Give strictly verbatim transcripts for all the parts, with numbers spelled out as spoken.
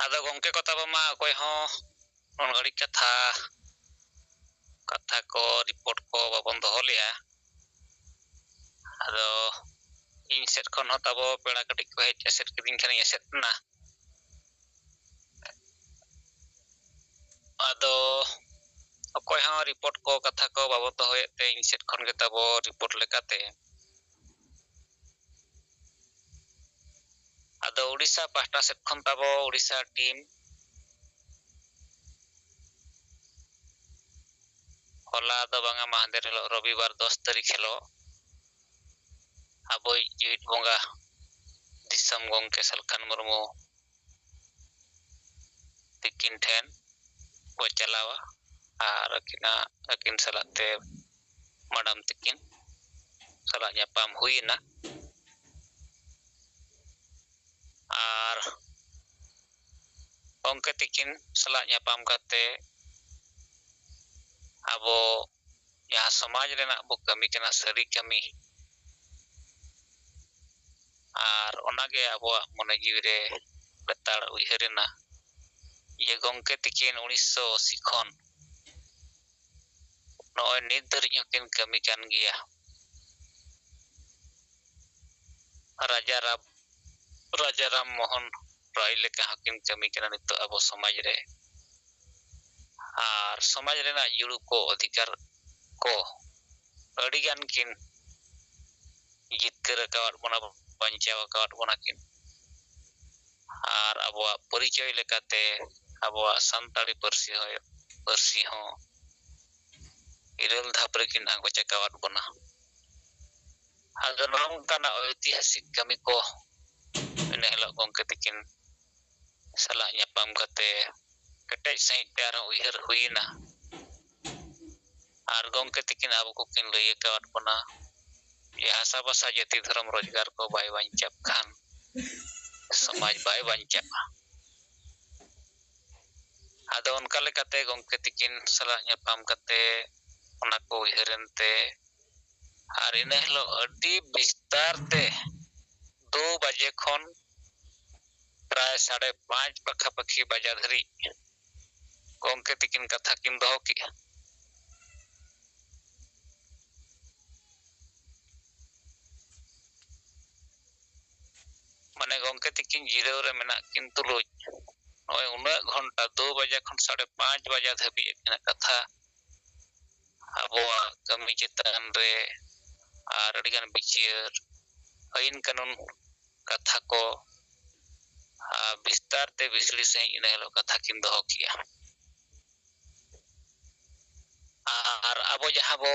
ᱟᱫᱚ ᱜᱚᱢᱠᱮ ᱠᱚ ᱛᱟᱵᱚ ᱢᱟ ᱚᱠᱚᱭ ᱦᱚᱸ ᱩᱱ ᱜᱷᱟᱹᱲᱤᱡ ᱠᱟᱛᱷᱟ ᱠᱟᱛᱷᱟ ᱠᱚ ᱨᱤᱯᱳᱨᱴ ᱠᱚ ᱵᱟᱵᱚᱱ ᱫᱚᱦᱚ ᱞᱮᱜᱼᱟ᱾ ᱟᱫᱚ ᱤᱧ ᱥᱮᱫ ᱠᱷᱚᱱ ᱦᱚᱸ ᱛᱟᱵᱚ ᱯᱮᱲᱟ ᱠᱟᱹᱴᱤᱡ ᱠᱚ ᱦᱮᱡ ᱮᱥᱮᱫ ᱠᱤᱫᱤᱧ ᱠᱷᱟᱱᱤᱧ ᱮᱥᱮᱫ ᱮᱱᱟ᱾ ᱟᱫᱚ ᱚᱠᱚᱭ ᱦᱚᱸ ᱨᱤᱯᱳᱨᱴ ᱠᱚ ᱠᱟᱛᱷᱟ ᱠᱚ ᱵᱟᱵᱚ ᱫᱚᱦᱚᱭᱮᱫ ᱛᱮ ᱤᱧ ᱥᱮᱫ ᱠᱷᱚᱱ ᱜᱮ ᱛᱟᱵᱚ ᱨᱤᱯᱳᱨᱴ ᱞᱮᱠᱟᱛᱮ ᱟᱫᱚ ᱩᱲᱤᱥᱥᱟ ᱯᱟᱦᱴᱟ ᱥᱮᱫ ᱠᱷᱚᱱ ᱛᱟᱵᱚ ᱩᱲᱤᱥᱥᱟ ᱴᱤᱢ ᱦᱚᱞᱟ ᱫᱚ ᱵᱟᱝᱟ, ᱢᱟᱦᱫᱮᱨ ᱦᱤᱞᱳᱜ ᱨᱚᱵᱤᱵᱟᱨ ᱫᱚᱥ ᱛᱟᱹᱨᱤᱠᱷ ᱦᱤᱞᱳᱜ ᱟᱵᱚᱭᱤᱡ ᱡᱤᱣᱤᱫ ᱵᱚᱸᱜᱟ ᱫᱤᱥᱚᱢ ᱜᱚᱢᱠᱮ ᱥᱟᱞᱠᱷᱟᱱ ᱢᱩᱨᱢᱩ ᱛᱤᱠᱤᱱ ᱴᱷᱮᱱ ᱠᱚ ᱪᱟᱞᱟᱣᱟ ᱟᱨ ᱟᱹᱠᱤᱱᱟᱜ ᱟᱹᱠᱤᱱ ᱥᱟᱞᱟᱜ ᱛᱮ ᱢᱟᱰᱟᱢ ᱛᱤᱠᱤᱱ ᱥᱟᱞᱟᱜ ᱧᱟᱯᱟᱢ ᱦᱩᱭᱮᱱᱟ᱾ ᱟᱨ ᱜᱚᱢᱠᱮ ᱛᱤᱠᱤᱱ ᱥᱟᱞᱟᱜ ᱧᱟᱯᱟᱢ ᱠᱟᱛᱮ ᱟᱵᱚ ᱡᱟᱦᱟᱸ ᱥᱚᱢᱟᱡᱽ ᱨᱮᱱᱟᱜ ᱵᱚ ᱠᱟᱹᱢᱤ ᱠᱟᱱᱟ, ᱥᱟᱹᱨᱤ ᱠᱟᱹᱢᱤ, ᱟᱨ ᱚᱱᱟᱜᱮ ᱟᱵᱚᱣᱟᱜ ᱢᱚᱱᱮ ᱡᱤᱣᱤ ᱨᱮ ᱞᱮᱛᱟᱲ ᱩᱭᱦᱟᱹᱨ ᱮᱱᱟ ᱡᱮ ᱜᱚᱢᱠᱮ ᱛᱤᱠᱤᱱ ᱩᱱᱤᱥᱥᱚ ᱟᱥᱤ ᱠᱷᱚᱱ ᱱᱚᱜᱼᱚᱭ ᱱᱤᱛ ᱫᱷᱟᱹᱨᱤᱡ ᱦᱚᱸᱠᱤᱱ ᱠᱟᱹᱢᱤ ᱠᱟᱱ ᱜᱮᱭᱟ᱾ ᱨᱟᱡᱟ ᱨᱟᱢ ᱨᱟᱡᱟ ᱨᱟᱢ ᱢᱳᱦᱚᱱ ᱨᱚᱭ ᱞᱮᱠᱟ ᱦᱚᱸᱠᱤᱱ ᱠᱟᱹᱢᱤ ᱠᱟᱱᱟ ᱱᱤᱛᱚᱜ ᱟᱵᱚ ᱥᱚᱢᱟᱡᱽ ᱨᱮ᱾ ᱟᱨ ᱥᱚᱢᱟᱡᱽ ᱨᱮᱱᱟᱜ ᱡᱩᱲᱩ ᱠᱚ, ᱚᱫᱷᱤᱠᱟᱨ ᱠᱚ ᱟᱹᱰᱤ ᱜᱟᱱ ᱠᱤᱱ ᱡᱤᱛᱠᱟᱹᱨ ᱟᱠᱟᱣᱟᱫ ᱵᱚᱱᱟ, ᱵᱟᱧᱪᱟᱣ ᱟᱠᱟᱣᱟᱫ ᱵᱚᱱᱟ ᱠᱤᱱ᱾ ᱟᱨ ᱟᱵᱚᱣᱟᱜ ᱯᱚᱨᱤᱪᱚᱭ ᱞᱮᱠᱟᱛᱮ ᱟᱵᱚᱣᱟᱜ ᱥᱟᱱᱛᱟᱲᱤ ᱯᱟᱹᱨᱥᱤ ᱦᱚᱸ ᱯᱟᱹᱨᱥᱤ ᱦᱚᱸ ᱤᱨᱟᱹᱞ ᱫᱷᱟᱯ ᱨᱮᱠᱤᱱ ᱟᱸᱜᱚᱪ ᱟᱠᱟᱣᱟᱫ ᱵᱚᱱᱟ᱾ ᱟᱫᱚ ᱱᱚᱜᱼᱚ ᱱᱚᱝᱠᱟᱱᱟᱜ ᱳᱭᱛᱤᱦᱟᱥᱤᱠ ᱠᱟᱹᱢᱤ ᱠᱚ ᱤᱱᱟᱹ ᱦᱤᱞᱳᱜ ᱜᱚᱢᱠᱮ ᱛᱤᱠᱤᱱ ᱥᱟᱞᱟᱜ ᱧᱟᱯᱟᱢ ᱠᱟᱛᱮ ᱠᱮᱴᱮᱡ ᱥᱟᱺᱦᱤᱡ ᱛᱮ ᱟᱨᱦᱚᱸ ᱩᱭᱦᱟᱹᱨ ᱦᱩᱭᱮᱱᱟ᱾ ᱟᱨ ᱜᱚᱢᱠᱮ ᱛᱤᱠᱤᱱ ᱟᱵᱚ ᱠᱚᱠᱤᱱ ᱞᱟᱹᱭ ᱟᱠᱟᱣᱟᱫ ᱵᱚᱱᱟ ᱡᱮ ᱦᱟᱥᱟ ᱵᱷᱟᱥᱟ ᱡᱟᱹᱛᱤ ᱫᱷᱚᱨᱚᱢ ᱨᱳᱡᱽᱜᱟᱨ ᱠᱚ ᱵᱟᱭ ᱵᱟᱧᱪᱟᱜ ᱠᱷᱟᱱ ᱥᱚᱢᱟᱡᱽ ᱵᱟᱭ ᱵᱟᱧᱪᱟᱜᱼᱟ᱾ ᱟᱫᱚ ᱚᱱᱠᱟ ᱞᱮᱠᱟᱛᱮ ᱜᱚᱢᱠᱮ ᱛᱤᱠᱤᱱ ᱥᱟᱞᱟᱜ ᱧᱟᱯᱟᱢ ᱠᱟᱛᱮ ᱚᱱᱟ ᱠᱚ ᱩᱭᱦᱟᱹᱨ ᱮᱱᱛᱮ ᱟᱨ ᱤᱱᱟᱹ ᱦᱤᱞᱳᱜ ᱟᱹᱰᱤ ᱵᱤᱥᱛᱟᱨ ᱛᱮ ᱫᱩ ᱵᱟᱡᱮ ᱠᱷᱚᱱ ᱯᱨᱟᱭ ᱥᱟᱲᱮ ᱯᱟᱸᱪ ᱯᱟᱠᱷᱟ ᱯᱟᱠᱷᱤ ᱵᱟᱡᱟ ᱫᱷᱟᱹᱨᱤᱡ ᱜᱚᱢᱠᱮ ᱛᱤᱠᱤᱱ ᱠᱟᱛᱷᱟ ᱠᱤᱱ ᱫᱚᱦᱚ ᱠᱮᱜᱼᱟ᱾ ᱢᱟᱱᱮ ᱜᱚᱢᱠᱮ ᱛᱤᱠᱤᱱ ᱡᱤᱨᱟᱹᱣ ᱨᱮ ᱢᱮᱱᱟᱜ ᱠᱤᱱ ᱛᱩᱞᱩᱡ ᱱᱚᱜᱼᱚᱭ ᱩᱱᱟᱹᱜ ᱜᱷᱚᱱᱴᱟ, ᱫᱩ ᱵᱟᱡᱟ ᱠᱷᱚᱱ ᱥᱟᱲᱮ ᱯᱟᱸᱪ ᱵᱟᱡᱟ ᱫᱷᱟᱹᱵᱤᱡ ᱟᱹᱠᱤᱱᱟᱜ ᱠᱟᱛᱷᱟ ᱟᱵᱚᱣᱟᱜ ᱠᱟᱹᱢᱤ ᱪᱮᱛᱟᱱ ᱨᱮ ᱟᱨ ᱟᱹᱰᱤᱜᱟᱱ ᱵᱤᱪᱟᱹᱨ, ᱟᱹᱭᱤᱱ ᱠᱟᱹᱱᱩᱱ ᱠᱟᱛᱷᱟ ᱠᱚ, ᱟᱨ ᱵᱤᱥᱛᱟᱨ ᱛᱮ ᱵᱤᱥᱲᱤ ᱥᱟᱺᱦᱤᱡ ᱤᱱᱟᱹ ᱦᱤᱞᱳᱜ ᱠᱟᱛᱷᱟ ᱠᱤᱱ ᱫᱚᱦᱚ ᱠᱮᱜᱼᱟ᱾ ᱟᱨ ᱟᱵᱚ ᱡᱟᱦᱟᱸ ᱵᱚ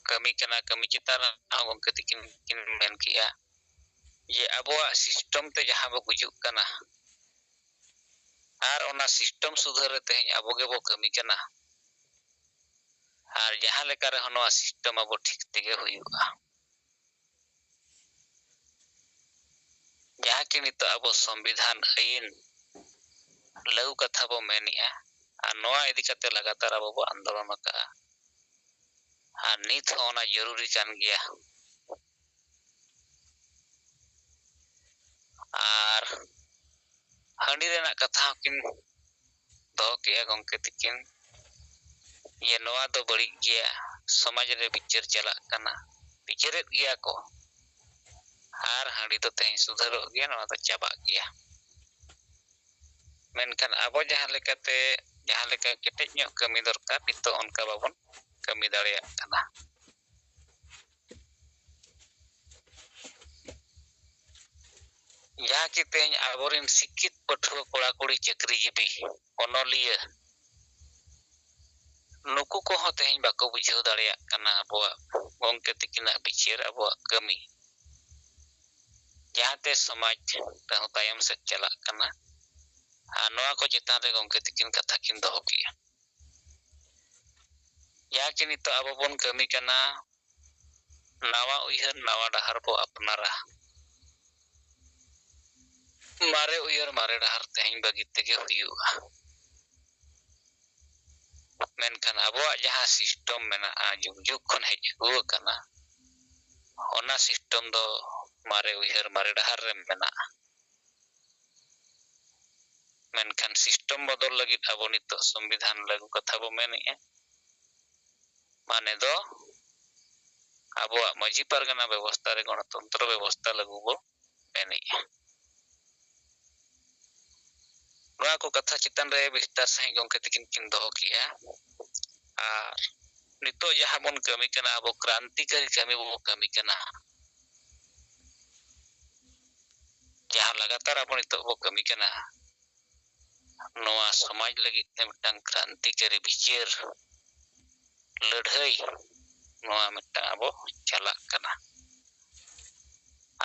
ᱠᱟᱹᱢᱤ ᱠᱟᱱᱟ, ᱠᱟᱹᱢᱤ ᱪᱮᱛᱟᱱ ᱨᱮ ᱦᱚᱸ ᱜᱚᱢᱠᱮ ᱛᱤᱠᱤᱱ ᱠᱤᱱ ᱢᱮᱱ ᱠᱮᱜᱼᱟ ᱡᱮ ᱟᱵᱚᱣᱟᱜ system ᱛᱮ ᱡᱟᱦᱟᱸ ᱵᱚ ᱜᱩᱡᱩᱜ ᱠᱟᱱᱟ, ᱟᱨ ᱚᱱᱟ system ᱥᱩᱫᱷᱟᱹᱨ ᱨᱮ ᱛᱮᱦᱮᱧ ᱟᱵᱚ ᱜᱮᱵᱚ ᱠᱟᱹᱢᱤ ᱠᱟᱱᱟ᱾ ᱟᱨ ᱡᱟᱦᱟᱸ ᱞᱮᱠᱟ ᱨᱮᱦᱚᱸ ᱱᱚᱣᱟ system ᱟᱵᱚ ᱴᱷᱤᱠ ᱛᱮᱜᱮ ᱦᱩᱭᱩᱜᱼᱟ᱾ ᱡᱟᱦᱟᱸ ᱠᱤ ᱱᱤᱛᱚᱜ ᱟᱵᱚ ᱥᱚᱝᱵᱤᱫᱷᱟᱱ ᱟᱹᱭᱤᱱ ᱞᱟᱹᱜᱩ ᱠᱟᱛᱷᱟ ᱵᱚ ᱢᱮᱱᱮᱜᱼᱟ, ᱟᱨ ᱱᱚᱣᱟ ᱤᱫᱤ ᱠᱟᱛᱮ ᱞᱟᱜᱟᱛᱟᱨ ᱟᱵᱚ ᱵᱚ ᱟᱱᱫᱳᱞᱚᱱ ᱟᱠᱟᱜᱼᱟ, ᱟᱨ ᱱᱤᱛ ᱦᱚᱸ ᱚᱱᱟ ᱡᱚᱨᱩᱨᱤ ᱠᱟᱱ ᱜᱮᱭᱟ᱾ ᱟᱨ ᱦᱟᱺᱰᱤ ᱨᱮᱱᱟᱜ ᱠᱟᱛᱷᱟ ᱦᱚᱸᱠᱤᱱ ᱫᱚᱦᱚ ᱠᱮᱜᱼᱟ ᱜᱚᱢᱠᱮ ᱛᱤᱠᱤᱱ, ᱡᱮ ᱱᱚᱣᱟ ᱫᱚ ᱵᱟᱹᱲᱤᱡ ᱜᱮᱭᱟ, ᱥᱚᱢᱟᱡᱽ ᱨᱮ ᱵᱤᱪᱟᱹᱨ ᱪᱟᱞᱟᱜ ᱠᱟᱱᱟ, ᱵᱤᱪᱟᱹᱨᱮᱫ ᱜᱮᱭᱟ ᱠᱚ, ᱟᱨ ᱦᱟᱺᱰᱤ ᱫᱚ ᱛᱮᱦᱮᱧ ᱥᱩᱫᱷᱟᱹᱨᱚᱜ ᱜᱮᱭᱟ, ᱱᱚᱣᱟ ᱫᱚ ᱪᱟᱵᱟᱜ ᱜᱮᱭᱟ᱾ ᱢᱮᱱᱠᱷᱟᱱ ᱟᱵᱚ ᱡᱟᱦᱟᱸ ᱞᱮᱠᱟᱛᱮ, ᱡᱟᱦᱟᱸ ᱞᱮᱠᱟ ᱠᱮᱴᱮᱡ ᱧᱚᱜ ᱠᱟᱹᱢᱤ ᱫᱚᱨᱠᱟᱨ, ᱱᱤᱛᱚᱜ ᱚᱱᱠᱟ ᱵᱟᱵᱚᱱ ᱠᱟᱹᱢᱤ ᱫᱟᱲᱮᱭᱟᱜ ᱠᱟᱱᱟ᱾ ᱡᱟᱦᱟᱸ ᱠᱤ ᱛᱮᱦᱮᱧ ᱟᱵᱚᱨᱮᱱ ᱥᱤᱠᱠᱷᱤᱛ ᱯᱟᱹᱴᱷᱩᱣᱟᱹ ᱠᱚᱲᱟ ᱠᱩᱲᱤ ᱪᱟᱹᱠᱨᱤᱡᱤᱵᱤ ᱚᱱᱚᱞᱤᱭᱟᱹ ᱱᱩᱠᱩ ᱠᱚᱦᱚᱸ ᱛᱮᱦᱮᱧ ᱵᱟᱠᱚ ᱵᱩᱡᱷᱟᱹᱣ ᱫᱟᱲᱮᱭᱟᱜ ᱠᱟᱱᱟ ᱟᱵᱚᱣᱟᱜ ᱜᱚᱢᱠᱮ ᱛᱤᱠᱤᱱᱟᱜ ᱵᱤᱪᱟᱹᱨ, ᱟᱵᱚᱣᱟᱜ ᱠᱟᱹᱢᱤ, ᱡᱟᱦᱟᱸᱛᱮ ᱥᱚᱢᱟᱡᱽ ᱨᱮᱦᱚᱸ ᱛᱟᱭᱚᱢ ᱥᱮᱫ ᱪᱟᱞᱟᱜ ᱠᱟᱱᱟ᱾ ᱟᱨ ᱱᱚᱣᱟ ᱠᱚ ᱪᱮᱛᱟᱱ ᱨᱮ ᱜᱚᱢᱠᱮ ᱛᱤᱠᱤᱱ ᱠᱟᱛᱷᱟ ᱠᱤᱱ ᱫᱚᱦᱚ ᱠᱮᱜᱼᱟ᱾ ᱡᱟᱦᱟᱸ ᱠᱤ ᱱᱤᱛᱚᱜ ᱟᱵᱚ ᱵᱚᱱ ᱠᱟᱹᱢᱤ ᱠᱟᱱᱟ, ᱱᱟᱣᱟ ᱩᱭᱦᱟᱹᱨ ᱱᱟᱣᱟ ᱰᱟᱦᱟᱨ ᱵᱚ ᱟᱯᱱᱟᱨᱟ᱾ ᱢᱟᱨᱮ ᱩᱭᱦᱟᱹᱨ ᱢᱟᱨᱮ ᱰᱟᱦᱟᱨ ᱛᱮᱦᱮᱧ ᱵᱟᱹᱜᱤ ᱛᱮᱜᱮ ᱦᱩᱭᱩᱜᱼᱟ᱾ ᱢᱮᱱᱠᱷᱟᱱ ᱟᱵᱚᱣᱟᱜ ᱡᱟᱦᱟᱸ system ᱢᱮᱱᱟᱜᱼᱟ, ᱡᱩᱜᱽ ᱡᱩᱜᱽ ᱠᱷᱚᱱ ᱦᱮᱡ ᱟᱹᱜᱩ ᱟᱠᱟᱱᱟ, ᱚᱱᱟ system ᱫᱚ ᱢᱟᱨᱮ ᱩᱭᱦᱟᱹᱨ ᱢᱟᱨᱮ ᱰᱟᱦᱟᱨ ᱨᱮ ᱢᱮᱱᱟᱜᱼᱟ᱾ ᱢᱮᱱᱠᱷᱟᱱ system ᱵᱚᱫᱚᱞ ᱞᱟᱹᱜᱤᱫ ᱟᱵᱚ ᱱᱤᱛᱚᱜ ᱥᱚᱝᱵᱤᱫᱷᱟᱱ ᱞᱟᱹᱜᱩ ᱠᱟᱛᱷᱟ ᱵᱚ ᱢᱮᱱᱮᱜᱼᱟ᱾ ᱢᱟᱱᱮ ᱫᱚ ᱟᱵᱚᱣᱟᱜ ᱢᱟᱹᱡᱷᱤ ᱯᱟᱨᱜᱟᱱᱟ ᱵᱮᱵᱚᱥᱛᱷᱟ ᱨᱮ, ᱜᱚᱬᱚᱛᱚᱱᱛᱨᱚ ᱵᱮᱵᱚᱥᱛᱷᱟ ᱞᱟᱹᱜᱩ ᱵᱚ ᱢᱮᱱᱮᱜᱼᱟ᱾ ᱱᱚᱣᱟ ᱠᱚ ᱠᱟᱛᱷᱟ ᱪᱮᱛᱟᱱ ᱨᱮ ᱵᱤᱥᱛᱟᱨ ᱥᱟᱺᱦᱤᱡ ᱜᱚᱢᱠᱮ ᱛᱟᱹᱠᱤᱱ ᱠᱤᱱ ᱫᱚᱦᱚ ᱠᱮᱜᱼᱟ᱾ ᱟᱨ ᱱᱤᱛᱚᱜ ᱡᱟᱦᱟᱸ ᱵᱚᱱ ᱠᱟᱹᱢᱤ ᱠᱟᱱᱟ, ᱟᱵᱚ ᱠᱨᱟᱱᱛᱤᱠᱟᱨᱤ ᱠᱟᱹᱢᱤ ᱵᱚ ᱠᱟᱹᱢᱤ ᱠᱟᱱᱟ, ᱡᱟᱦᱟᱸ ᱞᱟᱜᱟᱛᱟᱨ ᱟᱵᱚ ᱱᱤᱛᱚᱜ ᱵᱚ ᱠᱟᱹᱢᱤ ᱠᱟᱱᱟ, ᱱᱚᱣᱟ ᱥᱚᱢᱟᱡᱽ ᱞᱟᱹᱜᱤᱫ ᱛᱮ ᱢᱤᱫᱴᱟᱝ ᱠᱨᱟᱱᱛᱤᱠᱟᱨᱤ ᱵᱤᱪᱟᱹᱨ ᱞᱟᱹᱲᱦᱟᱹᱭ, ᱱᱚᱣᱟ ᱢᱤᱫᱴᱟᱝ ᱟᱵᱚ ᱪᱟᱞᱟᱜ ᱠᱟᱱᱟ᱾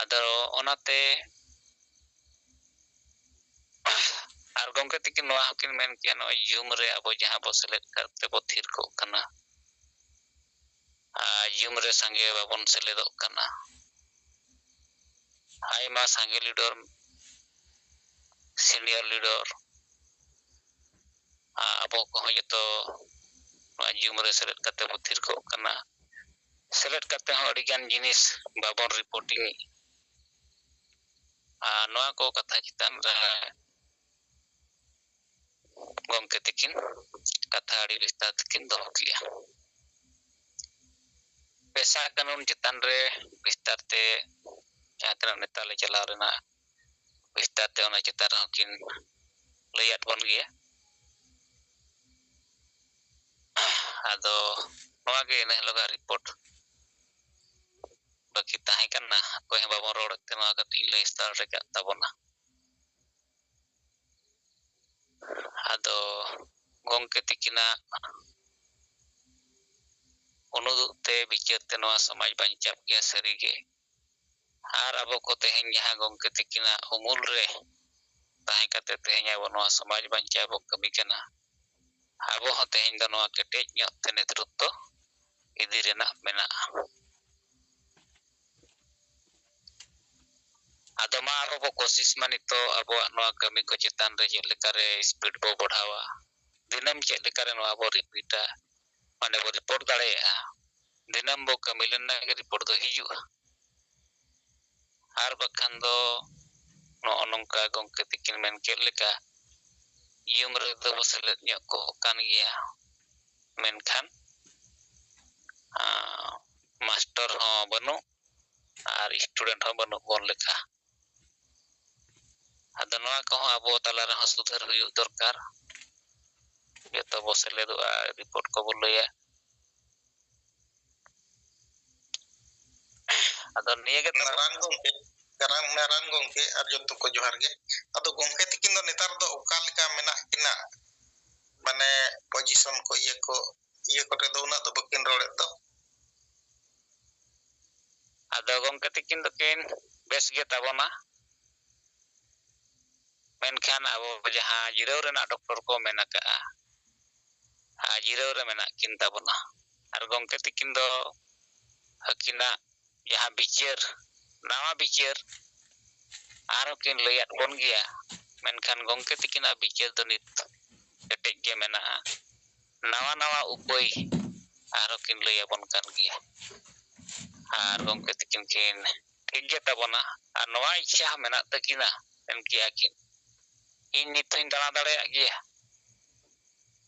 ᱟᱫᱚ ᱚᱱᱟᱛᱮ ᱟᱨ ᱜᱚᱢᱠᱮ ᱛᱤᱠᱤᱱ ᱱᱚᱣᱟ ᱦᱚᱸᱠᱤᱱ ᱢᱮᱱ ᱠᱮᱜᱼᱟ, ᱱᱚᱜᱼᱚᱭ ᱡᱩᱢ ᱨᱮ ᱟᱵᱚ ᱡᱟᱦᱟᱸ ᱵᱚ ᱥᱮᱞᱮᱫ ᱠᱟᱛᱮ ᱵᱚ ᱛᱷᱤᱨ ᱠᱚᱜ ᱠᱟᱱᱟ, ᱟᱨ ᱡᱩᱢ ᱨᱮ ᱥᱟᱸᱜᱮ ᱵᱟᱵᱚᱱ ᱥᱮᱞᱮᱫᱚᱜ ᱠᱟᱱᱟ᱾ ᱟᱭᱢᱟ ᱥᱟᱸᱜᱮ ᱞᱤᱰᱚᱨ, ᱥᱤᱱᱤᱭᱚᱨ ᱞᱤᱰᱚᱨ, ᱟᱵᱚ ᱠᱚᱦᱚᱸ ᱡᱚᱛᱚ ᱱᱚᱣᱟ ᱡᱩᱢ ᱨᱮ ᱥᱮᱞᱮᱫ ᱠᱟᱛᱮ ᱵᱚ ᱛᱷᱤᱨ ᱠᱚᱜ ᱠᱟᱱᱟ᱾ ᱥᱮᱞᱮᱫ ᱠᱟᱛᱮ ᱦᱚᱸ ᱟᱹᱰᱤᱜᱟᱱ ᱡᱤᱱᱤᱥ ᱵᱟᱵᱚᱱ ᱨᱤᱯᱳᱨᱴᱤᱝ ᱮᱫ᱾ ᱟᱨ ᱱᱚᱣᱟ ᱠᱚ ᱠᱟᱛᱷᱟ ᱪᱮᱛᱟᱱ ᱨᱮ ᱜᱚᱢᱠᱮ ᱛᱤᱠᱤᱱ ᱠᱟᱛᱷᱟ ᱟᱹᱰᱤ ᱵᱤᱥᱛᱟᱨ ᱛᱮᱠᱤᱱ ᱫᱚᱦᱚ ᱠᱮᱜᱼᱟ᱾ ᱯᱮᱥᱟ ᱠᱟᱹᱱᱩᱱ ᱪᱮᱛᱟᱱ ᱨᱮ ᱵᱤᱥᱛᱟᱨ ᱛᱮ ᱡᱟᱦᱟᱸ ᱛᱤᱱᱟᱹᱜ ᱱᱮᱛᱟ ᱞᱮ ᱪᱟᱞᱟᱣ ᱞᱮᱱᱟ, ᱵᱤᱥᱛᱟᱨ ᱛᱮ ᱚᱱᱟ ᱪᱮᱛᱟᱱ ᱨᱮᱦᱚᱸ ᱠᱤᱱ ᱞᱟᱹᱭᱟᱫ ᱵᱚᱱ ᱜᱮᱭᱟ᱾ ᱟᱫᱚ ᱱᱚᱣᱟ ᱜᱮ ᱤᱱᱟᱹ ᱦᱤᱞᱳᱜᱟᱜ ᱨᱤᱯᱳᱨᱴ ᱵᱟᱹᱠᱤ ᱛᱟᱦᱮᱸ ᱠᱟᱱᱟ᱾ ᱚᱠᱚᱭ ᱦᱚᱸ ᱵᱟᱵᱚᱱ ᱨᱚᱲᱮᱫ ᱛᱮ ᱱᱚᱣᱟ ᱠᱟᱹᱴᱤᱡ ᱞᱟᱹᱭ ᱥᱚᱫᱚᱨ ᱨᱮ ᱠᱟᱜ ᱛᱟᱵᱚᱱᱟ᱾ ᱟᱫᱚ ᱜᱚᱢᱠᱮ ᱛᱤᱠᱤᱱᱟᱜ ᱩᱱᱩᱫᱩᱜ ᱛᱮ, ᱵᱤᱪᱟᱹᱨ ᱛᱮ ᱱᱚᱣᱟ ᱥᱚᱢᱟᱡᱽ ᱵᱟᱧᱪᱟᱜ ᱜᱮᱭᱟ ᱥᱟᱹᱨᱤᱜᱮ᱾ ᱟᱨ ᱟᱵᱚ ᱠᱚ ᱛᱮᱦᱮᱧ ᱡᱟᱦᱟᱸ ᱜᱚᱢᱠᱮ ᱛᱤᱠᱤᱱᱟᱜ ᱩᱢᱩᱞ ᱨᱮ ᱛᱟᱦᱮᱸ ᱠᱟᱛᱮ ᱛᱮᱦᱮᱧ ᱟᱵᱚ ᱱᱚᱣᱟ ᱥᱚᱢᱟᱡᱽ ᱵᱟᱧᱪᱟᱣ ᱵᱚ ᱠᱟᱹᱢᱤ ᱠᱟᱱᱟ, ᱟᱵᱚ ᱦᱚᱸ ᱛᱮᱦᱮᱧ ᱫᱚ ᱱᱚᱣᱟ ᱠᱮᱴᱮᱡ ᱧᱚᱜ ᱛᱮ ᱱᱮᱛᱨᱩᱛᱛᱚ ᱤᱫᱤ ᱨᱮᱱᱟᱜ ᱢᱮᱱᱟᱜᱼᱟ᱾ ᱟᱫᱚ ᱢᱟ ᱟᱨᱦᱚᱸ ᱵᱚ ᱠᱳᱥᱤᱥ ᱢᱟ ᱱᱤᱛᱚᱜ ᱟᱵᱚᱣᱟᱜ ᱱᱚᱣᱟ ᱠᱟᱹᱢᱤ ᱠᱚ ᱪᱮᱛᱟᱱ ᱨᱮ ᱪᱮᱫ ᱞᱮᱠᱟᱨᱮ ᱥᱯᱤᱰ ᱵᱚ ᱵᱚᱲᱦᱟᱣᱟ, ᱫᱤᱱᱟᱹᱢ ᱪᱮᱫ ᱞᱮᱠᱟᱨᱮ ᱱᱚᱣᱟ ᱵᱚ ᱨᱤᱯᱤᱴᱟ, ᱢᱟᱱᱮ ᱵᱚ ᱨᱤᱯᱳᱨᱴ ᱫᱟᱲᱮᱭᱟᱜᱼᱟ᱾ ᱫᱤᱱᱟᱹᱢ ᱵᱚ ᱠᱟᱹᱢᱤ ᱞᱮᱱᱟ ᱜᱮ ᱨᱤᱯᱳᱨᱴ ᱫᱚ ᱦᱤᱡᱩᱜᱼᱟ᱾ ᱟᱨ ᱵᱟᱠᱷᱟᱱ ᱫᱚ ᱱᱚᱜᱼᱚ ᱱᱚᱝᱠᱟ ᱜᱚᱢᱠᱮ ᱛᱤᱠᱤᱱ ᱢᱮᱱ ᱠᱮᱫ ᱞᱮᱠᱟ, ᱤᱭᱩᱢ ᱨᱮᱫᱚ ᱵᱚ ᱥᱮᱞᱮᱫ ᱧᱚᱜ ᱠᱚᱜ ᱠᱟᱱ ᱜᱮᱭᱟ, ᱢᱮᱱᱠᱷᱟᱱ ᱟᱸ, ᱢᱟᱥᱴᱚᱨ ᱦᱚᱸ ᱵᱟᱹᱱᱩᱜ ᱟᱨ ᱥᱴᱩᱰᱮᱱᱴ ᱦᱚᱸ ᱵᱟᱹᱱᱩᱜ ᱵᱚᱱ ᱞᱮᱠᱟ᱾ ᱟᱫᱚ ᱱᱚᱣᱟ ᱠᱚᱦᱚᱸ ᱟᱵᱚ ᱛᱟᱞᱟ ᱨᱮᱦᱚᱸ ᱥᱩᱫᱷᱟᱹᱨ ᱦᱩᱭᱩᱜ ᱫᱚᱨᱠᱟᱨ᱾ ᱡᱚᱛᱚ ᱵᱚ ᱥᱮᱞᱮᱫᱚᱜᱼᱟ, ᱨᱤᱯᱳᱨᱴ ᱠᱚᱵᱚ ᱞᱟᱹᱭᱟ᱾ ᱟᱫᱚ ᱱᱤᱭᱟᱹ ᱜᱮ ᱛᱟᱵᱚ- ᱱᱟᱨᱟᱱ ᱜᱚᱢᱠᱮ, ᱱᱟᱨᱟᱱ, ᱱᱟᱨᱟᱱ ᱜᱚᱢᱠᱮ ᱟᱨ ᱡᱚᱛᱚ ᱠᱚ ᱡᱚᱦᱟᱨ ᱜᱮ᱾ ᱟᱫᱚ ᱜᱚᱢᱠᱮ ᱛᱤᱠᱤᱱ ᱫᱚ ᱱᱮᱛᱟᱨ ᱫᱚ ᱚᱠᱟ ᱞᱮᱠᱟ ᱢᱮᱱᱟᱜ ᱠᱤᱱᱟ? ᱢᱟᱱᱮ ᱯᱚᱡᱤᱥᱚᱱ ᱠᱚ, ᱤᱭᱟᱹ ᱠᱚ, ᱤᱭᱟᱹ ᱠᱚᱨᱮ ᱫᱚ ᱩᱱᱟᱹᱜ ᱫᱚ ᱵᱟᱹᱠᱤᱱ ᱨᱚᱲᱮᱫ ᱫᱚ᱾ ᱟᱫᱚ ᱜᱚᱢᱠᱮ ᱛᱤᱠᱤᱱ ᱫᱚᱠᱤᱱ ᱵᱮᱥ ᱜᱮ ᱛᱟᱵᱚᱱᱟ, ᱢᱮᱱᱠᱷᱟᱱ ᱟᱵᱚ ᱡᱟᱦᱟᱸ ᱡᱤᱨᱟᱹᱣ ᱨᱮᱱᱟᱜ ᱰᱚᱠᱴᱚᱨ ᱠᱚ ᱢᱮᱱ ᱟᱠᱟᱜᱼᱟ, ᱟᱨ ᱡᱤᱨᱟᱹᱣ ᱨᱮ ᱢᱮᱱᱟᱜ ᱠᱤᱱ ᱛᱟᱵᱚᱱᱟ᱾ ᱟᱨ ᱜᱚᱢᱠᱮ ᱛᱤᱠᱤᱱ ᱫᱚ ᱟᱹᱠᱤᱱᱟᱜ ᱡᱟᱦᱟᱸ ᱵᱤᱪᱟᱹᱨ, ᱱᱟᱣᱟ ᱵᱤᱪᱟᱹᱨ ᱟᱨᱦᱚᱸ ᱠᱤᱱ ᱞᱟᱹᱭᱟᱫ ᱵᱚᱱ ᱜᱮᱭᱟ, ᱢᱮᱱᱠᱷᱟᱱ ᱜᱚᱢᱠᱮ ᱛᱤᱠᱤᱱᱟᱜ ᱵᱤᱪᱟᱹᱨ ᱫᱚ ᱱᱤᱛ ᱠᱮᱴᱮᱡ ᱜᱮ ᱢᱮᱱᱟᱜᱼᱟ᱾ ᱱᱟᱣᱟ ᱱᱟᱣᱟ ᱩᱯᱟᱹᱭ ᱟᱨᱦᱚᱸ ᱠᱤᱱ ᱞᱟᱹᱭ ᱟᱵᱚᱱ ᱠᱟᱱ ᱜᱮᱭᱟ᱾ ᱟᱨ ᱜᱚᱢᱠᱮ ᱛᱤᱠᱤᱱ ᱠᱤᱱ ᱴᱷᱤᱠ ᱜᱮ ᱛᱟᱵᱚᱱᱟ᱾ ᱟᱨ ᱱᱚᱣᱟ ᱤᱪᱪᱷᱟ ᱦᱚᱸ ᱢᱮᱱᱟᱜ ᱛᱟᱹᱠᱤᱱᱟ, ᱢᱮᱱ ᱠᱮᱜᱼᱟ ᱠᱤᱱ, "ᱤᱧ ᱱᱤᱛ ᱦᱚᱸᱧ ᱫᱟᱬᱟ ᱫᱟᱲᱮᱭᱟᱜ ᱜᱮᱭᱟ",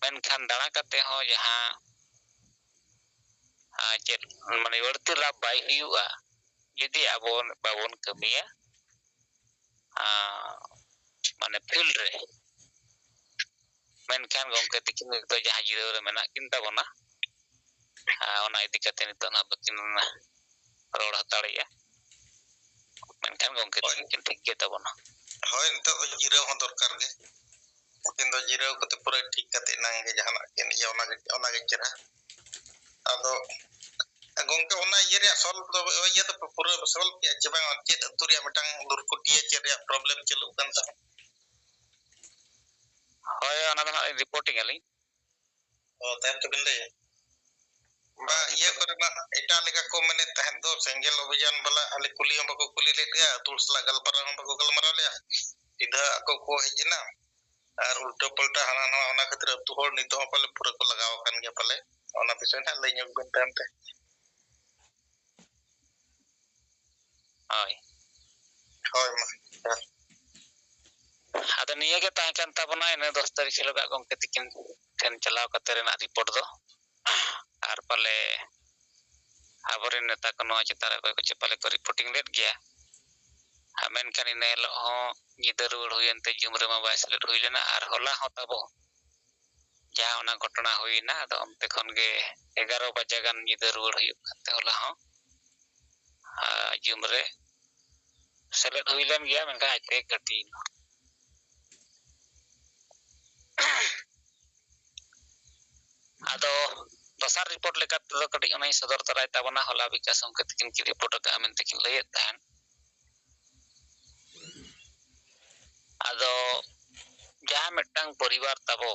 ᱢᱮᱱᱠᱷᱟᱱ ᱫᱟᱬᱟ ᱠᱟᱛᱮ ᱦᱚᱸ ᱡᱟᱦᱟᱸ, ᱟᱸ, ᱪᱮᱫ, ᱢᱟᱱᱮ, ᱵᱟᱹᱲᱛᱤ ᱞᱟᱵᱷ ᱵᱟᱭ ᱦᱩᱭᱩᱜᱼᱟ, ᱡᱩᱫᱤ ᱟᱵᱚ ᱵᱟᱵᱚᱱ ᱠᱟᱹᱢᱤᱭᱟ, ᱟᱸ, ᱢᱟᱱᱮ, ᱯᱷᱤᱞᱰ ᱨᱮ᱾ ᱢᱮᱱᱠᱷᱟᱱ ᱜᱚᱢᱠᱮ ᱛᱤᱠᱤᱱ ᱱᱤᱛᱚᱜ ᱡᱟᱦᱟᱸ ᱡᱤᱨᱟᱹᱣ ᱨᱮ ᱢᱮᱱᱟᱜ ᱠᱤᱱ ᱛᱟᱵᱚᱱᱟ, ᱟᱨ ᱚᱱᱟ ᱤᱫᱤ ᱠᱟᱛᱮ ᱱᱤᱛᱚᱜ ᱱᱟᱦᱟᱜ ᱵᱟᱹᱠᱤᱱ ᱨᱚᱲ ᱦᱟᱛᱟᱲᱮᱜᱼᱟ᱾ ᱢᱮᱱᱠᱷᱟᱱ ᱜᱚᱢᱠᱮ ᱦᱳᱭ᱾ ᱛᱤᱠᱤᱱ ᱠᱤᱱ ᱴᱷᱤᱠ ᱜᱮ ᱛᱟᱵᱚᱱᱟ᱾ ᱦᱳᱭ, ᱱᱤᱛᱚᱜ ᱫᱚ ᱡᱤᱨᱟᱹᱣ ᱦᱚᱸ ᱫᱚᱨᱠᱟᱨ ᱜᱮ᱾ ᱩᱱᱠᱤᱱ ᱫᱚ ᱡᱤᱨᱟᱹᱣ ᱠᱟᱛᱮ ᱯᱩᱨᱟᱹ ᱴᱷᱤᱠ ᱠᱟᱛᱮ ᱮᱱᱟᱝ ᱜᱮ ᱡᱟᱦᱟᱱᱟᱜ ᱠᱤᱱ ᱤᱭᱟᱹ, ᱚᱱᱟ ᱜᱮ, ᱚᱱᱟ ᱜᱮ ᱪᱮᱦᱨᱟ᱾ ᱟᱫᱚ ᱜᱚᱢᱠᱮ, ᱚᱱᱟ ᱤᱭᱟᱹ ᱨᱮᱭᱟᱜ ᱥᱚᱞᱵᱷ ᱫᱚ, ᱤᱭᱟᱹ ᱫᱚ ᱯᱩᱨᱟᱹ ᱥᱚᱞᱵᱷ ᱠᱮᱜᱼᱟ ᱪᱮ ᱵᱟᱝ? ᱪᱮᱫ ᱟᱹᱛᱩ ᱨᱮᱭᱟᱜ ᱢᱤᱫᱴᱟᱝ ᱫᱩᱨᱠᱩᱴᱤᱭᱟᱹ ᱪᱮᱫ ᱨᱮᱭᱟᱜ ᱯᱨᱚᱵᱞᱮᱢ ᱪᱟᱹᱞᱩᱜ ᱠᱟᱱ ᱛᱟᱦᱮᱸᱫ? ᱦᱳᱭ, ᱚᱱᱟ ᱫᱚ ᱦᱟᱸᱜ ᱨᱤᱯᱳᱨᱴᱤᱝ ᱟᱹᱞᱤᱧ᱾ ᱚ, ᱛᱟᱭᱚᱢ ᱛᱮᱵᱤᱱ ᱞᱟᱹᱭᱟ᱾ ᱵᱟ, ᱤᱭᱟᱹ ᱠᱚᱨᱮᱱᱟᱜ ᱮᱴᱟᱜ ᱞᱮᱠᱟ ᱠᱚ ᱢᱮᱱᱮᱫ ᱛᱟᱦᱮᱸᱫ ᱫᱚ, ᱥᱮᱸᱜᱮᱞ ᱚᱵᱷᱤᱡᱟᱱ ᱵᱟᱞᱟ ᱠᱷᱟᱹᱞᱤ ᱠᱩᱞᱤ ᱦᱚᱸ ᱵᱟᱠᱚ ᱠᱩᱞᱤ ᱞᱮᱫ ᱞᱮᱭᱟ, ᱟᱹᱛᱩ ᱦᱚᱲ ᱥᱟᱞᱟᱜ ᱜᱟᱞᱢᱟᱨᱟᱣ ᱦᱚᱸ ᱵᱟᱠᱚ ᱜᱟᱞᱢᱟᱨᱟᱣ ᱞᱮᱭᱟ᱾ ᱥᱤᱫᱷᱟᱹ ᱟᱠᱚ ᱠᱚ ᱦᱮᱡ ᱮᱱᱟ ᱟᱨ ᱩᱞᱴᱟᱹ ᱯᱟᱞᱴᱟ ᱦᱟᱱᱟ ᱱᱟᱣᱟ, ᱚᱱᱟ ᱠᱷᱟᱹᱛᱤᱨ ᱟᱹᱛᱩ ᱦᱚᱲ ᱱᱤᱛᱚᱜ ᱦᱚᱸ ᱯᱟᱞᱮ ᱯᱩᱨᱟᱹ ᱠᱚ ᱞᱟᱜᱟᱣ ᱟᱠᱟᱱ ᱜᱮᱭᱟ ᱯᱟᱞᱮ᱾ ᱚᱱᱟ ᱵᱤᱥᱚᱭ ᱱᱟᱦᱟᱜ ᱞᱟᱹᱭ ᱧᱚᱜ ᱵᱤᱱ ᱛᱟᱭᱚᱢ ᱛᱮ᱾ ᱦᱳᱭ᱾ ᱦᱳᱭ, ᱢᱟ᱾ ᱟᱫᱚ ᱱᱤᱭᱟᱹ ᱜᱮ ᱛᱟᱦᱮᱸ ᱠᱟᱱ ᱛᱟᱵᱚᱱᱟ ᱤᱱᱟᱹ ᱫᱚᱥ ᱛᱟᱹᱨᱤᱠᱷ ᱦᱤᱞᱳᱜᱟᱜ ᱜᱚᱢᱠᱮ ᱛᱤᱠᱤᱱ ᱴᱷᱮᱱ ᱪᱟᱞᱟᱣ ᱠᱟᱛᱮ ᱨᱮᱱᱟᱜ ᱨᱤᱯᱳᱨᱴ ᱫᱚ᱾ ᱟᱨ ᱯᱟᱞᱮ ᱟᱵᱚᱨᱮᱱ ᱱᱮᱛᱟ ᱠᱚ ᱱᱚᱣᱟ ᱪᱮᱛᱟᱱ ᱨᱮ ᱚᱠᱚᱭ ᱠᱚᱪᱚ ᱯᱟᱞᱮ ᱠᱚ ᱨᱤᱯᱳᱨᱴᱤᱝ ᱞᱮᱫ ᱜᱮᱭᱟ᱾ ᱟᱨ ᱢᱮᱱᱠᱷᱟᱱ ᱤᱱᱟᱹ ᱦᱤᱞᱳᱜ ᱦᱚᱸ ᱧᱤᱫᱟᱹ ᱨᱩᱣᱟᱹᱲ ᱦᱩᱭᱮᱱ ᱛᱮ ᱡᱩᱢ ᱨᱮᱢᱟ ᱵᱟᱭ ᱥᱮᱞᱮᱫ ᱦᱩᱭ ᱞᱮᱱᱟ᱾ ᱟᱨ ᱦᱚᱞᱟ ᱦᱚᱸ ᱛᱟᱵᱚ ᱡᱟᱦᱟᱸ ᱚᱱᱟ ᱜᱷᱚᱴᱚᱱᱟ ᱦᱩᱭᱱᱟ, ᱟᱫᱚ ᱚᱱᱛᱮ ᱠᱷᱚᱱ ᱜᱮ ᱮᱜᱟᱨᱚ ᱵᱟᱡᱟ ᱜᱟᱱ ᱧᱤᱫᱟᱹ ᱨᱩᱣᱟᱹᱲ ᱦᱩᱭᱩᱜ ᱠᱟᱱ ᱛᱮ ᱦᱚᱞᱟ ᱦᱚᱸ, ᱟᱨ, ᱡᱩᱢ ᱨᱮ ᱥᱮᱞᱮᱫ ᱦᱩᱭ ᱞᱮᱱ ᱜᱮᱭᱟ, ᱢᱮᱱᱠᱷᱟᱱ ᱟᱡ ᱛᱮᱜᱮ ᱠᱟᱹᱴᱤᱭᱮᱱᱟ᱾ ᱟᱫᱚ ᱫᱚᱥᱟᱨ ᱨᱤᱯᱳᱨᱴ ᱞᱮᱠᱟ ᱛᱮᱫᱚ ᱠᱟᱹᱴᱤᱡ ᱚᱱᱟᱧ ᱥᱚᱫᱚᱨ ᱛᱚᱨᱟᱭ ᱛᱟᱵᱚᱱᱟ᱾ ᱦᱚᱞᱟ ᱵᱤᱠᱟᱥ ᱜᱚᱢᱠᱮ ᱛᱟᱹᱠᱤᱱ ᱠᱤᱱ ᱨᱤᱯᱳᱨᱴ ᱟᱠᱟᱫᱼᱟ ᱢᱮᱱᱛᱮ ᱠᱤᱱ ᱞᱟᱹᱭᱮᱫ ᱛᱟᱦᱮᱸᱫ᱾ ᱟᱫᱚ ᱡᱟᱦᱟᱸ ᱢᱤᱫᱴᱟᱝ ᱯᱚᱨᱤᱵᱟᱨ ᱛᱟᱵᱚ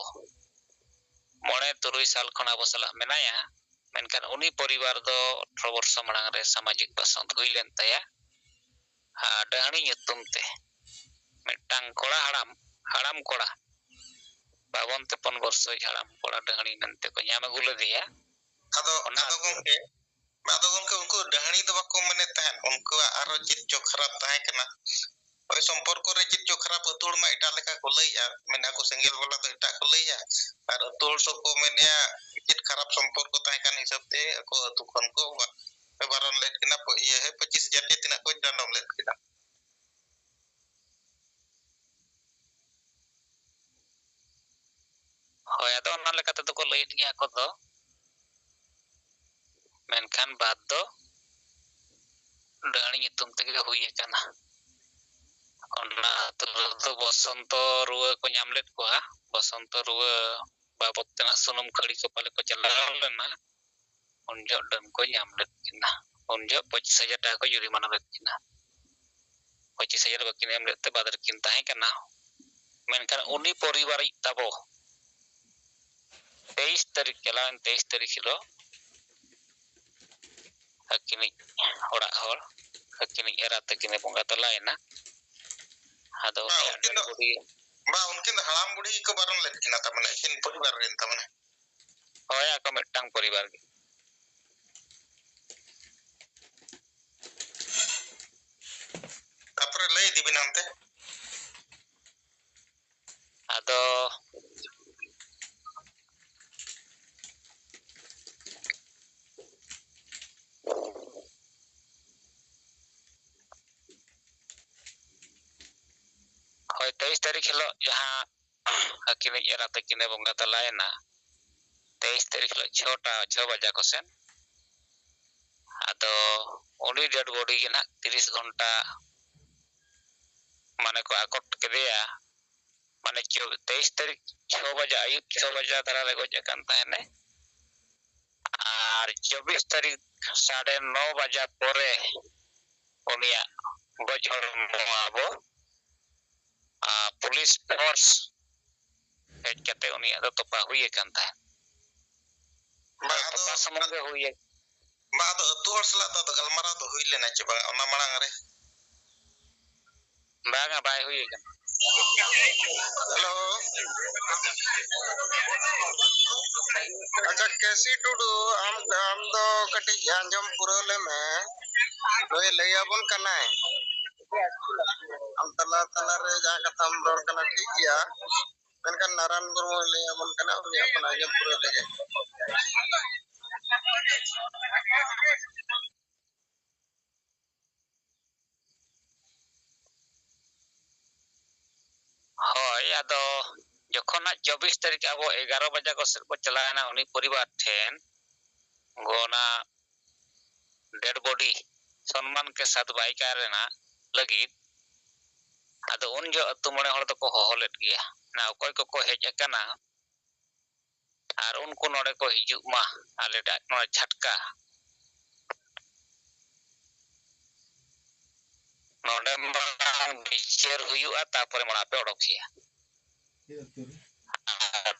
ᱢᱚᱬᱮ ᱛᱩᱨᱩᱭ ᱥᱟᱞ ᱠᱷᱚᱱ ᱟᱵᱚ ᱥᱟᱞᱟᱜ ᱢᱮᱱᱟᱭᱟ, ᱢᱮᱱᱠᱷᱟᱱ ᱩᱱᱤ ᱯᱚᱨᱤᱵᱟᱨ ᱫᱚ ᱟᱴᱷᱨᱚ ᱵᱚᱨᱥᱚ ᱢᱟᱲᱟᱝ ᱨᱮ ᱥᱟᱢᱟᱡᱤᱠ ᱵᱟᱥᱚᱱᱛ ᱦᱩᱭ ᱞᱮᱱ ᱛᱟᱭᱟ᱾ ᱟᱨ ᱰᱟᱹᱦᱲᱤ ᱧᱩᱛᱩᱢ ᱛᱮ ᱢᱤᱫᱴᱟᱝ ᱠᱚᱲᱟ ᱦᱟᱲᱟᱢ, ᱦᱟᱲᱟᱢ ᱠᱚᱲᱟ, ᱵᱟᱵᱚᱱ ᱛᱮᱯᱚᱱ ᱵᱚᱨᱥᱚᱭ ᱦᱟᱲᱟᱢ ᱠᱚᱲᱟ ᱰᱟᱹᱦᱲᱤ ᱢᱮᱱᱛᱮ ᱠᱚ ᱧᱟᱢ ᱟᱹᱜᱩ ᱞᱮᱫᱮᱭᱟ᱾ ᱟᱫᱚ, ᱚᱱᱟ ᱟᱫᱚ ᱟᱹᱛᱩ ᱜᱚᱢᱠᱮ, ᱟᱫᱚ ᱜᱚᱢᱠᱮ, ᱩᱱᱠᱩ ᱰᱟᱹᱦᱲᱤ ᱫᱚ ᱵᱟᱠᱚ ᱢᱮᱱᱮᱫ ᱛᱟᱦᱮᱸᱫ, ᱩᱱᱠᱩᱣᱟᱜ ᱟᱨᱚ ᱪᱮᱫ ᱪᱚ ᱠᱷᱟᱨᱟᱯ ᱛᱟᱦᱮᱸ ᱠᱟᱱᱟ᱾ ᱦᱳᱭ, ᱥᱚᱢᱯᱚᱨᱠᱚ ᱨᱮ ᱪᱮᱫ ᱪᱚ ᱠᱷᱟᱨᱟᱯ, ᱟᱹᱛᱩ ᱦᱚᱲ ᱢᱟ ᱮᱴᱟᱜ ᱞᱮᱠᱟ ᱠᱚ ᱞᱟᱹᱭᱮᱜᱼᱟ, ᱢᱮᱱᱮᱫᱼᱟ ᱠᱚ ᱥᱮᱸᱜᱮᱞ ᱵᱟᱞᱟ ᱫᱚ ᱮᱴᱟᱜ ᱠᱚ ᱞᱟᱹᱭᱮᱜᱼᱟ, ᱟᱨ ᱟᱹᱛᱩ ᱦᱚᱲ ᱥᱚᱵ ᱠᱚ ᱢᱮᱱᱮᱫᱼᱟ ᱪᱮᱫ ᱠᱷᱟᱨᱟᱯ ᱥᱚᱢᱯᱚᱨᱠᱚ ᱛᱟᱦᱮᱸ ᱠᱟᱱ ᱦᱤᱥᱟᱹᱵ ᱛᱮ ᱟᱠᱚ ᱟᱹᱛᱩ ᱠᱷᱚᱱ ᱠᱚ ᱵᱟ-, ᱵᱟᱨᱚᱱ ᱞᱮᱫ ᱠᱤᱱᱟ, ᱯᱚ-, ᱤᱭᱟᱹ, ᱦᱮᱸ, ᱯᱚᱸᱪᱤᱥ ᱦᱟᱡᱟᱨ ᱪᱮ ᱛᱤᱱᱟᱹᱜ ᱠᱚ ᱰᱟᱸᱰᱚᱢ ᱞᱮᱫ ᱠᱤᱱᱟ᱾ ᱦᱳᱭ, ᱟᱫᱚ ᱚᱱᱟ ᱞᱮᱠᱟ ᱛᱮᱫᱚ ᱠᱚ ᱞᱟᱹᱭᱮᱫ ᱜᱮᱭᱟ ᱟᱠᱚ ᱫᱚ, ᱢᱮᱱᱠᱷᱟᱱ ᱵᱟᱫ ᱫᱚ ᱰᱟᱹᱦᱲᱤ ᱧᱩᱛᱩᱢ ᱛᱮᱜᱮ ᱦᱩᱭ ᱟᱠᱟᱱᱟ᱾ ᱚᱱᱟ ᱟᱹᱛᱩ ᱨᱮᱫᱚ ᱵᱚᱥᱚᱱᱛᱚ ᱨᱩᱣᱟᱹ ᱠᱚ ᱧᱟᱢ ᱞᱮᱫ ᱠᱚᱣᱟ᱾ ᱵᱚᱥᱚᱱᱛᱚ ᱨᱩᱣᱟᱹ ᱵᱟᱵᱚᱫ ᱛᱮᱱᱟᱜ ᱥᱩᱱᱩᱢ ᱠᱷᱟᱹᱲᱤ ᱠᱚ ᱯᱟᱞᱮ ᱠᱚ ᱪᱟᱞᱟᱣ ᱞᱮᱱᱟ, ᱩᱱ ᱡᱚᱦᱚᱜ ᱰᱟᱹᱱ ᱠᱚ ᱧᱟᱢ ᱞᱮᱫ ᱠᱤᱱᱟ᱾ ᱩᱱ ᱡᱚᱦᱚᱜ ᱯᱚᱸᱪᱤᱥ ᱦᱟᱡᱟᱨ ᱴᱟᱠᱟ ᱠᱚ ᱡᱩᱨᱤᱢᱟᱱᱟ ᱞᱮᱫ ᱠᱤᱱᱟ᱾ ᱯᱚᱸᱪᱤᱥ ᱦᱟᱡᱟᱨ ᱵᱟᱹᱠᱤᱱ ᱮᱢ ᱞᱮᱫ ᱛᱮ ᱵᱟᱫ ᱨᱮᱠᱤᱱ ᱛᱟᱦᱮᱸ ᱠᱟᱱᱟ᱾ ᱢᱮᱱᱠᱷᱟᱱ ᱩᱱᱤ ᱯᱚᱨᱤᱵᱟᱨᱤᱡ ᱛᱟᱵᱚ ᱛᱮᱭᱤᱥ ᱛᱟᱹᱨᱤᱠᱷ, ᱪᱟᱞᱟᱣᱮᱱ ᱛᱮᱭᱤᱥ ᱛᱟᱹᱨᱤᱠᱷ ᱦᱤᱞᱳᱜ ᱟᱹᱠᱤᱱᱤᱡ ᱚᱲᱟᱜ ᱦᱚᱲ, ᱟᱹᱠᱤᱱᱤᱡ ᱮᱨᱟ ᱛᱟᱹᱠᱤᱱᱮ ᱵᱚᱸᱜᱟ ᱛᱟᱞᱟᱭᱮᱱᱟ᱾ ᱟᱫᱚ ᱵᱟᱝ, ᱩᱱᱤᱭᱟᱜ ᱩᱱᱠᱤᱱ ᱰᱟᱹᱱ ᱫᱚ, ᱵᱩᱰᱷᱤ ᱵᱟᱝ, ᱩᱱᱠᱤᱱ ᱫᱚ ᱦᱟᱲᱟᱢ ᱵᱩᱲᱦᱤ ᱜᱮᱠᱚ ᱵᱟᱨᱚᱱ ᱞᱮᱫ ᱠᱤᱱᱟ, ᱛᱟᱨ ᱢᱟᱱᱮ ᱟᱹᱠᱤᱱ ᱯᱚᱨᱤᱵᱟᱨ ᱨᱮᱱ, ᱛᱟᱨ ᱢᱟᱱᱮ᱾ ᱦᱳᱭ, ᱟᱠᱚ ᱢᱤᱫᱴᱟᱝ ᱯᱚᱨᱤᱵᱟᱨ ᱜᱮ᱾ ᱛᱟᱯᱚᱨᱮ ᱞᱟᱹᱭ ᱤᱫᱤ ᱵᱤᱱ ᱦᱟᱱᱛᱮ᱾ ᱛᱟᱹᱨᱤᱠᱷ ᱦᱤᱞᱳᱜ ᱡᱟᱦᱟᱸ ᱟᱹᱠᱤᱱᱤᱡ ᱮᱨᱟ ᱛᱟᱹᱠᱤᱱᱮ ᱵᱚᱸᱜᱟ ᱛᱟᱞᱟᱭᱮᱱᱟ, ᱛᱮᱭᱤᱥ ᱛᱟᱹᱨᱤᱠᱷ ᱦᱤᱞᱳᱜ ᱪᱷᱚᱴᱟ, ᱪᱷᱚ ᱵᱟᱡᱟ ᱠᱚᱥᱮᱱ᱾ ᱟᱫᱚ ᱩᱱᱤ dead body ᱜᱮ ᱱᱟᱦᱟᱜ ᱛᱤᱨᱤᱥ ᱜᱷᱚᱱᱴᱟ ᱢᱟᱱᱮ ᱠᱚ ᱟᱠᱚᱴ ᱠᱮᱫᱮᱭᱟ᱾ ᱢᱟᱱᱮ ᱪᱚ-, ᱛᱮᱭᱤᱥ ᱛᱟᱹᱨᱤᱠᱷ ᱪᱷᱚ ᱵᱟᱡᱟ, ᱟᱹᱭᱩᱵ ᱪᱷᱚ ᱵᱟᱡᱟ ᱫᱷᱟᱨᱟ ᱨᱮ ᱜᱚᱡ ᱟᱠᱟᱱ ᱛᱟᱦᱮᱱᱮ᱾ ᱟᱨ ᱪᱚᱵᱵᱤᱥ ᱛᱟᱹᱨᱤᱠᱷ ᱥᱟᱲᱮ ᱱᱚ ᱵᱟᱡᱟ ᱯᱚᱨᱮ ᱩᱱᱤᱭᱟᱜ ᱜᱚᱡ ᱦᱚᱲᱢᱚ ᱟᱵᱚ, ᱟ, ᱯᱩᱞᱤᱥ ᱯᱷᱳᱨᱥ ᱦᱮᱡ ᱠᱟᱛᱮ ᱩᱱᱤᱭᱟᱜ ᱫᱚ ᱛᱚᱯᱟ ᱦᱩᱭ ᱟᱠᱟᱱ ᱛᱟᱦᱮᱸᱫ᱾ ᱵᱟᱝ, ᱟᱫᱚ ᱛᱚᱯᱟ ᱥᱩᱢᱩᱝ ᱜᱮ ᱦᱩᱭ ᱟᱠᱟᱱᱟ᱾ ᱵᱟᱝ, ᱟᱫᱚ ᱟᱹᱛᱩ ᱦᱚᱲ ᱥᱟᱞᱟᱜ ᱫᱚ ᱟᱫᱚ ᱜᱟᱞᱢᱟᱨᱟᱣ ᱫᱚ ᱦᱩᱭ ᱞᱮᱱᱟ ᱪᱮ ᱵᱟᱝ ᱚᱱᱟ ᱢᱟᱲᱟᱝ ᱨᱮ? ᱵᱟᱝᱟ, ᱵᱟᱭ ᱦᱩᱭ ᱟᱠᱟᱱᱟ᱾ ᱦᱮᱞᱳ᱾ ᱟᱪᱪᱷᱟ, ᱠᱮᱥᱤ ᱴᱩᱰᱩ, ᱟᱢ, ᱟᱢ ᱫᱚ ᱠᱟᱹᱴᱤᱡ ᱟᱸᱡᱚᱢ ᱯᱩᱨᱟᱹᱣ ᱞᱮᱢᱮ᱾ ᱱᱩᱭ ᱞᱟᱹᱭ ᱟᱵᱚᱱ ᱠᱟᱱᱟᱭ᱾ ᱟᱢ ᱛᱟᱞᱟ ᱛᱟᱞᱟ ᱨᱮ ᱡᱟᱦᱟᱸ ᱠᱟᱛᱷᱟᱢ ᱨᱚᱲ ᱠᱟᱱᱟ, ᱴᱷᱤᱠ ᱜᱮᱭᱟ᱾ ᱢᱮᱱᱠᱷᱟᱱ ᱱᱟᱨᱟᱱ ᱢᱩᱨᱢᱩᱭ ᱞᱟᱹᱭ ᱟᱵᱚᱱ ᱠᱟᱱᱟ, ᱩᱱᱤᱭᱟᱜ ᱠᱷᱚᱱ ᱟᱸᱡᱚᱢ ᱯᱩᱨᱟᱹᱣ ᱞᱮᱜᱮ᱾ ᱦᱳᱭ, ᱟᱫᱚ ᱡᱚᱠᱷᱚᱱ ᱦᱟᱸᱜ ᱪᱚᱵᱵᱤᱥ ᱛᱟᱹᱨᱤᱠᱷ ᱟᱵᱚ ᱮᱜᱟᱨᱚ ᱵᱟᱡᱟ ᱠᱚ ᱥᱮᱫ ᱵᱚ ᱪᱟᱞᱟᱣᱮᱱᱟ ᱩᱱᱤ ᱯᱚᱨᱤᱵᱟᱨ ᱴᱷᱮᱱ, ᱚᱱᱟ dead body ᱥᱚᱱᱢᱟᱱ ᱠᱮ ᱥᱟᱛ ᱵᱟᱭ ᱠᱟᱭ ᱨᱮᱱᱟᱜ ᱞᱟᱹᱜᱤᱫ, ᱟᱫᱚ ᱩᱱ ᱡᱚᱦᱚᱜ ᱟᱹᱛᱩ ᱢᱚᱬᱮ ᱦᱚᱲ ᱫᱚᱠᱚ ᱦᱚᱦᱚ ᱞᱮᱫ ᱜᱮᱭᱟ, ᱚᱱᱟ ᱚᱠᱚᱭ ᱠᱚᱠᱚ ᱦᱮᱡ ᱟᱠᱟᱱᱟ ᱟᱨ ᱩᱱᱠᱩ ᱱᱚᱰᱮ ᱠᱚ ᱦᱤᱡᱩᱜ ᱢᱟ, ᱟᱞᱮ ᱰᱟ-, ᱱᱚᱰᱮ ᱪᱷᱟᱴᱠᱟ ᱱᱚᱰᱮ ᱢᱟᱲᱟᱝ ᱵᱤᱪᱟᱹᱨ ᱦᱩᱭᱩᱜᱼᱟ, ᱛᱟᱨᱯᱚᱨᱮ ᱢᱟᱲᱟᱝ ᱯᱮ ᱚᱰᱚᱠᱮᱭᱟ᱾ ᱟᱨ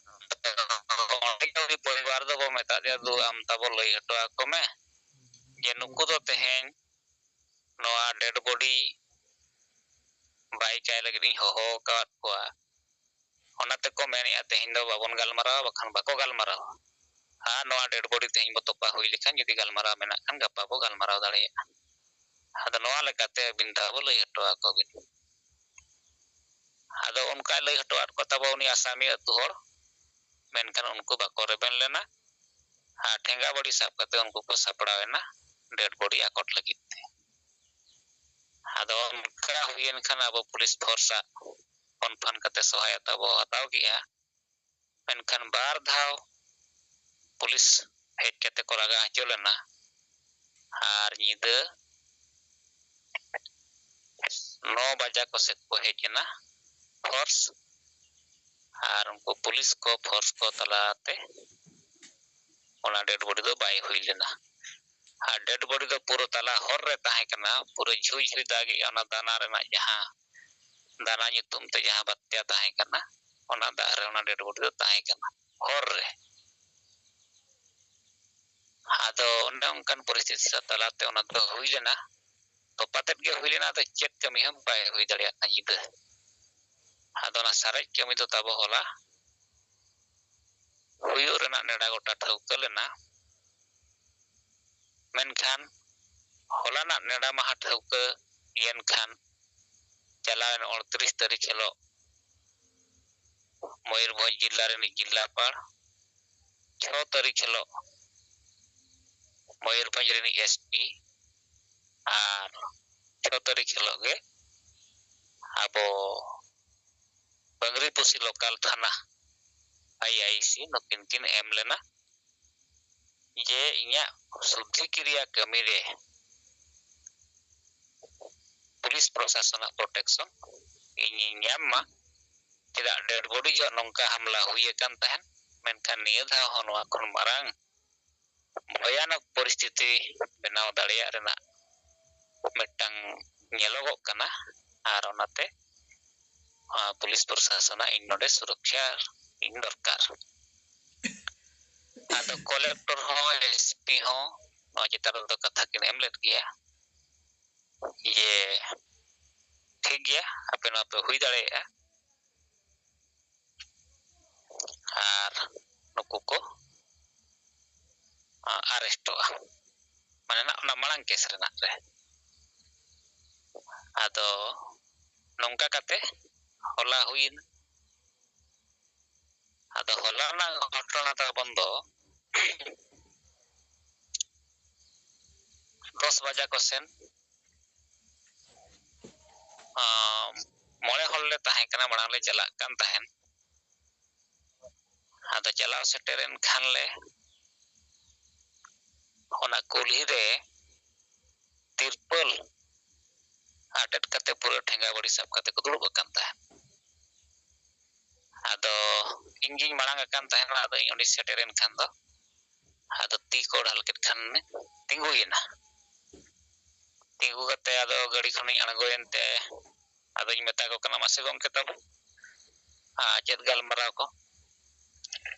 ᱚᱸᱰᱮ ᱜᱮ ᱩᱱᱤ ᱯᱚᱨᱤᱵᱟᱨ ᱫᱚᱵᱚ ᱢᱮᱛᱟ ᱫᱮᱭᱟ, "ᱫᱩ, ᱟᱢ ᱛᱟᱵᱚ ᱞᱟᱹᱭ ᱦᱚᱴᱚ ᱟᱠᱚ ᱢᱮ ᱡᱮ ᱱᱩᱠᱩ ᱫᱚ ᱛᱮᱦᱮᱧ ᱱᱚᱣᱟ dead body ᱵᱟᱭ ᱠᱟᱭ ᱞᱟᱹᱜᱤᱫ ᱤᱧ ᱦᱚᱦᱚ ᱟᱠᱟᱫ ᱠᱚᱣᱟ, ᱚᱱᱟ ᱛᱮᱠᱚ ᱢᱮᱱᱮᱫᱼᱟ ᱛᱮᱦᱮᱧ ᱫᱚ ᱵᱟᱵᱚᱱ ᱜᱟᱞᱢᱟᱨᱟᱣᱟ, ᱵᱟᱠᱷᱟᱱ ᱵᱟᱠᱚ ᱜᱟᱞᱢᱟᱨᱟᱣᱟ᱾ ᱟᱨ ᱱᱚᱣᱟ dead body ᱛᱮᱦᱮᱧ ᱵᱚ ᱛᱚᱯᱟ ᱦᱩᱭ ᱞᱮᱠᱷᱟᱱ ᱡᱩᱫᱤ ᱜᱟᱞᱢᱟᱨᱟᱣ ᱢᱮᱱᱟᱜ ᱠᱷᱟᱱ ᱜᱟᱯᱟ ᱵᱚ ᱜᱟᱞᱢᱟᱨᱟᱣ ᱫᱟᱲᱮᱭᱟᱜᱼᱟ᱾ ᱟᱫᱚ ᱱᱚᱣᱟ ᱞᱮᱠᱟᱛᱮ ᱟᱹᱵᱤᱱ ᱫᱚ ᱟᱵᱚ ᱞᱟᱹᱭ ᱦᱚᱴᱚ ᱟᱠᱚ ᱵᱤᱱ᱾" ᱟᱫᱚ ᱚᱱᱠᱟᱭ ᱞᱟᱹᱭ ᱦᱚᱴᱚ ᱟᱫ ᱠᱚ ᱛᱟᱵᱚ ᱩᱱᱤ ᱟᱥᱟᱢᱤ ᱟᱹᱛᱩ ᱦᱚᱲ, ᱢᱮᱱᱠᱷᱟᱱ ᱩᱱᱠᱩ ᱵᱟᱠᱚ ᱨᱮᱵᱮᱱ ᱞᱮᱱᱟ᱾ ᱟᱨ ᱴᱷᱮᱸᱜᱟ ᱵᱟᱹᱲᱤ ᱥᱟᱵ ᱠᱟᱛᱮ ᱩᱱᱠᱩ ᱠᱚ ᱥᱟᱯᱲᱟᱣ ᱮᱱᱟ dead body ᱟᱠᱚᱴ ᱞᱟᱹᱜᱤᱫ ᱛᱮ᱾ ᱟᱫᱚ ᱚᱱᱠᱟ ᱦᱩᱭᱮᱱ ᱠᱷᱟᱱ ᱟᱵᱚ ᱯᱩᱞᱤᱥ ᱯᱷᱳᱨᱥ ᱟᱜ ᱠᱷᱚᱱ ᱯᱷᱟᱱ ᱠᱟᱛᱮ ᱥᱚᱦᱟᱭᱚᱛᱟ ᱵᱚ ᱦᱟᱛᱟᱣ ᱠᱮᱜᱼᱟ᱾ ᱢᱮᱱᱠᱷᱟᱱ ᱵᱟᱨ ᱫᱷᱟᱣ ᱯᱩᱞᱤᱥ ᱦᱮᱡ ᱠᱟᱛᱮ ᱠᱚ ᱞᱟᱜᱟ ᱦᱚᱪᱚ ᱞᱮᱱᱟ᱾ ᱟᱨ ᱧᱤᱫᱟᱹ ᱱᱚ ᱵᱟᱡᱟ ᱠᱚ ᱥᱮᱫ ᱠᱚ ᱦᱮᱡ ᱮᱱᱟ ᱯᱷᱳᱨᱥ᱾ ᱟᱨ ᱩᱱᱠᱩ ᱯᱩᱞᱤᱥ ᱠᱚ ᱯᱷᱳᱨᱥ ᱠᱚ ᱛᱟᱞᱟᱛᱮ ᱚᱱᱟ ᱰᱮᱰ ᱵᱚᱰᱤ ᱫᱚ ᱵᱟᱭ ᱦᱩᱭ ᱞᱮᱱᱟ᱾ ᱟᱨ ᱰᱮᱰ ᱵᱚᱰᱤ ᱫᱚ ᱯᱩᱨᱟᱹ ᱛᱟᱞᱟ ᱦᱚᱨ ᱨᱮ ᱛᱟᱦᱮᱸ ᱠᱟᱱᱟ, ᱯᱩᱨᱟᱹ ᱡᱷᱩᱭ ᱡᱷᱩᱭ ᱫᱟᱜᱮᱜᱼᱟ᱾ ᱚᱱᱟ ᱫᱟᱱᱟ ᱨᱮᱱᱟᱜ ᱡᱟᱦᱟᱸ ᱫᱟᱱᱟ ᱧᱩᱛᱩᱢ ᱛᱮ ᱡᱟᱦᱟᱸ ᱵᱟᱛᱭᱟ ᱛᱟᱦᱮᱸ ᱠᱟᱱᱟ, ᱚᱱᱟ ᱫᱟᱜ ᱨᱮ ᱚᱱᱟ ᱰᱮᱰ ᱵᱚᱰᱤ ᱫᱚ ᱛᱟᱦᱮᱸ ᱠᱟᱱᱟ ᱦᱚᱨ ᱨᱮ᱾ ᱟᱫᱚ ᱚᱱᱮ ᱚᱱᱠᱟᱱ ᱯᱚᱨᱤᱥᱛᱷᱤᱛᱤ ᱛᱟᱞᱟᱛᱮ ᱚᱱᱟ ᱫᱚ ᱦᱩᱭ ᱞᱮᱱᱟ᱾ ᱛᱚᱯᱟᱛᱮᱫ ᱜᱮ ᱦᱩᱭ ᱞᱮᱱᱟ, ᱟᱫᱚ ᱪᱮᱫ ᱠᱟᱹᱢᱤ ᱦᱚᱸ ᱵᱟᱭ ᱦᱩᱭ ᱫᱟᱲᱮᱭᱟᱜ ᱠᱟᱱᱟ ᱧᱤᱫᱟᱹ᱾ ᱟᱫᱚ ᱚᱱᱟ ᱥᱟᱨᱮᱡ ᱠᱟᱹᱢᱤ ᱫᱚ ᱛᱟᱵᱚ ᱦᱚᱞᱟ ᱦᱩᱭᱩᱜ ᱨᱮᱱᱟᱜ ᱱᱮᱰᱟ ᱜᱚᱴᱟ ᱴᱷᱟᱹᱣᱠᱟᱹ ᱞᱮᱱᱟ᱾ ᱢᱮᱱᱠᱷᱟᱱ ᱦᱚᱞᱟᱱᱟᱜ ᱱᱮᱰᱟ ᱢᱟᱦᱟ ᱴᱷᱟᱹᱣᱠᱟᱹ ᱭᱮᱱ ᱠᱷᱟᱱ ᱪᱟᱞᱟᱣᱮᱱ ᱩᱱᱛᱨᱤᱥ ᱛᱟᱹᱨᱤᱠᱷ ᱦᱤᱞᱳᱜ ᱢᱚᱭᱩᱨᱵᱷᱚᱸᱡᱽ ᱡᱤᱞᱟ ᱨᱤᱱᱤᱡ ᱡᱤᱞᱟᱯᱟᱲ, ᱪᱷᱚ ᱛᱟᱹᱨᱤᱠᱷ ᱦᱤᱞᱳᱜ ᱢᱚᱭᱩᱨᱵᱷᱚᱸᱡᱽ ᱨᱤᱱᱤᱡ ᱮᱥ ᱯᱤ, ᱟᱨ ᱪᱷᱚ ᱛᱟᱹᱨᱤᱠᱷ ᱦᱤᱞᱳᱜ ᱜᱮ ᱟᱵᱚ ᱵᱟᱝᱨᱤᱯᱚᱥᱤ ᱞᱳᱠᱟᱞ ᱛᱷᱟᱱᱟ ᱟᱭ ᱟᱭ ᱥᱤ ᱱᱩᱠᱤᱱ ᱠᱤᱱ ᱮᱢ ᱞᱮᱱᱟ ᱡᱮ ᱤᱧᱟᱹᱜ ᱥᱩᱫᱽᱫᱷᱤ ᱠᱤᱨᱤᱭᱟ ᱠᱟᱹᱢᱤ ᱨᱮ ᱯᱩᱞᱤᱥ ᱯᱨᱚᱥᱟᱥᱚᱱᱟᱜ ᱯᱨᱚᱴᱮᱠᱥᱚᱱ ᱤᱧᱤᱧ ᱧᱟᱢ ᱢᱟ᱾ ᱪᱮᱫᱟᱜ ᱰᱮᱰ ᱵᱚᱰᱤ ᱡᱚᱦᱚᱜ ᱱᱚᱝᱠᱟ ᱦᱟᱢᱞᱟ ᱦᱩᱭ ᱟᱠᱟᱱ ᱛᱟᱦᱮᱸᱫ, ᱢᱮᱱᱠᱷᱟᱱ ᱱᱤᱭᱟᱹ ᱫᱷᱟᱣ ᱦᱚᱸ ᱱᱚᱣᱟ ᱠᱷᱚᱱ ᱢᱟᱨᱟᱝ ᱵᱷᱚᱭᱟᱱᱚᱠ ᱯᱚᱨᱤᱥᱛᱷᱤᱛᱤ ᱵᱮᱱᱟᱣ ᱫᱟᱲᱮᱭᱟᱜ ᱨᱮᱱᱟᱜ ᱢᱤᱫᱴᱟᱝ ᱧᱮᱞᱚᱜᱚᱜ ᱠᱟᱱᱟ᱾ ᱟᱨ ᱚᱱᱟᱛᱮ ᱟᱸ, ᱯᱩᱞᱤᱥ ᱯᱨᱚᱥᱟᱥᱚᱱᱟᱜ ᱤᱧ ᱱᱚᱰᱮ ᱥᱩᱨᱚᱠᱷᱟ ᱤᱧ ᱫᱚᱨᱠᱟᱨ᱾ ᱟᱫᱚ ᱠᱚᱞᱮᱠᱴᱚᱨ ᱦᱚᱸ, ᱮᱥ ᱯᱤ ᱦᱚᱸ ᱱᱚᱣᱟ ᱪᱮᱛᱟᱱ ᱨᱮᱫᱚ ᱠᱟᱛᱷᱟ ᱠᱤᱱ ᱮᱢ ᱞᱮᱫ ᱜᱮᱭᱟ ᱡᱮ ᱴᱷᱤᱠ ᱜᱮᱭᱟ, ᱟᱯᱮ ᱱᱚᱣᱟ ᱯᱮ ᱦᱩᱭ ᱫᱟᱲᱮᱭᱟᱜᱼᱟ, ᱟᱨ ᱱᱩᱠᱩ ᱠᱚ ᱟᱨᱮᱥᱴᱚᱜᱼᱟ, ᱢᱟᱱᱮ ᱱᱟᱜ ᱚᱱᱟ ᱢᱟᱲᱟᱝ ᱠᱮᱥ ᱨᱮᱱᱟᱜ ᱨᱮ᱾ ᱟᱫᱚ ᱱᱚᱝᱠᱟ ᱠᱟᱛᱮ ᱦᱚᱞᱟ ᱦᱩᱭᱮᱱᱟ᱾ ᱟᱫᱚ ᱦᱚᱞᱟ ᱨᱮᱱᱟᱜ ᱜᱷᱚᱴᱚᱱᱟ ᱛᱟᱵᱚᱱ ᱫᱚ ᱫᱚᱥ ᱵᱟᱡᱟ ᱠᱚ ᱥᱮᱱ ᱟᱸ, ᱢᱚᱬᱮ ᱦᱚᱲ ᱞᱮ ᱛᱟᱦᱮᱸ ᱠᱟᱱᱟ, ᱢᱟᱲᱟᱝ ᱞᱮ ᱪᱟᱞᱟᱜ ᱠᱟᱱ ᱛᱟᱦᱮᱸᱱ᱾ ᱟᱫᱚ ᱪᱟᱞᱟᱣ ᱥᱮᱴᱮᱨᱮᱱ ᱠᱷᱟᱱ ᱞᱮ, ᱚᱱᱟ ᱠᱩᱞᱦᱤ ᱨᱮ ᱛᱤᱨᱯᱟᱹᱞ ᱟᱴᱮᱫ ᱠᱟᱛᱮ ᱯᱩᱨᱟᱹ ᱴᱷᱮᱸᱜᱟ ᱵᱟᱹᱲᱤ ᱥᱟᱵ ᱠᱟᱛᱮ ᱠᱚ ᱫᱩᱲᱩᱵ ᱟᱠᱟᱱ ᱛᱟᱦᱮᱸᱱ᱾ ᱟᱫᱚ ᱤᱧ ᱜᱤᱧ ᱢᱟᱲᱟᱝ ᱟᱠᱟᱱ ᱛᱟᱦᱮᱸᱱᱟ᱾ ᱟᱫᱚ ᱤᱧ ᱚᱸᱰᱮᱧ ᱥᱮᱴᱮᱨᱮᱱ ᱠᱷᱟᱱ ᱫᱚ, ᱟᱫᱚ ᱛᱤ ᱠᱚ ᱰᱷᱟᱞ ᱠᱮᱫ ᱠᱷᱟᱱ ᱛᱤᱸᱜᱩᱭᱮᱱᱟ᱾ ᱛᱤᱸᱜᱩ ᱠᱟᱛᱮ ᱟᱫᱚ ᱜᱟᱹᱰᱤ ᱠᱷᱚᱱᱤᱧ ᱟᱬᱜᱚᱭᱮᱱ ᱛᱮ ᱟᱫᱚᱧ ᱢᱮᱛᱟ ᱠᱚ ᱠᱟᱱᱟ, "ᱢᱟᱥᱮ ᱜᱚᱢᱠᱮ ᱛᱟᱵᱚ, ᱟᱨ ᱪᱮᱫ ᱜᱟᱞᱢᱟᱨᱟᱣ ᱠᱚ?"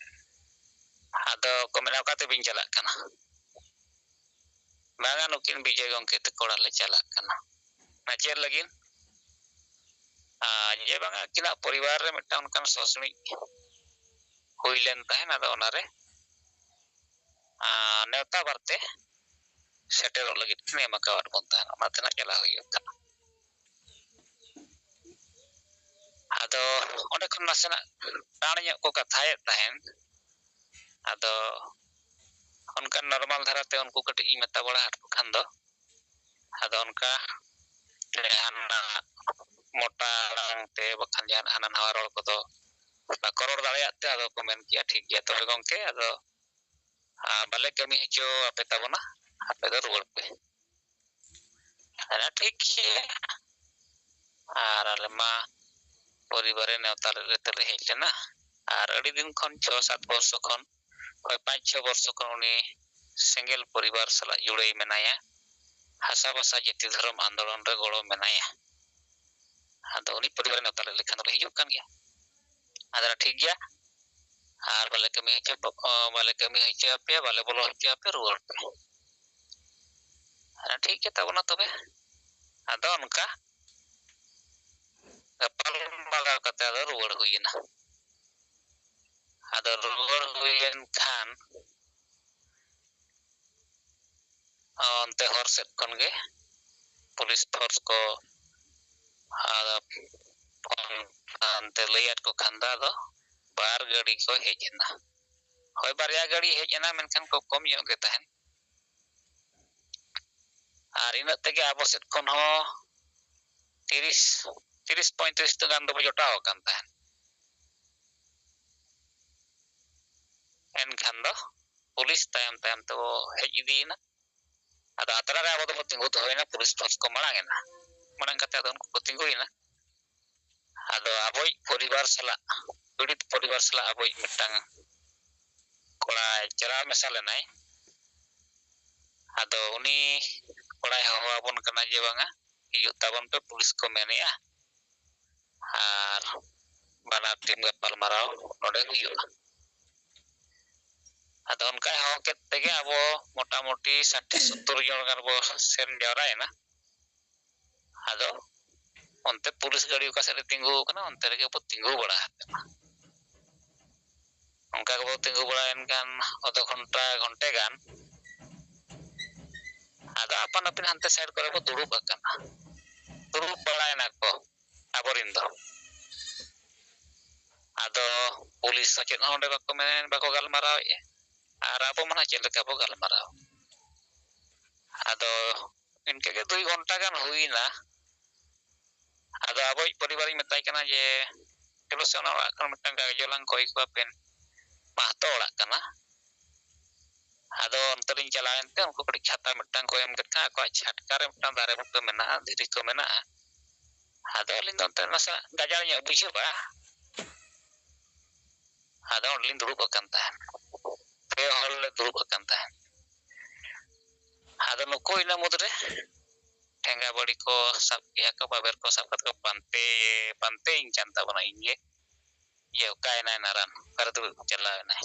ᱟᱫᱚ ᱠᱚ ᱢᱮᱱᱟ, "ᱚᱠᱟ ᱛᱮᱵᱤᱱ ᱪᱟᱞᱟᱜ ᱠᱟᱱᱟ?" "ᱵᱟᱝᱟ, ᱱᱩᱠᱤᱱ ᱵᱤᱡᱚᱭ ᱜᱚᱢᱠᱮ ᱛᱟᱠᱚ ᱚᱲᱟᱜ ᱞᱮ ᱪᱟᱞᱟᱜ ᱠᱟᱱᱟ᱾ ᱚᱱᱟ ᱪᱮᱫ ᱞᱟᱹᱜᱤᱫ?" ᱟᱨ ᱡᱮ ᱵᱟᱝᱟ, ᱟᱹᱠᱤᱱᱟᱜ ᱯᱚᱨᱤᱵᱟᱨ ᱨᱮ ᱢᱤᱫᱴᱟᱝ ᱚᱱᱠᱟᱱ ᱥᱚᱥᱱᱤᱡ ᱦᱩᱭ ᱞᱮᱱ ᱛᱟᱦᱮᱸᱱ, ᱟᱫᱚ ᱚᱱᱟᱨᱮ, ᱟᱨ ᱱᱮᱣᱛᱟ ᱵᱟᱨᱛᱮ ᱥᱮᱴᱮᱨᱚᱜ ᱞᱟᱹᱜᱤᱫ ᱠᱤᱱ ᱮᱢ ᱟᱠᱟᱣᱟᱫ ᱵᱚᱱ ᱛᱟᱦᱮᱸᱱ, ᱚᱱᱟ ᱛᱮᱱᱟᱜ ᱪᱟᱞᱟᱣ ᱦᱩᱭᱩᱜ ᱠᱟᱱᱟ᱾ ᱟᱫᱚ ᱚᱸᱰᱮ ᱠᱷᱚᱱ ᱱᱟᱥᱮᱱᱟᱜ ᱴᱟᱬ ᱧᱚᱜ ᱠᱚ ᱠᱟᱛᱷᱟᱭᱮᱫ ᱛᱟᱦᱮᱸᱱ᱾ ᱟᱫᱚ ᱚᱱᱠᱟᱱ ᱱᱚᱨᱢᱟᱞ ᱫᱷᱟᱨᱟᱛᱮ ᱩᱱᱠᱩ ᱠᱟᱹᱴᱤᱡ ᱤᱧ ᱢᱮᱛᱟ ᱵᱟᱲᱟ ᱟᱫ ᱠᱚ ᱠᱷᱟᱱ ᱫᱚ, ᱟᱫᱚ ᱚᱱᱠᱟ ᱡᱟᱦᱟᱱᱟᱜ ᱢᱚᱴᱟ ᱟᱲᱟᱝ ᱛᱮ ᱵᱟᱠᱷᱟᱱ ᱡᱟᱦᱟᱱᱟᱜ ᱦᱟᱱᱟ ᱱᱟᱣᱟ ᱨᱚᱲ ᱠᱚᱫᱚ ᱵᱟᱠᱚ ᱨᱚᱲ ᱫᱟᱲᱮᱭᱟᱜ ᱛᱮ, ᱟᱫᱚ ᱠᱚ ᱢᱮᱱ ᱠᱮᱜᱼᱟ, "ᱴᱷᱤᱠ ᱜᱮᱭᱟ ᱛᱚᱵᱮ ᱜᱚᱢᱠᱮ, ᱟᱫᱚ, ᱟᱨ, ᱵᱟᱞᱮ ᱠᱟᱹᱢᱤ ᱦᱚᱪᱚ ᱟᱯᱮ ᱛᱟᱵᱚᱱᱟ, ᱟᱯᱮ ᱫᱚ ᱨᱩᱣᱟᱹᱲ ᱯᱮ᱾" ᱟᱫᱚ ᱴᱷᱤᱠ ᱜᱮᱭᱟ᱾ ᱟᱨ ᱟᱞᱮ ᱢᱟ ᱯᱚᱨᱤᱵᱟᱨᱮ ᱱᱮᱣᱛᱟ ᱞᱮᱫ ᱞᱮᱛᱮ ᱞᱮ ᱦᱮᱡ ᱞᱮᱱᱟ᱾ ᱟᱨ ᱟᱹᱰᱤ ᱫᱤᱱ ᱠᱷᱚᱱ, ᱪᱷᱚ ᱥᱟᱛ ᱵᱚᱨᱥᱚ ᱠᱷᱚᱱ, ᱦᱳᱭ, ᱯᱟᱸᱪ ᱪᱷᱚ ᱵᱚᱨᱥᱚ ᱠᱷᱚᱱ ᱩᱱᱤ ᱥᱮᱸᱜᱮᱞ ᱯᱚᱨᱤᱵᱟᱨ ᱥᱟᱞᱟᱜ ᱡᱩᱲᱟᱹᱭ ᱢᱮᱱᱟᱭᱟ᱾ ᱦᱟᱥᱟ ᱵᱷᱟᱥᱟ ᱡᱟᱹᱛᱤ ᱫᱷᱚᱨᱚᱢ ᱟᱱᱫᱳᱞᱚᱱ ᱨᱮ ᱜᱚᱲᱚ ᱢᱮᱱᱟᱭᱟ᱾ ᱟᱫᱚ ᱩᱱᱤ ᱯᱚᱨᱤᱵᱟᱨᱮ ᱱᱮᱣᱛᱟ ᱞᱮᱫ ᱞᱮᱠᱷᱟᱱ ᱫᱚᱞᱮ ᱦᱤᱡᱩᱜ ᱠᱟᱱ ᱜᱮᱭᱟ᱾ ᱟᱫᱚ ᱴᱷᱤᱠ ᱜᱮᱭᱟ, ᱟᱨ ᱵᱟᱞᱮ ᱠᱟᱹᱢᱤ ᱦᱚᱪᱚ, ᱵᱟᱞᱮ ᱠᱟᱹᱢᱤ ᱦᱚᱪᱚ ᱟᱯᱮᱭᱟ, ᱵᱟᱞᱮ ᱵᱚᱞᱚ ᱦᱚᱪᱚ ᱟᱯᱮᱭᱟ, ᱨᱩᱣᱟᱹᱲ ᱯᱮ᱾ ᱟᱫᱚ ᱴᱷᱤᱠ ᱜᱮ ᱛᱟᱵᱚᱱᱟ ᱛᱚᱵᱮ᱾ ᱟᱫᱚ ᱚᱱᱠᱟ ᱜᱟᱯᱟᱞ ᱢᱟᱨᱟᱣ ᱠᱟᱛᱮ ᱟᱫᱚ ᱨᱩᱣᱟᱹᱲ ᱦᱩᱭᱮᱱᱟ᱾ ᱟᱫᱚ ᱨᱩᱣᱟᱹᱲ ᱦᱩᱭᱮᱱ ᱠᱷᱟᱱ ᱚᱱᱛᱮ ᱦᱚᱨ ᱥᱮᱫ ᱠᱷᱚᱱ ᱜᱮ ᱯᱩᱞᱤᱥ ᱯᱷᱳᱨᱥ ᱠᱚ, ᱟᱫᱚ ᱯᱷᱳᱱ ᱦᱟᱱᱛᱮ ᱞᱟᱹᱭᱟᱫ ᱠᱚ ᱠᱷᱟᱱ ᱫᱚ ᱟᱫᱚ ᱵᱟᱨ ᱜᱟᱹᱰᱤ ᱠᱚ ᱦᱮᱡ ᱮᱱᱟ᱾ ᱦᱳᱭ, ᱵᱟᱨᱭᱟ ᱜᱟᱹᱰᱤ ᱦᱮᱡ ᱮᱱᱟ, ᱢᱮᱱᱠᱷᱟᱱ ᱠᱚ ᱠᱚᱢ ᱧᱚᱜ ᱜᱮ ᱛᱟᱦᱮᱸᱱ᱾ ᱟᱨ ᱤᱱᱟᱹᱜ ᱛᱮᱜᱮ ᱟᱵᱚ ᱥᱮᱫ ᱠᱷᱚᱱ ᱦᱚᱸ ᱛᱤᱨᱤᱥ ᱛᱤᱨᱤᱥ ᱯᱚᱸᱭᱛᱨᱤᱥ ᱜᱟᱱ ᱫᱚᱵᱚ ᱡᱚᱴᱟᱣ ᱟᱠᱟᱱ ᱛᱟᱦᱮᱸᱫ᱾ ᱮᱱᱠᱷᱟᱱ ᱫᱚ ᱯᱩᱞᱤᱥ ᱛᱟᱭᱚᱢ ᱛᱟᱭᱚᱢ ᱛᱮᱵᱚ ᱦᱮᱡ ᱤᱫᱤᱭᱮᱱᱟ᱾ ᱟᱫᱚ ᱟᱛᱨᱟ ᱨᱮ ᱟᱵᱚ ᱫᱚᱵᱚ ᱛᱤᱸᱜᱩ ᱫᱚᱦᱚᱭᱮᱱᱟ, ᱯᱩᱞᱤᱥ ᱯᱷᱳᱨᱥ ᱠᱚ ᱢᱟᱲᱟᱝ ᱮᱱᱟ᱾ ᱢᱟᱲᱟᱝ ᱠᱟᱛᱮ ᱟᱫᱚ ᱩᱱᱠᱩ ᱠᱚ ᱛᱤᱸᱜᱩᱭᱮᱱᱟ᱾ ᱟᱫᱚ ᱟᱵᱚᱭᱤᱡ ᱯᱚᱨᱤᱵᱟᱨ ᱥᱟᱞᱟᱜ, ᱯᱤᱲᱤᱛ ᱯᱚᱨᱤᱵᱟᱨ ᱥᱟᱞᱟᱜ ᱟᱵᱚᱭᱤᱡ ᱢᱤᱫᱴᱟᱝ ᱠᱚᱲᱟᱭ ᱪᱟᱞᱟᱣ ᱢᱮᱥᱟ ᱞᱮᱱᱟᱭ᱾ ᱟᱫᱚ ᱩᱱᱤ ᱠᱚᱲᱟᱭ ᱦᱚᱦᱚ ᱟᱵᱚᱱ ᱠᱟᱱᱟ ᱡᱮ, "ᱵᱟᱝᱟ, ᱦᱤᱡᱩᱜ ᱛᱟᱵᱚᱱ ᱯᱮ, ᱯᱩᱞᱤᱥ ᱠᱚ ᱢᱮᱱᱮᱜᱼᱟ, ᱟᱨ ᱵᱟᱱᱟᱨ ᱴᱤᱢ ᱜᱟᱯᱟᱞ ᱢᱟᱨᱟᱣ ᱱᱚᱰᱮ ᱦᱩᱭᱩᱜᱼᱟ᱾" ᱟᱫᱚ ᱚᱱᱠᱟᱭ ᱦᱚᱦᱚ ᱠᱮᱫ ᱛᱮᱜᱮ ᱟᱵᱚ ᱢᱚᱴᱟᱢᱩᱴᱤ ᱥᱟᱴᱴᱤ ᱥᱚᱛᱛᱚᱨ ᱡᱚᱱ ᱜᱟᱱ ᱵᱚ ᱥᱮᱱ ᱡᱟᱣᱨᱟᱭᱮᱱᱟ᱾ ᱟᱫᱚ ᱚᱱᱛᱮ ᱯᱩᱞᱤᱥ ᱜᱟᱹᱰᱤ ᱚᱠᱟ ᱥᱮᱫ ᱨᱮ ᱛᱤᱸᱜᱩ ᱟᱠᱟᱱᱟ, ᱚᱱᱛᱮ ᱨᱮᱜᱮ ᱵᱚ ᱛᱤᱸᱜᱩ ᱵᱟᱲᱟ ᱟᱠᱟᱱᱟ᱾ ᱚᱱᱠᱟ ᱜᱮᱵᱚ ᱛᱤᱸᱜᱩ ᱵᱟᱲᱟᱭᱮᱱ ᱠᱷᱟᱱ ᱚᱫᱷᱚ ᱜᱷᱚᱱᱴᱟ, ᱜᱷᱚᱱᱴᱮ ᱜᱟᱱ ᱟᱫᱚ ᱟᱯᱟᱱ ᱟᱹᱯᱤᱱ ᱦᱟᱱᱛᱮ ᱥᱟᱭᱤᱰ ᱠᱚᱨᱮ ᱵᱚ ᱫᱩᱲᱩᱵ ᱟᱠᱟᱱᱟ᱾ ᱫᱩᱲᱩᱵ ᱵᱟᱲᱟᱭᱮᱱᱟ ᱠᱚ ᱟᱵᱚᱨᱤᱱ ᱫᱚ᱾ ᱟᱫᱚ ᱯᱩᱞᱤᱥ ᱦᱚᱸ ᱪᱮᱫ ᱦᱚᱸ ᱚᱸᱰᱮ ᱵᱟᱠᱚ ᱢᱮᱱ, ᱵᱟᱠᱚ ᱜᱟᱞᱢᱟᱨᱟᱣᱮᱫᱼᱟ᱾ ᱟᱨ ᱟᱵᱚ ᱢᱟ ᱱᱟᱦᱟᱜ ᱪᱮᱫ ᱞᱮᱠᱟ ᱵᱚ ᱜᱟᱞᱢᱟᱨᱟᱣ? ᱟᱫᱚ ᱤᱱᱠᱟᱹ ᱜᱮ ᱫᱩᱭ ᱜᱷᱚᱱᱴᱟ ᱜᱟᱱ ᱦᱩᱭᱱᱟ᱾ ᱟᱫᱚ ᱟᱵᱚᱭᱤᱡ ᱯᱚᱨᱤᱵᱟᱨᱤᱧ ᱢᱮᱛᱟᱭ ᱠᱟᱱᱟ ᱡᱮ, "ᱪᱚᱞᱚ ᱥᱮ ᱚᱱᱟ ᱚᱲᱟᱜ ᱠᱷᱚᱱ ᱢᱤᱫᱴᱟᱝ ᱜᱟᱡᱚᱞᱟᱝ ᱠᱚᱭ ᱠᱚᱣᱟ ᱯᱮᱱ, ᱢᱟᱦᱛᱚ ᱚᱲᱟᱜ ᱠᱟᱱᱟ᱾" ᱟᱫᱚ ᱚᱱᱛᱮ ᱞᱤᱧ ᱪᱟᱞᱟᱣᱮᱱ ᱛᱮ ᱩᱱᱠᱩ ᱠᱟᱹᱴᱤᱡ ᱪᱷᱟᱛᱟ ᱢᱤᱫᱴᱟᱝ ᱠᱚ ᱮᱢ ᱠᱮᱫ ᱠᱷᱟᱱ, ᱟᱠᱚᱣᱟᱜ ᱪᱷᱟᱴᱠᱟ ᱨᱮ ᱢᱤᱫᱴᱟᱝ ᱫᱟᱨᱮ ᱵᱩᱴᱟᱹ ᱢᱮᱱᱟᱜᱼᱟ, ᱫᱷᱤᱨᱤ ᱠᱚ ᱢᱮᱱᱟᱜᱼᱟ᱾ ᱟᱫᱚ ᱟᱹᱞᱤᱧ ᱫᱚ ᱚᱱᱛᱮ ᱱᱟᱥᱮ ᱜᱟᱡᱟᱲ ᱧᱚᱜ ᱵᱩᱡᱷᱟᱹᱜᱼᱟ᱾ ᱟᱫᱚ ᱚᱸᱰᱮ ᱞᱤᱧ ᱫᱩᱲᱩᱵ ᱟᱠᱟᱱ ᱛᱟᱦᱮᱸᱫ, ᱯᱮ ᱦᱚᱲ ᱞᱮ ᱫᱩᱲᱩᱵ ᱟᱠᱟᱱ ᱛᱟᱦᱮᱸᱫ᱾ ᱟᱫᱚ ᱱᱩᱠᱩ ᱤᱱᱟᱹ ᱢᱩᱫᱽᱨᱮ ᱴᱷᱮᱸᱜᱟ ᱵᱟᱹᱲᱤ ᱠᱚ ᱥᱟᱵ ᱠᱮᱜᱼᱟ ᱠᱚ, ᱵᱟᱵᱮᱨ ᱠᱚ ᱥᱟᱵ ᱠᱟᱛᱮ ᱠᱚ ᱯᱟᱱᱛᱮ, ᱯᱟᱱᱛᱮᱭᱤᱧ ᱠᱟᱱ ᱛᱟᱵᱚᱱᱟ ᱤᱧ ᱜᱮ, ᱡᱮ ᱚᱠᱟᱭᱮᱱᱟᱭ ᱱᱟᱨᱟᱱ, ᱚᱠᱟᱨᱮ ᱫᱩᱲᱩᱵ ᱪᱟᱞᱟᱣ ᱮᱱᱟᱭ᱾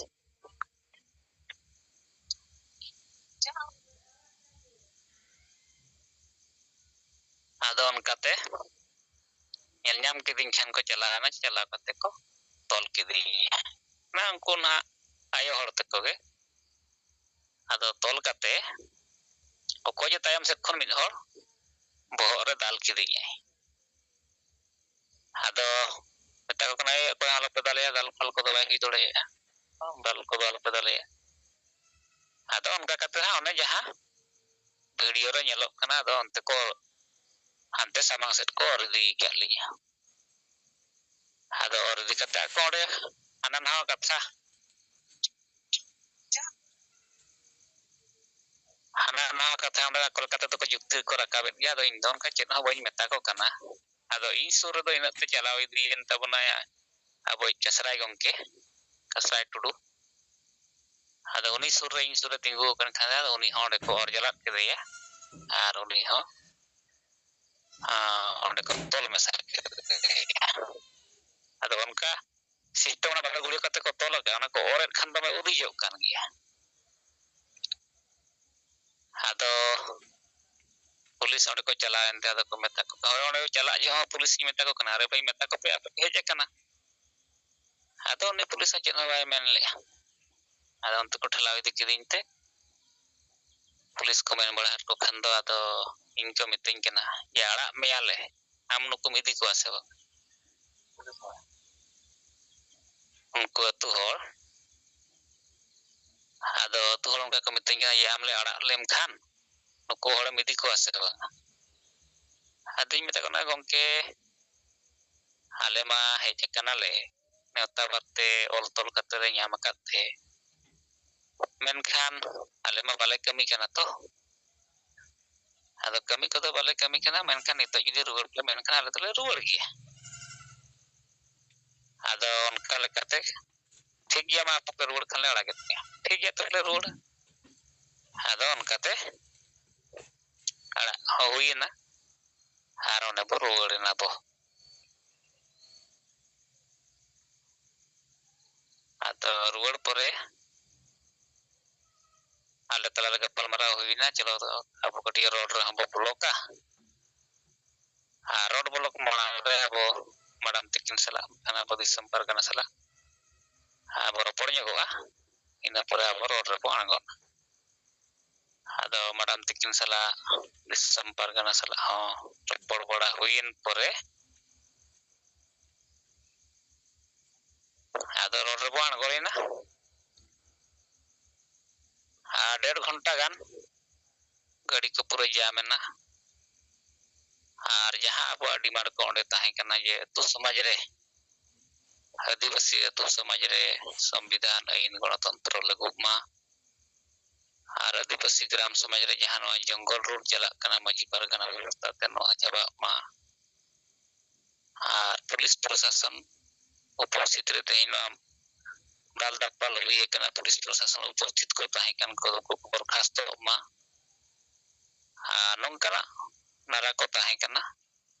ᱟᱫᱚ ᱚᱱᱠᱟᱛᱮ ᱧᱮᱞ ᱧᱟᱢ ᱠᱤᱫᱤᱧ ᱠᱷᱟᱱ ᱠᱚ ᱪᱟᱞᱟᱣ ᱮᱱᱟ, ᱪᱟᱞᱟᱣ ᱠᱟᱛᱮ ᱠᱚ ᱛᱚᱞ ᱠᱤᱫᱤᱧᱟ᱾ ᱚᱱᱟ ᱩᱱᱠᱩ ᱱᱟᱦᱟᱜ ᱟᱭᱳ ᱦᱚᱲ ᱛᱟᱠᱚ ᱜᱮ᱾ ᱟᱫᱚ ᱛᱚᱞ ᱠᱟᱛᱮ ᱚᱠᱚᱭ ᱡᱮ ᱛᱟᱭᱚᱢ ᱥᱮᱫ ᱠᱷᱚᱱ ᱢᱤᱫ ᱦᱚᱲ ᱵᱚᱦᱚᱜ ᱨᱮ ᱫᱟᱞ ᱠᱤᱫᱤᱧᱟᱭ᱾ ᱟᱫᱚ ᱢᱮᱛᱟ ᱠᱚ ᱠᱟᱱᱟᱭ, "ᱚᱠᱚᱭ ᱦᱚᱸ ᱟᱞᱚᱯᱮ ᱫᱟᱞᱮᱭᱟ, ᱫᱟᱞ ᱯᱷᱟᱞ ᱠᱚᱫᱚ ᱵᱟᱭ ᱦᱩᱭ ᱫᱟᱲᱮᱭᱟᱜᱼᱟ, ᱫᱟᱞ ᱠᱚᱫᱚ ᱟᱞᱚᱯᱮ ᱫᱟᱞᱮᱭᱟ᱾" ᱟᱫᱚ ᱚᱱᱠᱟ ᱠᱟᱛᱮ ᱦᱟᱸᱜ ᱚᱱᱮ ᱡᱟᱦᱟᱸ ᱵᱷᱤᱰᱤᱭᱳ ᱨᱮ ᱧᱮᱞᱚᱜ ᱠᱟᱱᱟ, ᱟᱫᱚ ᱚᱱᱛᱮ ᱠᱚ ᱦᱟᱱᱛᱮ ᱥᱟᱢᱟᱝ ᱥᱮᱫ ᱠᱚ ᱚᱨ ᱤᱫᱤ ᱟᱠᱟᱫ ᱞᱤᱧᱟ᱾ ᱟᱫᱚ ᱚᱨ ᱤᱫᱤ ᱠᱟᱛᱮ ᱟᱠᱚ ᱚᱸᱰᱮ ᱦᱟᱱᱟ ᱱᱟᱣᱟ ᱠᱟᱛᱷᱟ, ᱦᱟᱱᱟ ᱱᱟᱣᱟ ᱠᱟᱛᱷᱟ ᱚᱸᱰᱮ ᱟᱠᱚ ᱞᱮᱠᱟ ᱛᱮᱫᱚ ᱠᱚ ᱡᱩᱠᱛᱤ ᱠᱚ ᱨᱟᱠᱟᱵᱮᱫ ᱜᱮᱭᱟ᱾ ᱟᱫᱚ ᱤᱧ ᱫᱚ ᱚᱱᱠᱟ ᱪᱮᱫ ᱦᱚᱸ ᱵᱟᱹᱧ ᱢᱮᱛᱟ ᱠᱚ ᱠᱟᱱᱟ᱾ ᱟᱫᱚ ᱤᱧ ᱥᱩᱨ ᱨᱮᱫᱚ ᱤᱱᱟᱹᱜ ᱛᱮ ᱪᱟᱞᱟᱣ ᱤᱫᱤᱭᱮᱱ ᱛᱟᱵᱚᱱᱟᱭ ᱟᱵᱚᱭᱤᱡ ᱠᱟᱥᱨᱟᱭ ᱜᱚᱢᱠᱮ, ᱠᱟᱥᱨᱟᱭ ᱴᱩᱰᱩ᱾ ᱟᱫᱚ ᱩᱱᱤ ᱥᱩᱨ ᱨᱮ, ᱤᱧ ᱥᱩᱨ ᱨᱮ ᱛᱤᱸᱜᱩ ᱟᱠᱟᱱ ᱠᱷᱟᱱ, ᱟᱫᱚ ᱩᱱᱤ ᱦᱚᱸ ᱚᱸᱰᱮ ᱠᱚ ᱚᱨ ᱡᱟᱞᱟᱫ ᱠᱮᱫᱮᱭᱟ᱾ ᱟᱨ ᱩᱱᱤ ᱦᱚᱸ, ᱟᱸ, ᱚᱸᱰᱮ ᱠᱚ ᱛᱚᱞ ᱢᱮᱥᱟ ᱠᱮᱫᱮᱭᱟ᱾ ᱟᱫᱚ ᱚᱱᱠᱟ system ᱚᱱᱟ ᱵᱟᱨᱚ ᱜᱷᱩᱲᱤ ᱠᱟᱛᱮ ᱠᱚ ᱛᱚᱞ ᱟᱠᱟᱫᱼᱟ, ᱚᱱᱟ ᱠᱚ ᱚᱨᱮᱫ ᱠᱷᱟᱱ ᱫᱚᱢᱮ ᱩᱨᱤᱡᱚᱜ ᱠᱟᱱ ᱜᱮᱭᱟ᱾ ᱟᱫᱚ ᱯᱩᱞᱤᱥ ᱚᱸᱰᱮ ᱠᱚ ᱪᱟᱞᱟᱣᱮᱱ ᱛᱮ, ᱟᱫᱚ ᱠᱚ ᱢᱮᱛᱟ ᱠᱚ ᱠᱟᱱᱟ, ᱦᱳᱭ, ᱚᱸᱰᱮ ᱪᱟᱞᱟᱜ ᱡᱚᱦᱚᱜ ᱯᱩᱞᱤᱥ ᱤᱧ ᱢᱮᱛᱟ ᱠᱚ ᱠᱟᱱᱟ, "ᱟᱨᱮ ᱵᱷᱟᱹᱭ, ᱢᱮᱛᱟ ᱠᱚᱯᱮ, ᱟᱯᱮ ᱯᱮ ᱦᱮᱡ ᱟᱠᱟᱱᱟ?" ᱟᱫᱚ ᱩᱱᱤ ᱯᱩᱞᱤᱥ ᱦᱚᱸ ᱪᱮᱫ ᱦᱚᱸ ᱵᱟᱭ ᱢᱮᱱ ᱞᱮᱜᱼᱟ᱾ ᱟᱫᱚ ᱚᱱᱛᱮ ᱠᱚ ᱴᱷᱮᱞᱟᱣ ᱤᱫᱤ ᱠᱤᱫᱤᱧ ᱛᱮ, ᱯᱩᱞᱤᱥ ᱠᱚ ᱢᱮᱱ ᱵᱟᱲᱟ ᱟᱫ ᱠᱚ ᱠᱷᱟᱱ ᱫᱚ, ᱟᱫᱚ ᱤᱧ ᱠᱚ ᱢᱤᱛᱟᱹᱧ ᱠᱟᱱᱟ ᱡᱮ, "ᱟᱲᱟᱜ ᱢᱮᱭᱟᱞᱮ, ᱟᱢ ᱱᱩᱠᱩᱢ ᱤᱫᱤ ᱠᱚᱣᱟ ᱥᱮ ᱵᱟᱝ?" ᱩᱱᱠᱩ ᱟᱹᱛᱩ ᱦᱚᱲ, ᱟᱫᱚ ᱟᱹᱛᱩ ᱦᱚᱲ ᱚᱱᱠᱟ ᱠᱚ ᱢᱤᱛᱟᱹᱧ ᱠᱟᱱᱟ ᱡᱮ, "ᱟᱢ ᱞᱮ ᱟᱲᱟᱜ ᱞᱮᱢ ᱠᱷᱟᱱ ᱱᱩᱠᱩ ᱦᱚᱲᱮᱢ ᱤᱫᱤ ᱠᱚᱣᱟ ᱥᱮ ᱵᱟᱝ?" ᱟᱫᱚᱧ ᱢᱮᱛᱟ ᱠᱚ ᱠᱟᱱᱟ, "ᱜᱚᱢᱠᱮ, ᱟᱞᱮ ᱢᱟ ᱦᱮᱡ ᱟᱠᱟᱱᱟᱞᱮ ᱱᱮᱣᱛᱟ ᱵᱟᱨᱛᱮ ᱚᱞ ᱛᱚᱞ ᱠᱟᱛᱮ ᱞᱮ ᱧᱟᱢ ᱟᱠᱟᱫ ᱛᱮ, ᱢᱮᱱᱠᱷᱟᱱ ᱟᱞᱮ ᱢᱟ ᱵᱟᱞᱮ ᱠᱟᱹᱢᱤ ᱠᱟᱱᱟ ᱛᱚ, ᱟᱫᱚ ᱠᱟᱹᱢᱤ ᱠᱚᱫᱚ ᱵᱟᱞᱮ ᱠᱟᱹᱢᱤ ᱠᱟᱱᱟ, ᱢᱮᱱᱠᱷᱟᱱ ᱱᱤᱛᱚᱜ ᱡᱩᱫᱤ ᱨᱩᱣᱟᱹᱲ ᱯᱮ ᱢᱮᱱᱠᱷᱟᱱ ᱟᱞᱮ ᱫᱚᱞᱮ ᱨᱩᱣᱟᱹᱲ ᱜᱮᱭᱟ᱾ ᱟᱫᱚ ᱚᱱᱠᱟ ᱞᱮᱠᱟᱛᱮ, ᱴᱷᱤᱠ ᱜᱮᱭᱟ, ᱢᱟ ᱟᱯᱮ ᱯᱮ ᱨᱩᱣᱟᱹᱲ ᱠᱷᱟᱱ ᱞᱮ ᱟᱲᱟᱜᱮᱫ ᱯᱮᱭᱟ, ᱴᱷᱤᱠ ᱜᱮᱭᱟ, ᱛᱚᱵᱮ ᱞᱮ ᱨᱩᱣᱟᱹᱲᱟ᱾" ᱟᱫᱚ ᱚᱱᱠᱟᱛᱮ ᱟᱲᱟᱜ ᱦᱚᱸ ᱦᱩᱭᱮᱱᱟ, ᱟᱨ ᱚᱸᱰᱮ ᱵᱚ ᱨᱩᱣᱟᱹᱲ ᱮᱱᱟ ᱵᱚ᱾ ᱟᱫᱚ ᱨᱩᱣᱟᱹᱲ ᱯᱚᱨᱮ ᱟᱞᱮ ᱛᱟᱞᱟᱨᱮ ᱜᱟᱯᱟᱞᱢᱟᱨᱟᱣ ᱦᱩᱭᱱᱟ, ᱪᱚᱞᱚ ᱟᱵᱚ ᱠᱟᱹᱴᱤᱡ ᱨᱳᱰ ᱨᱮᱦᱚᱸ ᱵᱚ ᱵᱚᱞᱚᱠᱟ᱾ ᱟᱨ ᱨᱳᱰ ᱵᱚᱞᱚᱠ ᱢᱟᱲᱟᱝ ᱨᱮ ᱟᱵᱚ ᱢᱮᱰᱟᱢ ᱛᱤᱠᱤᱱ ᱥᱟᱞᱟᱜ, ᱟᱵᱚ ᱫᱤᱥᱚᱢ ᱯᱟᱨᱜᱟᱱᱟ ᱥᱟᱞᱟᱜ ᱟᱵᱚ ᱨᱚᱯᱚᱲ ᱧᱚᱜᱚᱜᱼᱟ᱾ ᱤᱱᱟᱹ ᱯᱚᱨᱮ ᱟᱵᱚ ᱨᱳᱰ ᱨᱮᱵᱚ ᱟᱬᱜᱚᱱᱟ᱾ ᱟᱫᱚ ᱢᱮᱰᱟᱢ ᱛᱤᱠᱤᱱ ᱥᱟᱞᱟᱜ, ᱫᱤᱥᱚᱢ ᱯᱟᱨᱜᱟᱱᱟ ᱥᱟᱞᱟᱜ ᱦᱚᱸ ᱨᱚᱯᱚᱲ ᱵᱟᱲᱟ ᱦᱩᱭᱮᱱ ᱯᱚᱨᱮ, ᱟᱫᱚ ᱨᱳᱰ ᱨᱮᱵᱚ ᱟᱬᱜᱚᱭᱮᱱᱟ᱾ ᱟᱨ ᱰᱮᱲ ᱜᱷᱚᱱᱴᱟ ᱜᱟᱱ ᱜᱟᱹᱰᱤ ᱠᱚ ᱯᱩᱨᱟᱹ ᱡᱟᱢ ᱮᱱᱟ᱾ ᱟᱨ ᱡᱟᱦᱟᱸ ᱟᱵᱚᱣᱟᱜ ᱰᱤᱢᱟᱱᱰ ᱠᱚ ᱚᱸᱰᱮ ᱛᱟᱦᱮᱸ ᱠᱟᱱᱟ ᱡᱮ ᱟᱹᱛᱩ ᱥᱚᱢᱟᱡᱽ ᱨᱮ, ᱟᱹᱫᱤᱵᱟᱹᱥᱤ ᱟᱹᱛᱩ ᱥᱚᱢᱟᱡᱽ ᱨᱮ ᱥᱚᱝᱵᱤᱫᱷᱟᱱ ᱟᱹᱭᱤᱱ ᱜᱚᱱᱚᱛᱚᱱᱛᱨᱚ ᱞᱟᱹᱜᱩᱜ ᱢᱟ, ᱟᱨ ᱟᱹᱫᱤᱵᱟᱹᱥᱤ ᱜᱨᱟᱢ ᱥᱚᱢᱟᱡᱽ ᱨᱮ ᱡᱟᱦᱟᱸ ᱱᱚᱣᱟ ᱡᱚᱝᱜᱚᱞ ᱨᱳᱰ ᱪᱟᱞᱟᱜ ᱠᱟᱱᱟ ᱢᱟᱹᱡᱷᱤ ᱯᱟᱨᱜᱟᱱᱟ ᱵᱮᱵᱚᱥᱛᱷᱟ ᱛᱮ, ᱱᱚᱣᱟ ᱪᱟᱵᱟᱜ ᱢᱟ, ᱟᱨ ᱯᱩᱞᱤᱥ ᱯᱨᱚᱥᱟᱥᱚᱱ ᱩᱯᱚᱥᱛᱷᱤᱛ ᱨᱮ ᱛᱮᱦᱮᱧ ᱱᱚᱣᱟ ᱫᱟᱞ ᱫᱟᱯᱟᱞ ᱦᱩᱭ ᱟᱠᱟᱱᱟ, ᱯᱩᱞᱤᱥ ᱯᱨᱚᱥᱟᱥᱚᱱ ᱩᱯᱚᱥᱛᱷᱤᱛ ᱠᱚ ᱛᱟᱦᱮᱸ ᱠᱟᱱ ᱠᱚ ᱩᱱᱠᱩ ᱠᱚ ᱵᱚᱨᱠᱷᱟᱥᱛᱚᱜ ᱢᱟ, ᱟᱨ ᱱᱚᱝᱠᱟᱱᱟᱜ ᱱᱟᱨᱟ ᱠᱚ ᱛᱟᱦᱮᱸ ᱠᱟᱱᱟ᱾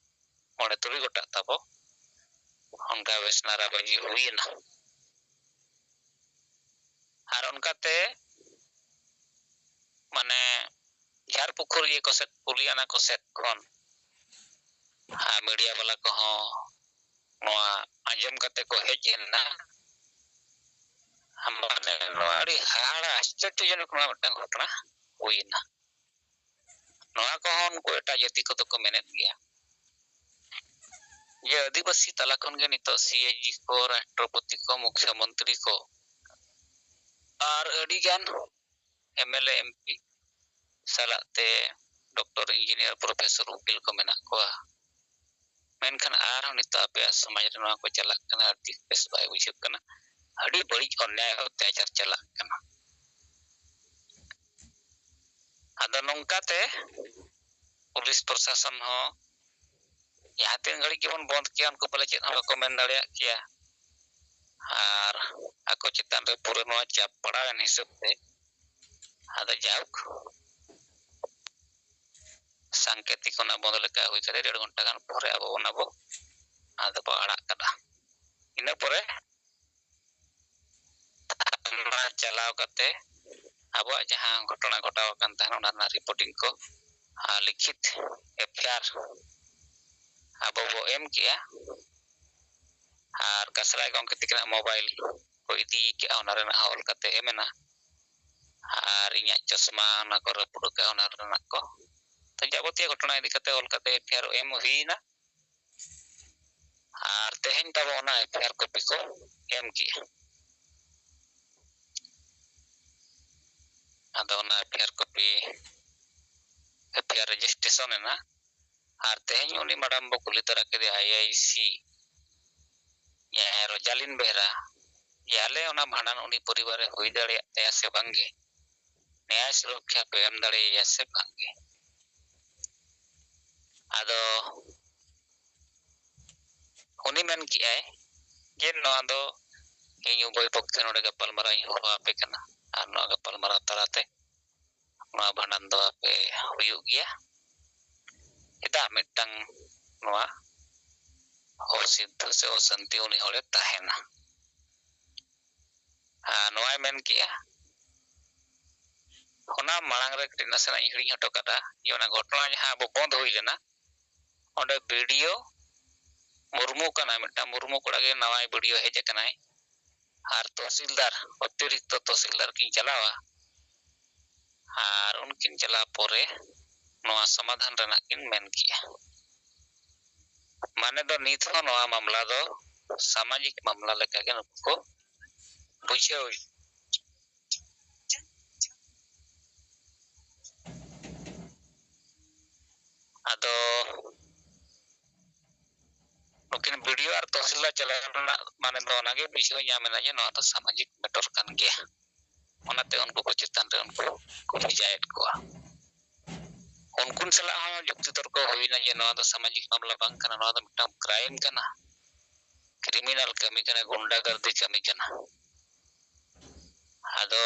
ᱢᱚᱬᱮ ᱛᱩᱨᱩᱭ ᱜᱚᱴᱟᱜ ᱛᱟᱵᱚ ᱚᱱᱠᱟ ᱵᱮᱥ ᱱᱟᱨᱟᱵᱟᱹᱡᱤ ᱦᱩᱭᱮᱱᱟ᱾ ᱟᱨ ᱚᱱᱠᱟᱛᱮ ᱢᱟᱱᱮ ᱡᱷᱟᱲ ᱯᱩᱠᱷᱩᱨᱤᱭᱟᱹ ᱠᱚ ᱥᱮᱫ, ᱯᱩᱞᱤᱭᱟᱱᱟ ᱠᱚ ᱥᱮᱫ ᱠᱷᱚᱱ ᱟᱨ ᱢᱤᱰᱤᱭᱟ ᱵᱟᱞᱟ ᱠᱚᱦᱚᱸ ᱱᱚᱣᱟ ᱟᱸᱡᱚᱢ ᱠᱟᱛᱮ ᱠᱚ ᱦᱮᱡ ᱮᱱᱟ᱾ ᱢᱟᱱᱮ ᱱᱚᱣᱟ ᱟᱹᱰᱤ ᱦᱟᱦᱟᱲᱟ ᱟᱥᱪᱚᱨᱡᱚᱡᱚᱱᱚᱠ ᱱᱚᱣᱟ ᱢᱤᱫᱴᱟᱝ ᱜᱷᱚᱴᱚᱱᱟ ᱦᱩᱭᱮᱱᱟ᱾ ᱱᱚᱣᱟ ᱠᱚᱦᱚᱸ ᱩᱱᱠᱩ ᱮᱴᱟᱜ ᱡᱟᱹᱛᱤ ᱠᱚᱫᱚ ᱠᱚ ᱢᱮᱱᱮᱫ ᱜᱮᱭᱟ ᱡᱮ ᱟᱹᱫᱤᱵᱟᱹᱥᱤ ᱛᱟᱞᱟ ᱠᱷᱚᱱ ᱜᱮ ᱱᱤᱛᱚᱜ ᱥᱤ ᱮ ᱡᱤ ᱠᱚ, ᱨᱟᱥᱴᱨᱚᱯᱚᱛᱤ ᱠᱚ, ᱢᱩᱠᱷᱭᱚᱢᱚᱱᱛᱨᱤ ᱠᱚ ᱟᱨ ᱟᱹᱰᱤᱜᱟᱱ M L A, M P ᱥᱟᱞᱟᱜ ᱛᱮ ᱰᱚᱠᱴᱚᱨ, ᱤᱧᱡᱤᱱᱤᱭᱟᱨ, ᱯᱨᱚᱯᱷᱮᱥᱚᱨ, ᱩᱠᱤᱞ ᱠᱚ ᱢᱮᱱᱟᱜ ᱠᱚᱣᱟ᱾ ᱢᱮᱱᱠᱷᱟᱱ ᱟᱨᱦᱚᱸ ᱱᱤᱛᱚᱜ ᱟᱯᱮᱭᱟᱜ ᱥᱚᱢᱟᱡᱽ ᱨᱮ ᱱᱚᱣᱟ ᱠᱚ ᱪᱟᱞᱟᱜ ᱠᱟᱱᱟ, ᱟᱹᱰᱤ ᱵᱮᱥ ᱵᱟᱭ ᱵᱩᱡᱷᱟᱹᱜ ᱠᱟᱱᱟ᱾ ᱟᱹᱰᱤ ᱵᱟᱹᱲᱤᱡ ᱚᱱᱭᱟᱭ ᱚᱛᱛᱟᱪᱟᱨ ᱪᱟᱞᱟᱜ ᱠᱟᱱᱟ᱾ ᱟᱫᱚ ᱱᱚᱝᱠᱟᱛᱮ ᱯᱩᱞᱤᱥ ᱯᱨᱚᱥᱟᱥᱚᱱ ᱦᱚᱸ ᱡᱟᱦᱟᱸ ᱛᱤᱱ ᱜᱷᱟᱹᱲᱤᱡ ᱜᱮᱵᱚᱱ ᱵᱚᱱᱫ ᱠᱮᱭᱟ, ᱩᱱᱠᱩ ᱯᱟᱞᱮ ᱪᱮᱫ ᱦᱚᱸ ᱵᱟᱠᱚ ᱢᱮᱱ ᱫᱟᱲᱮᱭᱟᱜ ᱠᱮᱭᱟ᱾ ᱟᱨ ᱟᱠᱚ ᱪᱮᱛᱟᱱ ᱨᱮ ᱯᱩᱨᱟᱹ ᱱᱚᱣᱟ ᱪᱟᱯ ᱯᱟᱲᱟᱣᱮᱱ ᱦᱤᱥᱟᱹᱵ ᱛᱮ ᱟᱫᱚ ᱡᱟᱭᱦᱳᱠ ᱥᱟᱝᱠᱮᱛᱤᱠ ᱚᱱᱟ ᱵᱚᱱᱫ ᱞᱮᱠᱟ ᱦᱩᱭ ᱠᱟᱛᱮ ᱰᱮᱲ ᱜᱷᱚᱱᱴᱟ ᱜᱟᱱ ᱯᱚᱨᱮ ᱟᱵᱚ ᱚᱱᱟ ᱵᱚ, ᱟᱫᱚ ᱵᱚ ᱟᱲᱟᱜ ᱠᱟᱫᱟ᱾ ᱤᱱᱟᱹ ᱯᱚᱨᱮ ᱚᱱᱟ ᱪᱟᱞᱟᱣ ᱠᱟᱛᱮ ᱟᱵᱚᱣᱟᱜ ᱡᱟᱦᱟᱸ ᱜᱷᱚᱴᱚᱱᱟ ᱜᱷᱚᱴᱟᱣ ᱟᱠᱟᱱ ᱛᱟᱦᱮᱱ, ᱚᱱᱟ ᱨᱮᱱᱟᱜ ᱨᱤᱯᱳᱨᱴᱤᱝ ᱠᱚ ᱟᱨ ᱞᱤᱠᱷᱤᱛ ᱮᱯᱷ ᱟᱭ ᱟᱨ ᱟᱵᱚ ᱵᱚ ᱮᱢ ᱠᱮᱜᱼᱟ᱾ ᱟᱨ ᱠᱟᱥᱨᱟᱭ ᱜᱚᱢᱠᱮ ᱛᱤᱠᱤᱱᱟᱜ ᱢᱳᱵᱟᱭᱤᱞ ᱠᱚ ᱤᱫᱤ ᱠᱮᱜᱼᱟ, ᱚᱱᱟ ᱨᱮᱱᱟᱜ ᱦᱚᱸ ᱚᱞ ᱠᱟᱛᱮ ᱮᱢ ᱮᱱᱟ᱾ ᱟᱨ ᱤᱧᱟᱹᱜ ᱪᱚᱥᱢᱟ ᱚᱱᱟ ᱠᱚ ᱨᱟᱹᱯᱩᱫ ᱟᱠᱟᱫ, ᱚᱱᱟ ᱨᱮᱱᱟᱜ ᱠᱚ, ᱛᱚ ᱡᱟᱵᱚᱛᱤᱭᱚ ᱜᱷᱚᱴᱚᱱᱟ ᱤᱫᱤ ᱠᱟᱛᱮ ᱚᱞ ᱠᱟᱛᱮ ᱮᱯᱷ ᱟᱭ ᱟᱨ ᱮᱢ ᱦᱩᱭᱮᱱᱟ᱾ ᱟᱨ ᱛᱮᱦᱮᱧ ᱛᱟᱵᱚ ᱚᱱᱟ ᱮᱯᱷ ᱟᱭ ᱟᱨ ᱠᱚᱯᱤ ᱠᱚ ᱮᱢ ᱠᱮᱜᱼᱟ᱾ ᱟᱫᱚ ᱚᱱᱟ F I R copy, F I R registration ᱮᱱᱟ᱾ ᱟᱨ ᱛᱮᱦᱮᱧ ᱩᱱᱤ ᱢᱟᱰᱟᱢ ᱵᱚ ᱠᱩᱞᱤ ᱛᱟᱨᱟ ᱠᱮᱫᱮᱭᱟ, ᱟᱭ ᱟᱭ ᱥᱤ ᱡᱟᱦᱟᱸᱭ ᱨᱳᱡᱟᱞᱤᱱ ᱵᱮᱦᱨᱟ, ᱡᱮ ᱟᱞᱮ ᱚᱱᱟ ᱵᱷᱟᱸᱰᱟᱱ ᱩᱱᱤ ᱯᱚᱨᱤᱵᱟᱨ ᱨᱮ ᱦᱩᱭ ᱫᱟᱲᱮᱭᱟᱜ ᱛᱟᱭᱟ ᱥᱮ ᱵᱟᱝᱜᱮ, ᱱᱮᱭᱟᱭ ᱥᱩᱨᱚᱠᱠᱷᱟ ᱯᱮ ᱮᱢ ᱫᱟᱲᱮᱭᱟᱭᱟ ᱥᱮ ᱵᱟᱝᱜᱮ᱾ ᱟᱫᱚ ᱩᱱᱤ ᱢᱮᱱ ᱠᱮᱜᱼᱟᱭ ᱡᱮ ᱱᱚᱣᱟ ᱫᱚ ᱤᱧ ᱩᱵᱷᱚᱭ ᱯᱚᱠᱠᱷᱮ ᱱᱚᱰᱮ ᱜᱟᱯᱟᱞᱢᱟᱨᱟᱣ ᱤᱧ ᱦᱚᱦᱚ ᱟᱯᱮ ᱠᱟᱱᱟ, ᱟᱨ ᱱᱚᱣᱟ ᱜᱟᱯᱟᱞᱢᱟᱨᱟᱣ ᱛᱟᱞᱟᱛᱮ ᱱᱚᱣᱟ ᱵᱷᱟᱸᱰᱟᱱ ᱫᱚ ᱟᱯᱮ ᱦᱩᱭᱩᱜ ᱜᱮᱭᱟ᱾ ᱪᱮᱫᱟᱜ ᱢᱤᱫᱴᱟᱝ ᱱᱚᱣᱟ ᱚᱥᱤᱫᱽᱫᱷᱚ ᱥᱮ ᱚᱥᱟᱱᱛᱤ ᱩᱱᱤ ᱦᱚᱲᱮ ᱛᱟᱦᱮᱱᱟ? ᱟᱨ ᱱᱚᱣᱟᱭ ᱢᱮᱱ ᱠᱮᱜᱼᱟ, ᱚᱱᱟ ᱢᱟᱲᱟᱝ ᱨᱮ ᱠᱟᱹᱴᱤᱡ ᱱᱟᱥᱮᱱᱟᱜ ᱤᱧ ᱦᱤᱲᱤᱧ ᱦᱚᱴᱚ ᱠᱟᱫᱟ, ᱡᱮ ᱚᱱᱟ ᱜᱷᱚᱴᱚᱱᱟ ᱡᱟᱦᱟᱸ ᱟᱵᱚ ᱵᱚᱱᱫ ᱦᱩᱭ ᱞᱮᱱᱟ, ᱚᱸᱰᱮ ᱵᱤ ᱰᱤ ᱳ ᱢᱩᱨᱢᱩ ᱠᱟᱱᱟᱭ, ᱢᱤᱫᱴᱟᱝ ᱢᱩᱨᱢᱩ ᱠᱚᱲᱟ ᱜᱮ ᱱᱟᱣᱟᱭ ᱵᱤ ᱰᱤ ᱳ ᱦᱮᱡ ᱟᱠᱟᱱᱟᱭ, ᱟᱨ ᱛᱚᱦᱥᱤᱞᱫᱟᱨ, ᱚᱛᱤᱨᱤᱠᱛᱚ ᱛᱚᱦᱥᱤᱞᱫᱟᱨ ᱠᱤᱱ ᱪᱟᱞᱟᱣᱟ, ᱟᱨ ᱩᱱᱠᱤᱱ ᱪᱟᱞᱟᱣ ᱯᱚᱨᱮ ᱱᱚᱣᱟ ᱥᱚᱢᱟᱫᱷᱟᱱ ᱨᱮᱱᱟᱜ ᱠᱤᱱ ᱢᱮᱱ ᱠᱮᱜᱼᱟ᱾ ᱢᱟᱱᱮ ᱫᱚ ᱱᱤᱛ ᱦᱚᱸ ᱱᱚᱣᱟ ᱢᱟᱢᱞᱟ ᱫᱚ ᱥᱟᱢᱟᱡᱤᱠ ᱢᱟᱢᱞᱟ ᱞᱮᱠᱟᱜᱮ ᱱᱩᱠᱩ ᱠᱚ ᱵᱩᱡᱷᱟᱹᱣ᱾ ᱟᱫᱚ ᱱᱩᱠᱤᱱ ᱵᱤ ᱰᱤ ᱳ ᱟᱨ ᱛᱚᱦᱥᱤᱞᱫᱟᱨ ᱪᱟᱞᱟᱣ ᱨᱮᱱᱟᱜ ᱢᱟᱱᱮ ᱫᱚ ᱚᱱᱟᱜᱮ ᱵᱩᱡᱷᱟᱹᱣ ᱧᱟᱢ ᱮᱱᱟ ᱡᱮ ᱱᱚᱣᱟ ᱫᱚ ᱥᱟᱢᱟᱡᱤᱠ ᱢᱮᱴᱚᱨ ᱠᱟᱱ ᱜᱮᱭᱟ᱾ ᱚᱱᱟᱛᱮ ᱩᱱᱠᱩ ᱠᱚ ᱪᱮᱛᱟᱱ ᱨᱮ ᱩᱱᱠᱩ ᱠᱚ ᱵᱷᱮᱡᱟᱭᱮᱫ ᱠᱚᱣᱟ᱾ ᱩᱱᱠᱩ ᱥᱟᱞᱟᱜ ᱦᱚᱸ ᱡᱩᱠᱛᱤ ᱛᱚᱨᱠᱚ ᱦᱩᱭᱱᱟ ᱡᱮ ᱱᱚᱣᱟ ᱫᱚ ᱥᱟᱢᱟᱡᱤᱠ ᱢᱟᱢᱞᱟ ᱵᱟᱝ ᱠᱟᱱᱟ, ᱱᱚᱣᱟ ᱫᱚ ᱢᱤᱫᱴᱟᱝ ᱠᱨᱟᱭᱤᱢ ᱠᱟᱱᱟ, ᱠᱨᱤᱢᱤᱱᱟᱞ ᱠᱟᱹᱢᱤ ᱠᱟᱱᱟ, ᱜᱩᱱᱰᱟᱜᱟᱨᱫᱤ ᱠᱟᱹᱢᱤ ᱠᱟᱱᱟ᱾ ᱟᱫᱚ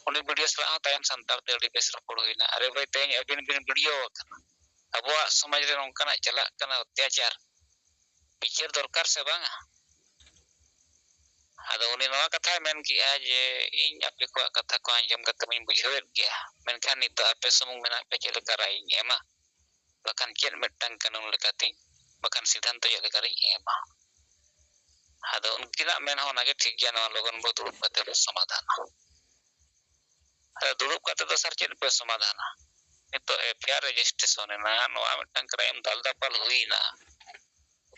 ᱩᱱᱤ ᱵᱤ ᱰᱤ ᱳ ᱥᱟᱞᱟᱜ ᱦᱚᱸ ᱛᱟᱭᱚᱢ ᱥᱟᱱᱛᱟᱲ ᱛᱮ ᱟᱹᱰᱤ ᱵᱮᱥ ᱨᱚᱯᱚᱲ ᱦᱩᱭᱱᱟ᱾ ᱟᱨᱮ ᱵᱷᱟᱹᱭ, ᱛᱮᱦᱮᱧ ᱟᱹᱵᱤᱱ ᱵᱤᱱ ᱵᱤ ᱰᱤ ᱳ ᱟᱠᱟᱱᱟ, ᱟᱵᱚᱣᱟᱜ ᱥᱚᱢᱟᱡᱽ ᱨᱮ ᱱᱚᱝᱠᱟᱱᱟᱜ ᱪᱟᱞᱟᱜ ᱠᱟᱱᱟ ᱚᱛᱛᱟᱪᱟᱨ, ᱵᱤᱪᱟᱹᱨ ᱫᱚᱨᱠᱟᱨ ᱥᱮ ᱵᱟᱝᱟ? ᱟᱫᱚ ᱩᱱᱤ ᱱᱚᱣᱟ ᱠᱟᱛᱷᱟᱭ ᱢᱮᱱ ᱠᱮᱜᱼᱟ ᱡᱮ, ᱤᱧ ᱟᱯᱮ ᱠᱚᱣᱟᱜ ᱠᱟᱛᱷᱟ ᱠᱚ ᱟᱸᱡᱚᱢ ᱠᱟᱛᱮ ᱢᱟᱧ ᱵᱩᱡᱷᱟᱹᱣᱮᱫ ᱜᱮᱭᱟ, ᱢᱮᱱᱠᱷᱟᱱ ᱱᱤᱛᱚᱜ ᱟᱯᱮ ᱥᱩᱢᱩᱝ ᱢᱮᱱᱟᱜ ᱯᱮ, ᱪᱮᱫ ᱞᱮᱠᱟ ᱨᱟᱭ ᱤᱧ ᱮᱢᱟ? ᱵᱟᱠᱷᱟᱱ ᱪᱮᱫ ᱢᱤᱫᱴᱟᱝ ᱠᱟᱹᱱᱩᱱ ᱞᱮᱠᱟᱛᱮ, ᱵᱟᱠᱷᱟᱱ ᱥᱤᱫᱷᱟᱱᱛᱚ ᱪᱮᱫ ᱞᱮᱠᱟᱨᱤᱧ ᱮᱢᱟ? ᱟᱫᱚ ᱩᱱᱠᱤᱱᱟᱜ ᱢᱮᱱ ᱦᱚᱸ ᱚᱱᱟᱜᱮ ᱴᱷᱤᱠ ᱜᱮᱭᱟ, ᱱᱚᱣᱟ ᱞᱚᱜᱚᱱ ᱵᱚ ᱫᱩᱲᱩᱵ ᱠᱟᱛᱮ ᱵᱚ ᱥᱚᱢᱟᱫᱷᱟᱱᱟ᱾ ᱟᱫᱚ ᱫᱩᱲᱩᱵ ᱠᱟᱛᱮ ᱫᱚ ᱥᱟᱨ ᱪᱮᱫ ᱯᱮ ᱥᱚᱢᱟᱫᱷᱟᱱᱟ? ᱱᱤᱛᱚᱜ ᱮᱯᱷ ᱟᱭ ᱟᱨ ᱨᱮᱡᱤᱥᱴᱨᱮᱥᱚᱱ ᱮᱱᱟ, ᱱᱚᱣᱟ ᱢᱤᱫᱴᱟᱝ ᱠᱨᱟᱭᱤᱢ ᱫᱟᱞ ᱫᱟᱯᱟᱞ ᱦᱩᱭᱱᱟ,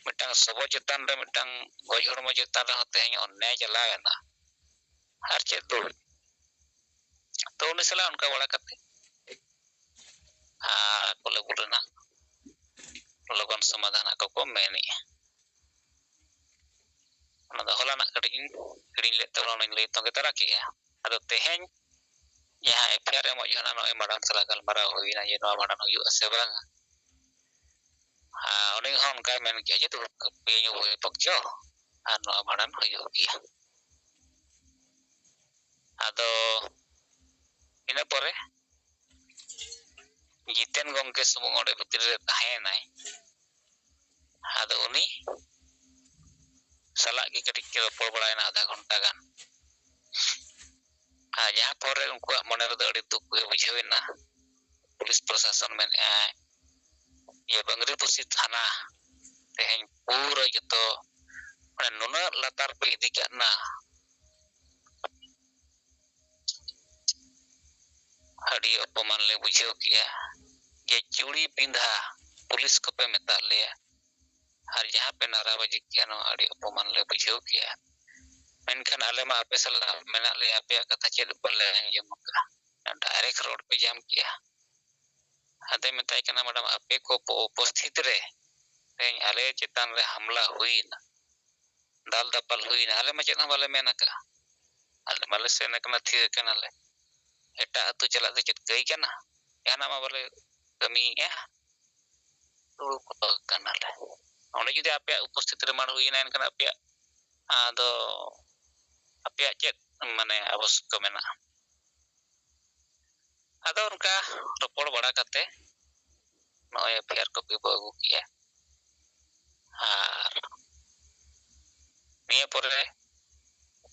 ᱢᱤᱫᱴᱟᱝ ᱥᱚᱵᱚ ᱪᱮᱛᱟᱱ ᱨᱮ, ᱢᱤᱫᱴᱟᱝ ᱜᱚᱡ ᱦᱚᱲᱢᱚ ᱪᱮᱛᱟᱱ ᱨᱮᱦᱚᱸ ᱛᱮᱦᱮᱧ ᱚᱱᱱᱭᱟᱭ ᱪᱟᱞᱟᱣ ᱮᱱᱟ, ᱟᱨ ᱪᱮᱫ ᱫᱩᱲᱩᱵ? ᱛᱚ ᱩᱱᱤ ᱥᱟᱞᱟᱜ ᱚᱱᱠᱟ ᱵᱟᱲᱟ ᱠᱟᱛᱮ ᱟᱨ ᱠᱚ ᱞᱮᱵᱩᱞ ᱨᱮᱱᱟᱜ ᱞᱚᱜᱚᱱ ᱥᱚᱢᱟᱫᱷᱟᱱ ᱟᱠᱚ ᱠᱚ ᱢᱮᱱᱮᱜᱼᱟ᱾ ᱚᱱᱟ ᱫᱚ ᱦᱚᱞᱟᱱᱟᱜ ᱠᱟᱹᱴᱤᱡ ᱤᱧ ᱦᱤᱲᱤᱧ ᱞᱮᱫ ᱛᱟᱵᱚᱱᱟ, ᱚᱱᱟᱧ ᱞᱟᱹᱭ ᱛᱚᱸᱜᱮ ᱛᱟᱨᱟ ᱠᱮᱜᱼᱟ᱾ ᱟᱫᱚ ᱛᱮᱦᱮᱧ ᱡᱟᱦᱟᱸ ᱮᱯᱷ ᱟᱭ ᱟᱨ ᱮᱢᱚᱜ ᱡᱚᱦᱚᱜ ᱱᱚᱜᱼᱚᱭ ᱢᱟᱲᱟᱝ ᱥᱟᱞᱟᱜ ᱜᱟᱞᱢᱟᱨᱟᱣ ᱦᱩᱭᱱᱟ ᱡᱮ ᱱᱚᱣᱟ ᱵᱷᱟᱸᱰᱟᱱ ᱦᱩᱭᱩᱜᱼᱟ ᱥᱮ ᱵᱟᱝᱟ, ᱟᱨ ᱩᱱᱤ ᱦᱚᱸ ᱚᱱᱠᱟᱭ ᱢᱮᱱ ᱠᱮᱜᱼᱟ ᱡᱮ ᱫᱩᱲᱩᱵ ᱠᱟᱜ ᱯᱮᱭᱟᱹᱧ ᱩᱵᱷᱚᱭ ᱯᱚᱠᱠᱷᱚ ᱟᱨ ᱱᱚᱣᱟ ᱵᱷᱟᱸᱰᱟᱱ ᱦᱩᱭᱩᱜ ᱜᱮᱭᱟ᱾ ᱟᱫᱚ ᱤᱱᱟᱹ ᱯᱚᱨᱮ ᱡᱤᱛᱮᱱ ᱜᱚᱢᱠᱮ ᱥᱩᱢᱩᱝ ᱚᱸᱰᱮ ᱵᱷᱤᱛᱨᱤ ᱨᱮ ᱛᱟᱦᱮᱸᱭᱮᱱᱟᱭ᱾ ᱟᱫᱚ ᱩᱱᱤ ᱥᱟᱞᱟᱜ ᱜᱮ ᱠᱟᱹᱴᱤᱡ ᱠᱤᱱ ᱨᱚᱯᱚᱲ ᱵᱟᱲᱟᱭᱮᱱᱟ ᱟᱫᱷᱟ ᱜᱷᱚᱱᱴᱟ ᱜᱟᱱ᱾ ᱟᱨ ᱡᱟᱦᱟᱸ ᱯᱚᱨᱮ ᱩᱱᱠᱩᱣᱟᱜ ᱢᱚᱱᱮ ᱨᱮᱫᱚ ᱟᱹᱰᱤ ᱫᱩᱠ ᱜᱮ ᱵᱩᱡᱷᱟᱹᱣ ᱮᱱᱟ᱾ ᱯᱩᱞᱤᱥ ᱯᱨᱚᱥᱟᱥᱚᱱ ᱢᱮᱱᱮᱫᱼᱟᱭ ᱡᱮ ᱵᱟᱝᱨᱤᱯᱚᱥᱤ ᱛᱷᱟᱱᱟ ᱛᱮᱦᱮᱧ ᱯᱩᱨᱟᱹ ᱡᱚᱛᱚ, ᱢᱟᱱᱮ, ᱱᱩᱱᱟᱹᱜ ᱞᱟᱛᱟᱨ ᱯᱮ ᱤᱫᱤ ᱠᱟᱜ ᱱᱟ, ᱟᱹᱰᱤ ᱚᱯᱚᱢᱟᱱ ᱞᱮ ᱵᱩᱡᱷᱟᱹᱣ ᱠᱮᱜᱼᱟ ᱡᱮ ᱪᱩᱲᱤ ᱯᱤᱸᱫᱷᱟ ᱯᱩᱞᱤᱥ ᱠᱚᱯᱮ ᱢᱮᱛᱟᱫ ᱞᱮᱭᱟ ᱟᱨ ᱡᱟᱦᱟᱸ ᱯᱮ ᱱᱟᱨᱟᱵᱟᱡᱤ ᱠᱮᱜᱼᱟ, ᱱᱚᱣᱟ ᱟᱹᱰᱤ ᱚᱯᱚᱢᱟᱱ ᱞᱮ ᱵᱩᱡᱷᱟᱹᱣ ᱠᱮᱜᱼᱟ᱾ ᱢᱮᱱᱠᱷᱟᱱ ᱟᱞᱮ ᱢᱟ ᱟᱯᱮ ᱥᱟᱞᱟᱜ ᱢᱮᱱᱟᱜ ᱞᱮᱭᱟ, ᱟᱯᱮᱭᱟᱜ ᱠᱟᱛᱷᱟ ᱪᱮᱫ ᱵᱟᱞᱮ ᱟᱸᱡᱚᱢ ᱟᱠᱟᱫᱼᱟ᱾ ᱰᱟᱭᱨᱮᱠᱴ ᱨᱚᱲ ᱯᱮ ᱧᱟᱢ ᱠᱮᱜᱼᱟ᱾ ᱟᱫᱚᱭ ᱢᱮᱛᱟᱭ ᱠᱟᱱᱟ, ᱢᱮᱰᱟᱢ, ᱟᱯᱮ ᱠᱚ ᱩᱯᱚᱥᱛᱷᱤᱛ ᱨᱮ ᱛᱮᱦᱮᱧ ᱟᱞᱮ ᱪᱮᱛᱟᱱ ᱨᱮ ᱦᱟᱢᱞᱟ ᱦᱩᱭᱱᱟ, ᱫᱟᱞ ᱫᱟᱯᱟᱞ ᱦᱩᱭᱱᱟ, ᱟᱞᱮ ᱢᱟ ᱪᱮᱫ ᱦᱚᱸ ᱵᱟᱞᱮ ᱢᱮᱱ ᱟᱠᱟᱫᱼᱟ᱾ ᱟᱞᱮ ᱢᱟᱞᱮ ᱥᱮᱱ ᱟᱠᱟᱱᱟ, ᱛᱷᱤᱨ ᱟᱠᱟᱱᱟᱞᱮ᱾ ᱮᱴᱟᱜ ᱟᱹᱛᱩ ᱪᱟᱞᱟᱜ ᱫᱚ ᱪᱮᱫ ᱠᱟᱹᱭ ᱠᱟᱱᱟ? ᱡᱟᱦᱟᱱᱟᱜ ᱢᱟ ᱵᱟᱞᱮ ᱠᱟᱹᱢᱤᱭᱮᱫᱼᱟ, ᱫᱩᱲᱩᱵ ᱠᱟᱱᱟᱞᱮ᱾ ᱚᱸᱰᱮ ᱡᱩᱫᱤ ᱟᱯᱮᱭᱟᱜ ᱩᱯᱚᱥᱛᱷᱤᱛ ᱨᱮ ᱢᱟᱲ ᱦᱩᱭᱱᱟ, ᱮᱱᱠᱷᱟᱱ ᱟᱯᱮᱭᱟᱜ ᱟᱫᱚ ᱟᱯᱮᱭᱟᱜ ᱪᱮᱫ, ᱢᱟᱱᱮ, ᱟᱵᱚᱥᱭᱚᱠᱚ ᱢᱮᱱᱟᱜᱼᱟ? ᱟᱫᱚ ᱚᱱᱠᱟ ᱨᱚᱯᱚᱲ ᱵᱟᱲᱟ ᱠᱟᱛᱮ ᱱᱚᱜᱼᱚᱭ ᱮᱯᱷ ᱟᱭ ᱟᱨ ᱠᱚᱯᱤ ᱵᱚ ᱟᱹᱜᱩ ᱠᱮᱜᱼᱟ᱾ ᱟᱨ ᱱᱤᱭᱟᱹ ᱯᱚᱨᱮ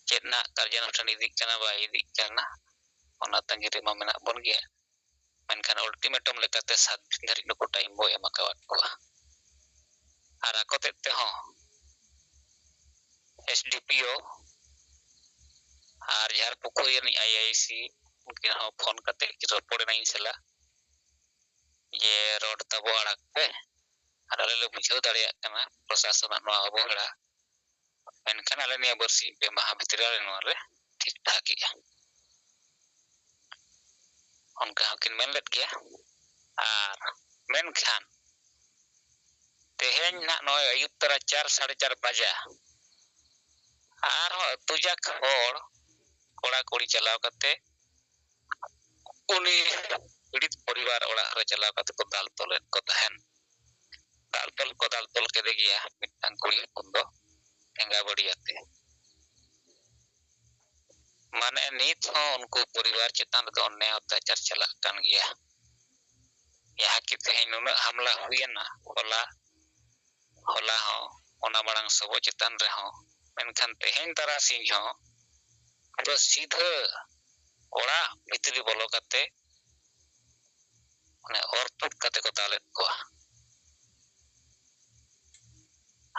ᱪᱮᱫ ᱱᱟᱜ ᱠᱟᱨᱡᱟᱱᱩᱥᱴᱷᱟᱱ ᱤᱫᱤᱜ ᱠᱟᱱᱟ ᱵᱟᱭ ᱤᱫᱤᱜ ᱠᱟᱱᱟ, ᱚᱱᱟ ᱛᱟᱺᱜᱤ ᱨᱮᱢᱟ ᱢᱮᱱᱟᱜ ᱵᱚᱱ ᱜᱮᱭᱟ᱾ ᱢᱮᱱᱠᱷᱟᱱ ᱟᱞᱴᱤᱢᱮᱴᱟᱢ ᱞᱮᱠᱟᱛᱮ ᱥᱟᱛ ᱫᱤᱱ ᱫᱷᱟᱹᱨᱤᱡ ᱱᱩᱠᱩ ᱴᱟᱭᱤᱢ ᱵᱚ ᱮᱢ ᱟᱠᱟᱣᱟᱫ ᱠᱚᱣᱟ᱾ ᱟᱨ ᱟᱠᱚ ᱛᱮᱫ ᱛᱮᱦᱚᱸ ᱮᱥ ᱰᱤ ᱯᱤ ᱳ ᱟᱨ ᱡᱷᱟᱲ ᱯᱩᱠᱷᱩᱨᱤ ᱨᱤᱱᱤᱡ ᱟᱭ ᱟᱭ ᱥᱤ ᱩᱱᱠᱤᱱ ᱦᱚᱸ ᱯᱷᱳᱱ ᱠᱟᱛᱮ ᱠᱤᱱ ᱨᱚᱯᱚᱲ ᱮᱱᱟ ᱤᱧ ᱥᱟᱞᱟᱜ ᱡᱮ ᱨᱚᱰ ᱛᱟᱵᱚ ᱟᱲᱟᱜᱽ ᱯᱮ, ᱟᱨ ᱟᱞᱮ ᱞᱮ ᱵᱩᱡᱷᱟᱹᱣ ᱫᱟᱲᱮᱭᱟᱜ ᱠᱟᱱᱟ ᱯᱨᱚᱥᱟᱥᱚᱱᱟᱜ ᱱᱚᱣᱟ ᱚᱵᱚᱦᱮᱲᱟ, ᱢᱮᱱᱠᱷᱟᱱ ᱟᱞᱮ ᱱᱤᱭᱟᱹ ᱵᱟᱨᱥᱤᱧ ᱯᱮ ᱢᱟᱦᱟ ᱵᱷᱤᱛᱨᱤ ᱨᱮ ᱱᱚᱣᱟ ᱞᱮ ᱴᱷᱤᱠ ᱴᱷᱟᱠ ᱮᱜᱼᱟ᱾ ᱚᱱᱠᱟ ᱦᱚᱸᱠᱤᱱ ᱢᱮᱱ ᱞᱮᱫ ᱜᱮᱭᱟ᱾ ᱟᱨ ᱢᱮᱱᱠᱷᱟᱱ ᱛᱮᱦᱮᱧ ᱱᱟᱜ ᱱᱚᱜᱼᱚᱭ ᱟᱹᱭᱩᱵ ᱛᱚᱨᱟ ᱪᱟᱨ, ᱥᱟᱲᱮ ᱪᱟᱨ ᱵᱟᱡᱟ ᱟᱨᱦᱚᱸ ᱟᱹᱛᱩ ᱡᱟᱠ ᱦᱚᱲ ᱠᱚᱲᱟ ᱠᱩᱲᱤ ᱪᱟᱞᱟᱣ ᱠᱟᱛᱮ ᱩᱱᱤ ᱯᱤᱲᱤᱛ ᱯᱚᱨᱤᱵᱟᱨ ᱚᱲᱟᱜ ᱨᱮ ᱪᱟᱞᱟᱣ ᱠᱟᱛᱮ ᱠᱚ ᱫᱟᱞ ᱛᱚᱞᱮᱫ ᱠᱚ ᱛᱟᱦᱮᱱ᱾ ᱫᱟᱞ ᱛᱚᱞ ᱠᱚ ᱫᱟᱞ ᱛᱚᱞ ᱠᱮᱫᱮ ᱜᱮᱭᱟ ᱢᱤᱫᱴᱟᱝ ᱠᱩᱲᱤ ᱦᱚᱯᱚᱱ ᱫᱚ ᱴᱷᱮᱸᱜᱟ ᱵᱟᱹᱲᱤ ᱟᱛᱮ᱾ ᱢᱟᱱᱮ ᱱᱤᱛ ᱦᱚᱸ ᱩᱱᱠᱩ ᱯᱚᱨᱤᱵᱟᱨ ᱪᱮᱛᱟᱱ ᱨᱮᱫᱚ ᱚᱱᱱᱟᱭ ᱚᱛᱛᱟᱪᱟᱨ ᱪᱟᱞᱟᱜ ᱠᱟᱱ ᱜᱮᱭᱟ᱾ ᱡᱟᱦᱟᱸ ᱠᱤ ᱛᱮᱦᱮᱧ ᱱᱩᱱᱟᱹᱜ ᱦᱟᱢᱞᱟ ᱦᱩᱭᱮᱱᱟ ᱦᱚᱞᱟ, ᱦᱚᱞᱟ ᱦᱚᱸ, ᱚᱱᱟ ᱢᱟᱲᱟᱝ ᱥᱚᱵᱚᱜ ᱪᱮᱛᱟᱱ ᱨᱮᱦᱚᱸ, ᱢᱮᱱᱠᱷᱟᱱ ᱛᱮᱦᱮᱧ ᱛᱟᱨᱟᱥᱤᱧ ᱦᱚᱸ ᱯᱩᱨᱟᱹ ᱥᱤᱫᱷᱟᱹ ᱚᱲᱟᱜ ᱵᱷᱤᱛᱨᱤ ᱵᱚᱞᱚ ᱠᱟᱛᱮ ᱚᱱᱮ ᱚᱨ ᱛᱩᱫ ᱠᱟᱛᱮ ᱠᱚ ᱫᱟᱞᱮᱫ ᱠᱚᱣᱟ᱾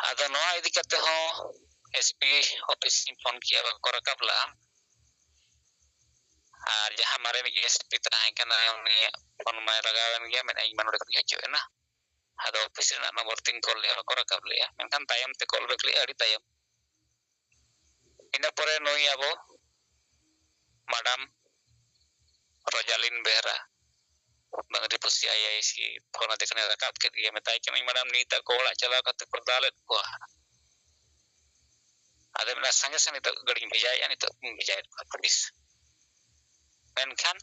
ᱟᱫᱚ ᱱᱚᱣᱟ ᱤᱫᱤ ᱠᱟᱛᱮ ᱦᱚᱸ ᱮᱥ ᱯᱤ ᱚᱯᱷᱤᱥ ᱤᱧ ᱯᱷᱳᱱ ᱠᱮᱜᱼᱟ, ᱵᱟᱠᱚ ᱨᱟᱠᱟᱵ ᱞᱮᱜᱼᱟ᱾ ᱟᱨ ᱡᱟᱦᱟᱸ ᱢᱟᱨᱮᱱᱤᱡ ᱮᱥ ᱯᱤ ᱛᱟᱦᱮᱸ ᱠᱟᱱᱟ, ᱩᱱᱤᱭᱟᱜ ᱯᱷᱳᱱ ᱢᱟᱭ ᱞᱟᱜᱟᱣᱮᱱ ᱜᱮᱭᱟ, ᱢᱮᱱᱮᱫ, "ᱤᱧ ᱢᱟ ᱱᱚᱰᱮ ᱠᱷᱚᱱᱤᱧ ᱚᱪᱚᱜ ᱮᱱᱟ, ᱟᱫᱚ ᱚᱯᱷᱤᱥ ᱨᱮᱱᱟᱜ ᱱᱚᱢᱵᱚᱨ ᱛᱤᱧ ᱠᱚᱞ ᱞᱮᱜᱼᱟ, ᱵᱟᱠᱚ ᱨᱟᱠᱟᱵ ᱞᱮᱜᱼᱟ᱾" ᱢᱮᱱᱠᱷᱟᱱ ᱛᱟᱭᱚᱢ ᱛᱮ ᱠᱚᱞ ᱵᱮᱠ ᱞᱮᱜᱼᱟ, ᱟᱹᱰᱤ ᱛᱟᱭᱚᱢ᱾ ᱤᱱᱟᱹ ᱯᱚᱨᱮ ᱱᱩᱭ ᱟᱵᱚ ᱢᱟᱰᱟᱢ ᱨᱚᱡᱟᱞᱤᱱ ᱵᱮᱦᱨᱟ, ᱵᱟᱝᱨᱤᱯᱚᱥᱤ ᱟᱭ ᱟᱭ ᱥᱤ ᱯᱷᱳᱱ ᱟᱫᱮ ᱠᱷᱟᱱᱮ ᱨᱟᱠᱟᱵ ᱠᱮᱫ ᱜᱮᱭᱟ, ᱢᱮᱛᱟᱭ ᱠᱟᱹᱱᱟᱹᱧ, "ᱢᱟᱰᱟᱢ, ᱱᱤᱛ ᱟᱠᱚ ᱚᱲᱟᱜ ᱪᱟᱞᱟᱣ ᱠᱟᱛᱮ ᱠᱚ ᱫᱟᱞᱮᱫ ᱠᱚᱣᱟ᱾" ᱟᱫᱚ ᱢᱮᱱᱟ, "ᱥᱟᱸᱜᱮ ᱥᱟᱸᱜᱮ ᱱᱤᱛᱚᱜ ᱜᱟᱹᱰᱤᱧ ᱵᱷᱮᱡᱟᱭᱮᱫᱼᱟ, ᱱᱤᱛᱚᱜ ᱤᱧ ᱵᱷᱮᱡᱟᱭᱮᱫ ᱠᱚᱣᱟ ᱯᱩᱞᱤᱥ᱾" ᱢᱮᱱᱠᱷᱟᱱ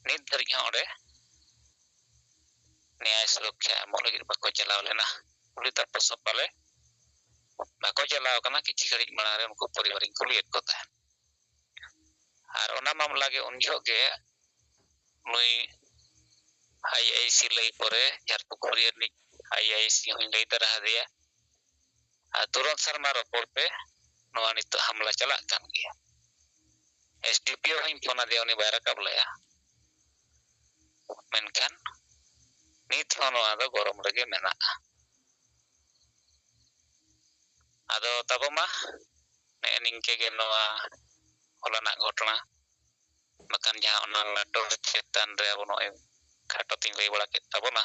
ᱱᱤᱛ ᱫᱷᱟᱹᱨᱤᱡ ᱦᱚᱸ ᱚᱸᱰᱮ ᱱᱮᱭᱟᱭ ᱥᱩᱨᱚᱠᱷᱟ ᱮᱢᱚᱜ ᱞᱟᱹᱜᱤᱫ ᱵᱟᱠᱚ ᱪᱟᱞᱟᱣ ᱞᱮᱱᱟ᱾ ᱠᱩᱞᱤ ᱛᱟᱨᱯᱚᱨ ᱥᱚᱵ ᱯᱟᱞᱮ ᱵᱟᱠᱚ ᱪᱟᱞᱟᱣ ᱠᱟᱱᱟ᱾ ᱠᱤᱪᱷᱩ ᱜᱷᱟᱹᱲᱤᱡ ᱢᱟᱲᱟᱝ ᱨᱮ ᱩᱱᱠᱩ ᱯᱚᱨᱤᱵᱟᱨᱤᱧ ᱠᱩᱞᱤᱭᱮᱫ ᱠᱚ ᱛᱟᱦᱮᱸᱫ᱾ ᱟᱨ ᱚᱱᱟ ᱢᱟᱢᱞᱟ ᱜᱮ ᱩᱱ ᱡᱚᱦᱚᱜ ᱜᱮ ᱱᱩᱭ ᱟᱭ ᱟᱭ ᱥᱤ ᱞᱟᱹᱭ ᱯᱚᱨᱮ ᱡᱷᱟᱲᱯᱩᱠᱷᱩᱨᱤ ᱨᱤᱱᱤᱡ ᱟᱭ ᱟᱭ ᱥᱤ ᱦᱚᱸᱧ ᱞᱟᱹᱭ ᱫᱟᱨᱟ ᱟᱫᱮᱭᱟ᱾ ᱟᱨ ᱛᱩᱨᱚᱱᱛ ᱥᱟᱨᱢᱟ ᱨᱚᱯᱚᱲ ᱯᱮ, ᱱᱚᱣᱟ ᱱᱤᱛᱚᱜ ᱦᱟᱢᱞᱟ ᱪᱟᱞᱟᱜ ᱠᱟᱱ ᱜᱮᱭᱟ᱾ ᱮᱥ ᱰᱤ ᱯᱤ ᱳ ᱦᱚᱸᱧ ᱯᱷᱳᱱ ᱟᱫᱮᱭᱟ, ᱩᱱᱤ ᱵᱟᱭ ᱨᱟᱠᱟᱵ ᱞᱮᱜᱼᱟ᱾ ᱢᱮᱱᱠᱷᱟᱱ ᱱᱤᱛ ᱦᱚᱸ ᱱᱚᱣᱟ ᱫᱚ ᱜᱚᱨᱚᱢ ᱨᱮᱜᱮ ᱢᱮᱱᱟᱜᱼᱟ᱾ ᱟᱫᱚ ᱛᱟᱵᱚ ᱢᱟ ᱱᱮᱜᱼᱮ ᱱᱤᱝᱠᱟᱹ ᱜᱮ ᱱᱚᱣᱟ ᱦᱚᱞᱟᱱᱟᱜ ᱜᱷᱚᱴᱚᱱᱟ, ᱵᱟᱠᱷᱟᱱ ᱡᱟᱦᱟᱸ ᱚᱱᱟ ᱱᱟᱴᱚᱨ ᱪᱮᱛᱟᱱ ᱨᱮ ᱟᱵᱚ ᱱᱚᱜᱼᱚᱭ ᱠᱷᱟᱴᱚ ᱛᱤᱧ ᱞᱟᱹᱭ ᱵᱟᱲᱟ ᱠᱮᱫ ᱛᱟᱵᱚᱱᱟ᱾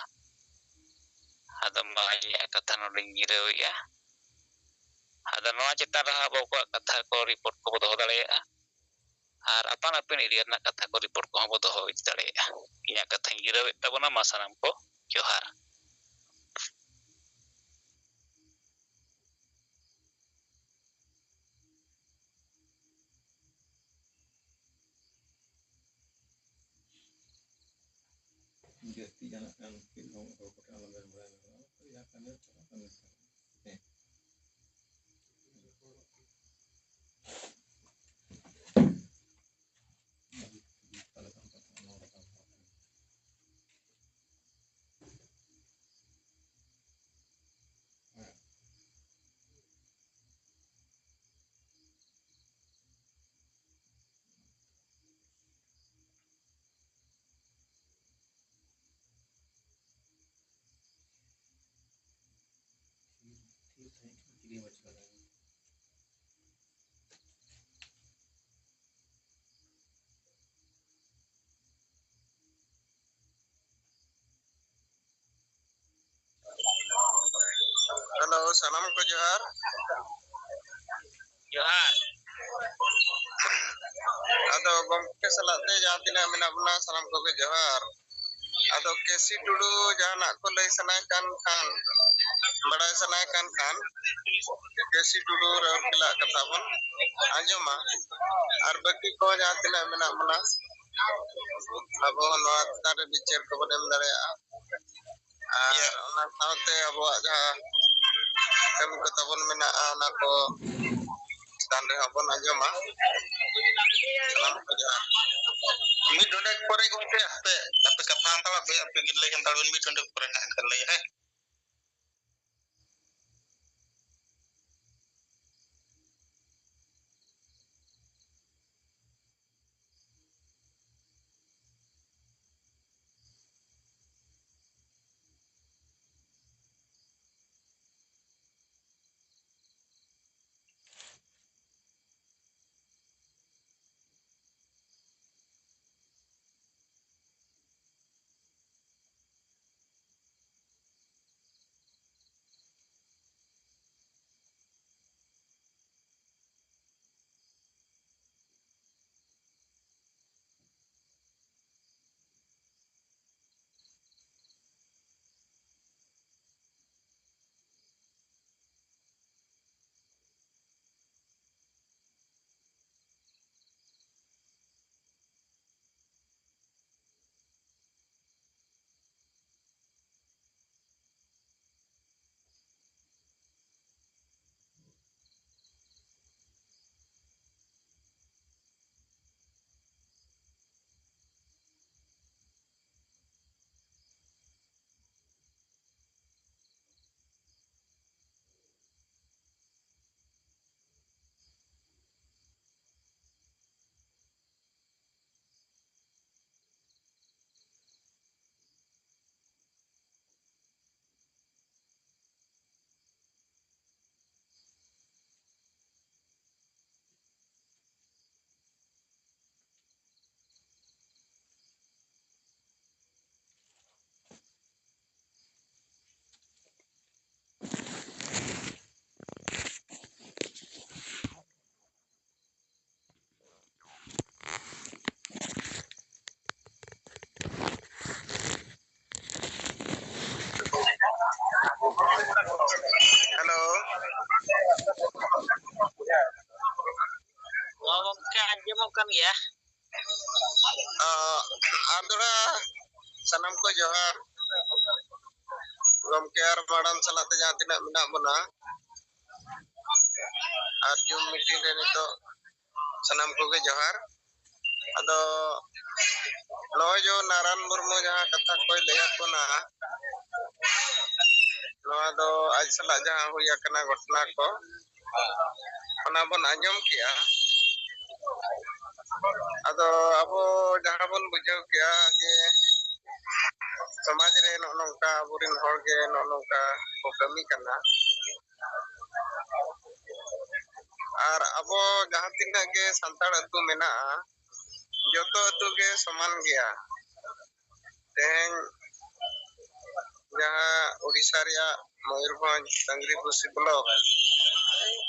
ᱟᱫᱚ ᱢᱟ ᱤᱧᱟᱹᱜ ᱠᱟᱛᱷᱟ ᱱᱚᱰᱮᱧ ᱜᱤᱨᱟᱹᱣᱮᱫᱼᱟ᱾ ᱟᱫᱚ ᱱᱚᱣᱟ ᱪᱮᱛᱟᱱ ᱨᱮᱦᱚᱸ ᱟᱵᱚ ᱠᱚᱣᱟᱜ ᱠᱟᱛᱷᱟ ᱠᱚ ᱨᱤᱯᱳᱨᱴ ᱠᱚᱵᱚ ᱫᱚᱦᱚ ᱫᱟᱲᱮᱭᱟᱜᱼᱟ᱾ ᱟᱨ ᱟᱯᱟᱱ ᱟᱹᱯᱤᱱ ᱮᱨᱤᱭᱟ ᱨᱮᱱᱟᱜ ᱠᱟᱛᱷᱟ ᱠᱚ ᱨᱤᱯᱳᱨᱴ ᱠᱚᱦᱚᱸ ᱵᱚ ᱫᱚᱦᱚ ᱤᱫᱤ ᱫᱟᱲᱮᱭᱟᱜᱼᱟ᱾ ᱤᱧᱟᱹᱜ ᱠᱟᱛᱷᱟᱧ ᱜᱤᱨᱟᱹᱣᱮᱫ ᱛᱟᱵᱚᱱᱟ᱾ ᱢᱟ ᱥᱟᱱᱟᱢ ᱠᱚ ᱡᱚᱦᱟᱨ᱾ ᱡᱟᱦᱟᱱᱟᱜ ᱠᱟᱱ ᱪᱮᱫ ᱦᱚᱸ ᱦᱚᱲ ᱠᱚᱴᱷᱮᱱ ᱟᱞᱚᱵᱮᱱ ᱵᱟᱲᱟᱭ ᱧᱚᱜᱚᱜᱼᱟ᱾ ᱡᱟᱦᱟᱸ ᱠᱟᱹᱢᱤ ᱪᱟᱞᱟᱜ ᱠᱟᱱᱟ᱾ ᱦᱮᱸ᱾ ᱛᱷᱤᱨ ᱛᱟᱦᱮᱸ ᱠᱟᱱᱟ, ᱪᱤᱞᱤ ᱦᱚᱸ ᱵᱟᱭ ᱪᱤᱠᱟᱹ ᱫᱟᱲᱮᱭᱟᱜᱼᱟ᱾ ᱦᱮᱞᱳ, ᱥᱟᱱᱟᱢ ᱠᱚ ᱡᱚᱦᱟᱨ᱾ ᱡᱚᱦᱟᱨ᱾ ᱟᱫᱚ ᱜᱚᱢᱠᱮ ᱥᱟᱞᱟᱜ ᱛᱮ ᱡᱟᱦᱟᱸ ᱛᱤᱱᱟᱹᱜ ᱢᱮᱱᱟᱜ ᱵᱚᱱᱟ, ᱥᱟᱱᱟᱢ ᱠᱚᱜᱮ ᱡᱚᱦᱟᱨ᱾ ᱟᱫᱚ ᱠᱮᱥᱤ ᱴᱩᱰᱩ ᱡᱟᱦᱟᱱᱟᱜ ᱠᱚ ᱞᱟᱹᱭ ᱥᱟᱱᱟᱭ ᱠᱟᱱ ᱠᱷᱟᱱ, ᱵᱟᱲᱟᱭ ᱥᱟᱱᱟᱭ ᱠᱟᱱ ᱠᱷᱟᱱ, ᱠᱮᱥᱤ ᱴᱩᱰᱩ ᱨᱟᱹᱣᱨᱠᱮᱞᱟ ᱠᱟᱛᱷᱟ ᱵᱚᱱ ᱟᱸᱡᱚᱢᱟ᱾ ᱟᱨ ᱵᱟᱹᱠᱤ ᱠᱚ ᱡᱟᱦᱟᱸ ᱛᱤᱱᱟᱹᱜ ᱢᱮᱱᱟᱜ ᱵᱚᱱᱟ, ᱟᱵᱚ ᱱᱚᱣᱟ ᱪᱮᱛᱟᱱ ᱨᱮ ᱵᱤᱪᱟᱹᱨ ᱠᱚᱵᱚᱱ ᱮᱢ ᱫᱟᱲᱮᱭᱟᱜᱼᱟ᱾ ᱟᱨ ᱤᱭᱟᱹ᱾ ᱚᱱᱟ ᱥᱟᱶᱛᱮ ᱟᱵᱚᱣᱟᱜ ᱡᱟᱦᱟᱸ ᱠᱟᱹᱢᱤ ᱠᱚ ᱛᱟᱵᱚᱱ ᱢᱮᱱᱟᱜᱼᱟ, ᱚᱱᱟ ᱠᱚ ᱪᱮᱛᱟᱱ ᱨᱮᱦᱚᱸ ᱵᱚᱱ ᱟᱸᱡᱚᱢᱟ᱾ ᱥᱟᱱᱟᱢ ᱠᱚ ᱡᱚᱦᱟᱨ᱾ ᱢᱤᱫ ᱰᱚᱸᱰᱮᱠ ᱯᱚᱨᱮ ᱜᱚᱢᱠᱮ, ᱟᱯᱮ, ᱟᱯᱮ ᱠᱟᱛᱷᱟ ᱦᱟᱛᱟᱲ ᱯᱮ, ᱟᱯᱮ ᱜᱮ ᱞᱟᱹᱭ ᱦᱟᱛᱟᱲ ᱵᱮᱱ, ᱢᱤᱫ ᱰᱚᱸᱰᱮᱠ ᱯᱚᱨᱮ ᱱᱟᱦᱟᱜ ᱠᱷᱟᱱ ᱞᱟᱹᱭᱟ, ᱦᱮᱸ᱾ ᱜᱚᱢᱠᱮ, ᱟᱸᱡᱚᱢᱚᱜ ᱠᱟᱱ ᱜᱮᱭᱟ᱾ ᱟᱨ ᱫᱚᱲᱟ ᱥᱟᱱᱟᱢ ᱠᱚ ᱡᱚᱦᱟᱨ᱾ ᱜᱚᱢᱠᱮ ᱟᱨ ᱢᱟᱲᱟᱝ ᱥᱟᱞᱟᱜ ᱛᱮ ᱡᱟᱦᱟᱸ ᱛᱤᱱᱟᱹᱜ ᱢᱮᱱᱟᱜ ᱵᱚᱱᱟ ᱟᱨ ᱡᱩᱢ ᱢᱤᱴᱤᱝ ᱨᱮ ᱱᱤᱛᱚᱜ ᱥᱟᱱᱟᱢ ᱠᱚᱜᱮ ᱡᱚᱦᱟᱨ᱾ ᱟᱫᱚ ᱱᱚᱜᱼᱚᱭ ᱡᱮ ᱱᱟᱨᱟᱱ ᱢᱩᱨᱢᱩ ᱡᱟᱦᱟᱸ ᱠᱟᱛᱷᱟ ᱠᱚᱭ ᱞᱟᱹᱭᱟᱫ ᱵᱚᱱᱟ, ᱱᱚᱣᱟ ᱫᱚ ᱟᱡ ᱥᱟᱞᱟᱜ ᱡᱟᱦᱟᱸ ᱦᱩᱭ ᱟᱠᱟᱱᱟ ᱜᱷᱚᱴᱚᱱᱟ ᱠᱚ, ᱚᱱᱟ ᱵᱚᱱ ᱟᱸᱡᱚᱢ ᱠᱮᱜᱼᱟ᱾ ᱟᱫᱚ ᱟᱵᱚ ᱡᱟᱦᱟᱸ ᱵᱚᱱ ᱵᱩᱡᱷᱟᱹᱣ ᱠᱮᱜᱼᱟ ᱡᱮ ᱥᱚᱢᱟᱡᱽ ᱨᱮ ᱱᱚᱜᱼᱚ ᱱᱚᱝᱠᱟ ᱟᱵᱚᱨᱮᱱ ᱦᱚᱲ ᱜᱮ ᱱᱚᱜᱼᱚ ᱱᱚᱝᱠᱟ ᱠᱚ ᱠᱟᱹᱢᱤ ᱠᱟᱱᱟ, ᱟᱨ ᱟᱵᱚ ᱡᱟᱦᱟᱸ ᱛᱤᱱᱟᱹᱜ ᱜᱮ ᱥᱟᱱᱛᱟᱲ ᱟᱹᱛᱩ ᱢᱮᱱᱟᱜᱼᱟ, ᱡᱚᱛᱚ ᱟᱹᱛᱩ ᱜᱮ ᱥᱚᱢᱟᱱ ᱜᱮᱭᱟ᱾ ᱛᱮᱦᱮᱧ ᱡᱟᱦᱟᱸ ᱳᱰᱤᱥᱟ ᱨᱮᱭᱟᱜ ᱢᱚᱭᱩᱨᱵᱷᱚᱸᱡᱽ ᱰᱟᱝᱨᱤᱯᱚᱥᱤ ᱵᱞᱚᱠ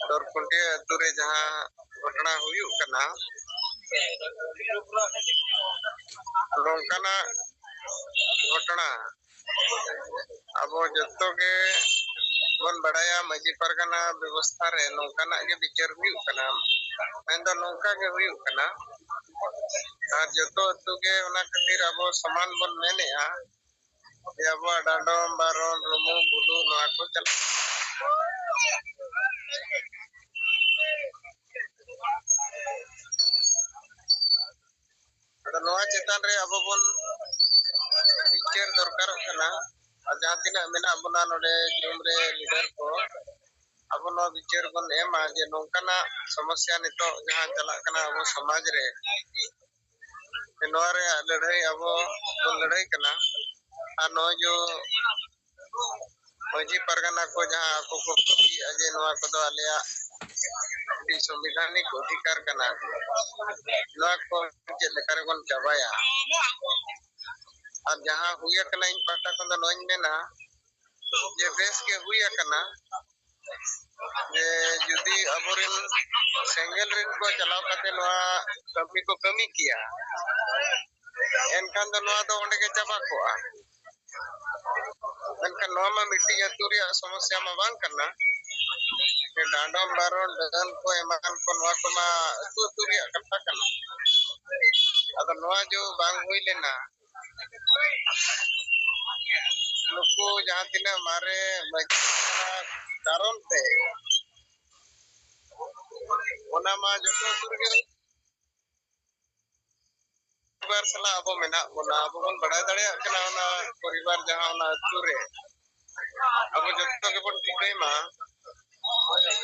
ᱫᱚᱨᱠᱩᱱᱰᱤᱭᱟᱹ ᱟᱹᱛᱩ ᱨᱮ ᱡᱟᱦᱟᱸ ᱜᱷᱚᱴᱚᱱᱟ ᱦᱩᱭᱩᱜ ᱠᱟᱱᱟ, ᱱᱚᱝᱠᱟᱱᱟᱜ ᱜᱷᱚᱴᱚᱱᱟ ᱟᱵᱚ ᱡᱚᱛᱚ ᱜᱮ ᱵᱚᱱ ᱵᱟᱲᱟᱭᱟ, ᱢᱟᱹᱡᱷᱤ ᱯᱟᱨᱜᱟᱱᱟ ᱵᱮᱵᱚᱥᱛᱷᱟ ᱨᱮ ᱱᱚᱝᱠᱟᱱᱟᱜ ᱜᱮ ᱵᱤᱪᱟᱹᱨ ᱦᱩᱭᱩᱜ ᱠᱟᱱᱟ, ᱢᱮᱱᱫᱚ ᱱᱚᱝᱠᱟ ᱜᱮ ᱦᱩᱭᱩᱜ ᱠᱟᱱᱟ᱾ ᱟᱨ ᱡᱚᱛᱚ ᱟᱹᱛᱩ ᱜᱮ ᱚᱱᱟ ᱠᱷᱟᱹᱛᱤᱨ ᱟᱵᱚ ᱥᱚᱢᱟᱱ ᱵᱚᱱ ᱢᱮᱱᱮᱜᱼᱟ ᱡᱮ ᱟᱵᱚᱣᱟᱜ ᱰᱟᱸᱰᱚᱢ, ᱵᱟᱨᱚᱱ, ᱨᱩᱢᱩ, ᱵᱩᱞᱩ ᱱᱚᱣᱟ ᱠᱚ ᱪᱟᱞᱟᱜ ᱟᱫᱚ ᱱᱚᱣᱟ ᱪᱮᱛᱟᱱ ᱨᱮ ᱟᱵᱚ ᱵᱚᱱ ᱵᱤᱪᱟᱹᱨ ᱫᱚᱨᱠᱟᱨᱚᱜ ᱠᱟᱱᱟ᱾ ᱟᱨ ᱡᱟᱦᱟᱸ ᱛᱤᱱᱟᱹᱜ ᱢᱮᱱᱟᱜ ᱵᱚᱱᱟ ᱱᱚᱰᱮ ᱡᱩᱢ ᱨᱮ ᱞᱤᱰᱟᱨ ᱠᱚ, ᱟᱵᱚ ᱱᱚᱣᱟ ᱵᱤᱪᱟᱹᱨ ᱵᱚᱱ ᱮᱢᱟ ᱡᱮ ᱱᱚᱝᱠᱟᱱᱟᱜ ᱥᱚᱢᱚᱥᱥᱟ ᱱᱤᱛᱚᱜ ᱡᱟᱦᱟᱸ ᱪᱟᱞᱟᱜ ᱠᱟᱱᱟ ᱟᱵᱚ ᱥᱚᱢᱟᱡᱽ ᱨᱮ, ᱱᱚᱣᱟ ᱨᱮᱭᱟᱜ ᱞᱟᱹᱲᱦᱟᱹᱭ ᱟᱵᱚ ᱵᱚᱱ ᱞᱟᱹᱲᱦᱟᱹᱭ ᱠᱟᱱᱟ᱾ ᱟᱨ ᱱᱚᱜᱼᱚᱭ ᱡᱮ ᱢᱟᱹᱡᱷᱤ ᱯᱟᱨᱜᱟᱱᱟ ᱠᱚ ᱡᱟᱦᱟᱸ ᱟᱠᱚ ᱠᱚ ᱫᱟᱹᱵᱤᱭᱮᱫᱼᱟ ᱡᱮ ᱱᱚᱣᱟ ᱠᱚᱫᱚ ᱟᱞᱮᱭᱟᱜ ᱢᱤᱫᱴᱤᱡ ᱥᱚᱝᱵᱤᱫᱷᱟᱱᱤᱠ ᱚᱫᱷᱤᱠᱟᱨ ᱠᱟᱱᱟ, ᱱᱚᱣᱟ ᱠᱚ ᱪᱮᱫ ᱞᱮᱠᱟ ᱨᱮᱵᱚᱱ ᱪᱟᱵᱟᱭᱟ? ᱟᱨ ᱡᱟᱦᱟᱸ ᱦᱩᱭ ᱟᱠᱟᱱᱟ, ᱤᱧ ᱯᱟᱦᱴᱟ ᱠᱷᱚᱱ ᱫᱚ ᱱᱚᱣᱟᱧ ᱢᱮᱱᱟ ᱡᱮ ᱵᱮᱥ ᱜᱮ ᱦᱩᱭ ᱟᱠᱟᱱᱟ, ᱡᱮ ᱡᱩᱫᱤ ᱟᱵᱚᱨᱮᱱ ᱥᱮᱸᱜᱮᱞ ᱨᱮᱱ ᱠᱚ ᱪᱟᱞᱟᱣ ᱠᱟᱛᱮ ᱱᱚᱣᱟ ᱠᱟᱹᱢᱤ ᱠᱚ ᱠᱟᱹᱢᱤ ᱠᱮᱭᱟ, ᱮᱱᱠᱷᱟᱱ ᱫᱚ ᱱᱚᱣᱟ ᱫᱚ ᱚᱸᱰᱮ ᱜᱮ ᱪᱟᱵᱟ ᱠᱚᱜᱼᱟ᱾ ᱢᱮᱱᱠᱷᱟᱱ ᱱᱚᱣᱟ ᱢᱟ ᱢᱤᱫᱴᱤᱡ ᱟᱹᱛᱩ ᱨᱮᱭᱟᱜ ᱥᱚᱢᱚᱥᱥᱟ ᱢᱟ ᱵᱟᱝ ᱠᱟᱱᱟ, ᱰᱟᱸᱰᱚᱢ ᱵᱟᱨᱚᱱ, ᱰᱟᱹᱱ ᱠᱚ ᱮᱢᱟᱱ ᱠᱚ, ᱱᱚᱣᱟ ᱠᱚᱢᱟ ᱟᱹᱛᱩ ᱟᱹᱛᱩ ᱨᱮᱭᱟᱜ ᱠᱟᱛᱷᱟ ᱠᱟᱱᱟ᱾ ᱟᱫᱚ ᱱᱚᱣᱟ ᱡᱮ ᱵᱟᱝ ᱦᱩᱭ ᱞᱮᱱᱟ, ᱱᱩᱠᱩ ᱡᱟᱦᱟᱸ ᱛᱤᱱᱟᱹᱜ ᱢᱟᱨᱮ ᱢᱟᱹᱡᱷᱤ ᱠᱟᱨᱚᱱ ᱛᱮ, ᱚᱱᱟ ᱢᱟ ᱡᱚᱛᱚ ᱟᱹᱛᱩ ᱨᱮᱜᱮ ᱯᱚᱨᱤᱵᱟᱨ ᱥᱟᱞᱟᱜ ᱟᱵᱚ ᱢᱮᱱᱟᱜ ᱵᱚᱱᱟ, ᱟᱵᱚ ᱵᱚᱱ ᱵᱟᱲᱟᱭ ᱫᱟᱲᱮᱭᱟᱜ ᱠᱟᱱᱟ ᱚᱱᱟ ᱯᱚᱨᱤᱵᱟᱨ ᱡᱟᱦᱟᱸ ᱚᱱᱟ ᱟᱹᱛᱩ ᱨᱮ᱾ ᱟᱵᱚ ᱡᱚᱛᱚ ᱜᱮᱵᱚᱱ ᱴᱷᱤᱠᱟᱹᱭ ᱢᱟ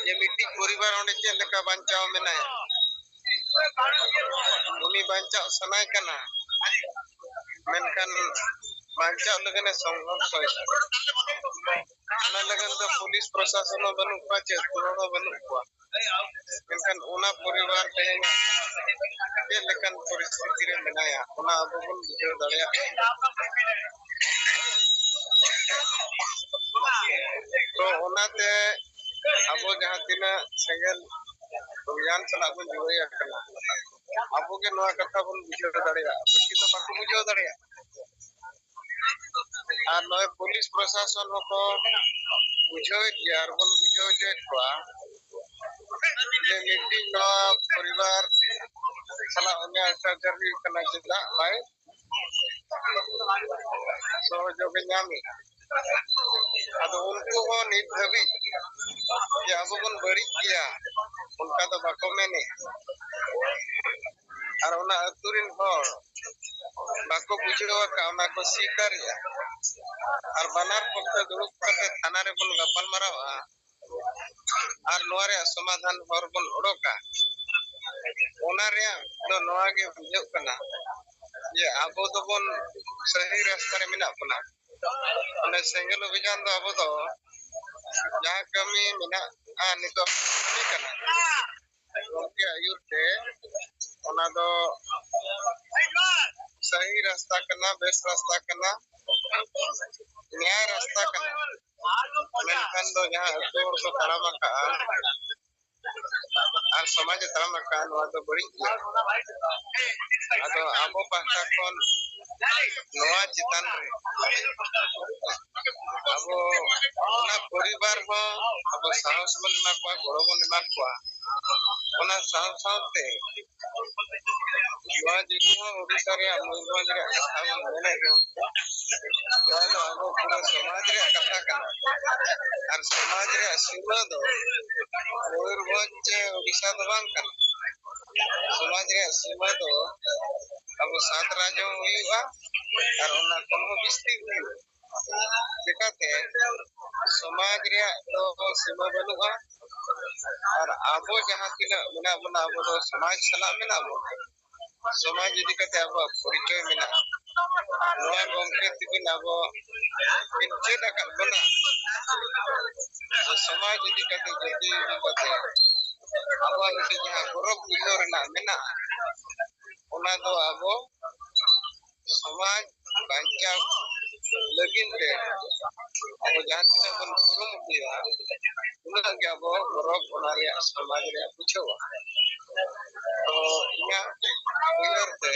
ᱡᱮ ᱢᱤᱫᱴᱤᱡ ᱯᱚᱨᱤᱵᱟᱨ ᱚᱸᱰᱮ ᱪᱮᱫ ᱞᱮᱠᱟ ᱵᱟᱧᱪᱟᱣ ᱢᱮᱱᱟᱭᱟ, ᱩᱱᱤ ᱵᱟᱧᱪᱟᱣ ᱥᱟᱱᱟᱭ ᱠᱟᱱᱟ, ᱢᱮᱱᱠᱷᱟᱱ ᱵᱟᱧᱪᱟᱣ ᱞᱟᱹᱜᱤᱫ ᱮ ᱥᱚᱝᱜᱷᱚᱨᱥᱚᱭᱮᱫᱟ᱾ ᱚᱱᱟ ᱞᱟᱹᱜᱤᱫ ᱫᱚ ᱯᱩᱞᱤᱥ ᱯᱨᱚᱥᱟᱥᱚᱱ ᱦᱚᱸ ᱵᱟᱹᱱᱩᱜ ᱠᱚᱣᱟ, ᱪᱮᱫ ᱦᱚᱲ ᱦᱚᱸ ᱵᱟᱹᱱᱩᱜ ᱠᱚᱣᱟ᱾ ᱢᱮᱱᱠᱷᱟᱱ ᱚᱱᱟ ᱯᱚᱨᱤᱵᱟᱨ ᱛᱮᱦᱮᱧ ᱪᱮᱫ ᱞᱮᱠᱟᱱ ᱯᱚᱨᱤᱥᱛᱷᱤᱛᱤ ᱨᱮ ᱢᱮᱱᱟᱭᱟ, ᱚᱱᱟ ᱟᱵᱚ ᱵᱚᱱ ᱵᱩᱡᱷᱟᱹᱣ ᱫᱟᱲᱮᱭᱟᱜ ᱠᱟᱱᱟ᱾ ᱛᱚ ᱚᱱᱟᱛᱮ ᱟᱵᱚ ᱡᱟᱦᱟᱸ ᱛᱤᱱᱟᱹᱜ ᱥᱮᱸᱜᱮᱞ ᱚᱵᱷᱤᱭᱟᱱ ᱥᱟᱞᱟᱜ ᱵᱚᱱ ᱡᱩᱲᱟᱹᱭ ᱟᱠᱟᱱᱟ, ᱟᱵᱚ ᱜᱮ ᱱᱚᱣᱟ ᱠᱟᱛᱷᱟ ᱵᱚᱱ ᱵᱩᱡᱷᱟᱹᱣ ᱫᱟᱲᱮᱭᱟᱜᱼᱟ, ᱵᱟᱹᱠᱤ ᱫᱚ ᱵᱟᱠᱚ ᱵᱩᱡᱷᱟᱹᱣ ᱫᱟᱲᱮᱭᱟᱜᱼᱟ᱾ ᱟᱨ ᱱᱚᱜᱼᱚᱭ ᱯᱩᱞᱤᱥ ᱯᱨᱚᱥᱟᱥᱚᱱ ᱦᱚᱸᱠᱚ ᱵᱩᱡᱷᱟᱹᱣᱮᱫ ᱜᱮᱭᱟ ᱟᱨ ᱵᱚᱱ ᱵᱩᱡᱷᱟᱹᱣ ᱦᱚᱪᱚᱭᱮᱫ ᱠᱚᱣᱟ ᱡᱮ ᱢᱤᱫᱴᱤᱡ ᱱᱚᱣᱟ ᱯᱚᱨᱤᱵᱟᱨ ᱥᱟᱞᱟᱜ ᱚᱱᱭᱟᱭ ᱚᱛᱛᱟᱪᱟᱨ ᱦᱩᱭᱩᱜ ᱠᱟᱱᱟ, ᱪᱮᱫᱟᱜ ᱵᱟᱭ ᱥᱚᱦᱚᱡᱳᱜᱮ ᱧᱟᱢᱮᱫᱼᱟ? ᱟᱫᱚ ᱩᱱᱠᱩ ᱦᱚᱸ ᱱᱤᱛ ᱫᱷᱟᱹᱵᱤᱡ ᱡᱮ ᱟᱵᱚ ᱵᱚᱱ ᱵᱟᱹᱲᱤᱡ ᱜᱮᱭᱟ, ᱚᱱᱠᱟ ᱫᱚ ᱵᱟᱠᱚ ᱢᱮᱱᱮᱫᱼᱟ᱾ ᱟᱨ ᱚᱱᱟ ᱟᱹᱛᱩ ᱨᱮᱱ ᱦᱚᱲ ᱵᱟᱠᱚ ᱵᱩᱡᱷᱟᱹᱣ ᱟᱠᱟᱫ, ᱚᱱᱟ ᱠᱚ ᱥᱤᱠᱟᱨᱮᱜᱼᱟ᱾ ᱟᱨ ᱵᱟᱱᱟᱨ ᱯᱚᱠᱠᱷᱚ ᱫᱩᱲᱩᱵ ᱠᱟᱛᱮ ᱛᱷᱟᱱᱟ ᱨᱮᱵᱚᱱ ᱜᱟᱯᱟᱞ ᱢᱟᱨᱟᱣᱟ ᱟᱨ ᱱᱚᱣᱟ ᱨᱮᱭᱟᱜ ᱥᱚᱢᱟᱫᱷᱟᱱ ᱦᱚᱨ ᱵᱚᱱ ᱚᱰᱚᱠᱟ᱾ ᱚᱱᱟ ᱨᱮᱭᱟᱜ ᱫᱚ ᱱᱚᱣᱟ ᱜᱮ ᱵᱩᱡᱷᱟᱹᱜ ᱠᱟᱱᱟ ᱡᱮ ᱟᱵᱚ ᱫᱚᱵᱚᱱ ᱥᱟᱹᱦᱤ ᱨᱟᱥᱛᱟ ᱨᱮ ᱢᱮᱱᱟᱜ ᱵᱚᱱᱟ᱾ ᱚᱱᱮ ᱥᱮᱸᱜᱮᱞ ᱚᱵᱷᱤᱡᱟᱱ ᱫᱚ ᱟᱵᱚ ᱫᱚ ᱡᱟᱦᱟᱸ ᱠᱟᱹᱢᱤ ᱢᱮᱱᱟᱜᱼᱟ ᱱᱤᱛᱚᱜ ᱠᱟᱹᱢᱤ ᱠᱟᱱᱟ, ᱜᱚᱢᱠᱮ ᱟᱹᱭᱩᱨ ᱛᱮ ᱚᱱᱟ ᱫᱚ ᱥᱟᱹᱦᱤ ᱨᱟᱥᱛᱟ ᱠᱟᱱᱟ, ᱵᱮᱥ ᱨᱟᱥᱛᱟ ᱠᱟᱱᱟ, ᱱᱮᱭᱟᱭ ᱨᱟᱥᱛᱟ ᱠᱟᱱᱟ᱾ ᱢᱮᱱᱠᱷᱟᱱ ᱫᱚ ᱡᱟᱦᱟᱸ ᱟᱹᱛᱩ ᱦᱚᱲ ᱠᱚ ᱛᱟᱲᱟᱢ ᱟᱠᱟᱫᱼᱟ ᱟᱨ ᱥᱚᱢᱟᱡᱽ ᱮ ᱛᱟᱲᱟᱢ ᱟᱠᱟᱫᱼᱟ, ᱱᱚᱣᱟ ᱫᱚ ᱵᱟᱹᱲᱤᱡ ᱜᱮᱭᱟ᱾ ᱟᱫᱚ ᱟᱵᱚ ᱯᱟᱦᱴᱟ ᱠᱷᱚᱱ ᱱᱚᱣᱟ ᱪᱮᱛᱟᱱ ᱨᱮ ᱟᱵᱚ ᱚᱱᱟ ᱯᱚᱨᱤᱵᱟᱨ ᱦᱚᱸ ᱟᱵᱚ ᱥᱟᱦᱚᱥ ᱵᱚᱱ ᱮᱢᱟ ᱠᱚᱣᱟ, ᱜᱚᱲᱚ ᱵᱚᱱ ᱮᱢᱟ ᱠᱚᱣᱟ᱾ ᱚᱱᱟ ᱥᱟᱶ ᱥᱟᱶᱛᱮ ᱱᱚᱣᱟ ᱡᱩᱫᱤ ᱦᱚᱸ ᱳᱰᱤᱥᱟ ᱨᱮᱭᱟᱜ ᱢᱚᱭᱩᱨᱵᱷᱚᱸᱡᱽ ᱨᱮᱭᱟᱜ ᱠᱟᱛᱷᱟ ᱵᱚᱱ ᱢᱮᱱᱮᱫ ᱨᱮᱦᱚᱸ, ᱱᱚᱣᱟ ᱫᱚ ᱟᱵᱚ ᱯᱩᱨᱟᱹ ᱥᱚᱢᱟᱡᱽ ᱨᱮᱭᱟᱜ ᱠᱟᱛᱷᱟ ᱠᱟᱱᱟ᱾ ᱟᱨ ᱥᱚᱢᱟᱡᱽ ᱨᱮᱭᱟᱜ ᱥᱤᱢᱟᱹ ᱫᱚ ᱢᱚᱭᱩᱨᱵᱷᱚᱸᱡᱽ ᱪᱮ ᱳᱰᱤᱥᱟ ᱫᱚ ᱵᱟᱝ ᱠᱟᱱᱟ᱾ ᱥᱚᱢᱟᱡᱽ ᱨᱮᱭᱟᱜ ᱥᱤᱢᱟᱹ ᱫᱚ ᱟᱵᱚ ᱥᱟᱛ ᱨᱟᱡᱽ ᱦᱚᱸ ᱦᱩᱭᱩᱜᱼᱟ ᱟᱨ ᱚᱱᱟ ᱠᱷᱚᱱ ᱦᱚᱸ ᱵᱤᱥᱛᱤ ᱦᱩᱭᱩᱜᱼᱟ᱾ ᱪᱮᱠᱟᱛᱮ ᱥᱚᱢᱟᱡᱽ ᱨᱮᱭᱟᱜ ᱫᱚ ᱥᱤᱢᱟᱹ ᱵᱟᱹᱱᱩᱜᱼᱟ᱾ ᱟᱨ ᱟᱵᱚ ᱡᱟᱦᱟᱸ ᱛᱤᱱᱟᱹᱜ ᱢᱮᱱᱟᱜ ᱵᱚᱱᱟ, ᱟᱵᱚ ᱫᱚ ᱥᱚᱢᱟᱡᱽ ᱥᱟᱞᱟᱜ ᱢᱮᱱᱟᱜ ᱵᱚᱱᱟ᱾ ᱥᱚᱢᱟᱡᱽ ᱤᱫᱤ ᱠᱟᱛᱮ ᱟᱵᱚᱣᱟᱜ ᱯᱚᱨᱤᱪᱚᱭ ᱢᱮᱱᱟᱜᱼᱟ᱾ ᱱᱚᱣᱟ ᱜᱚᱢᱠᱮ ᱛᱤᱠᱤᱱ ᱟᱵᱚ ᱠᱤᱱ ᱪᱮᱫ ᱟᱠᱟᱫ ᱵᱚᱱᱟ ᱡᱮ ᱥᱚᱢᱟᱡᱽ ᱤᱫᱤ ᱠᱟᱛᱮ, ᱡᱟᱹᱛᱤ ᱤᱫᱤ ᱠᱟᱛᱮ ᱟᱵᱚᱣᱟᱜ ᱢᱤᱫᱴᱮᱱ ᱡᱟᱦᱟᱸ ᱜᱚᱨᱚᱵᱽ ᱵᱩᱡᱷᱟᱹᱣ ᱨᱮᱱᱟᱜ ᱢᱮᱱᱟᱜᱼᱟ, ᱚᱱᱟ ᱫᱚ ᱟᱵᱚ ᱥᱚᱢᱟᱡᱽ ᱵᱟᱧᱪᱟᱣ ᱞᱟᱹᱜᱤᱫ ᱛᱮ ᱟᱵᱚ ᱡᱟᱦᱟᱸ ᱛᱤᱱᱟᱹᱜ ᱵᱚᱱ ᱠᱩᱨᱩᱢᱩᱴᱩᱭᱟ, ᱩᱱᱟᱹᱜ ᱜᱮ ᱟᱵᱚ ᱜᱚᱨᱚᱵᱽ ᱚᱱᱟ ᱨᱮᱭᱟᱜ ᱥᱚᱢᱟᱡᱽ ᱨᱮᱭᱟᱜ ᱵᱩᱡᱷᱟᱹᱣᱟ᱾ ᱛᱚ ᱤᱧᱟᱹᱜ ᱩᱭᱦᱟᱹᱨ ᱛᱮ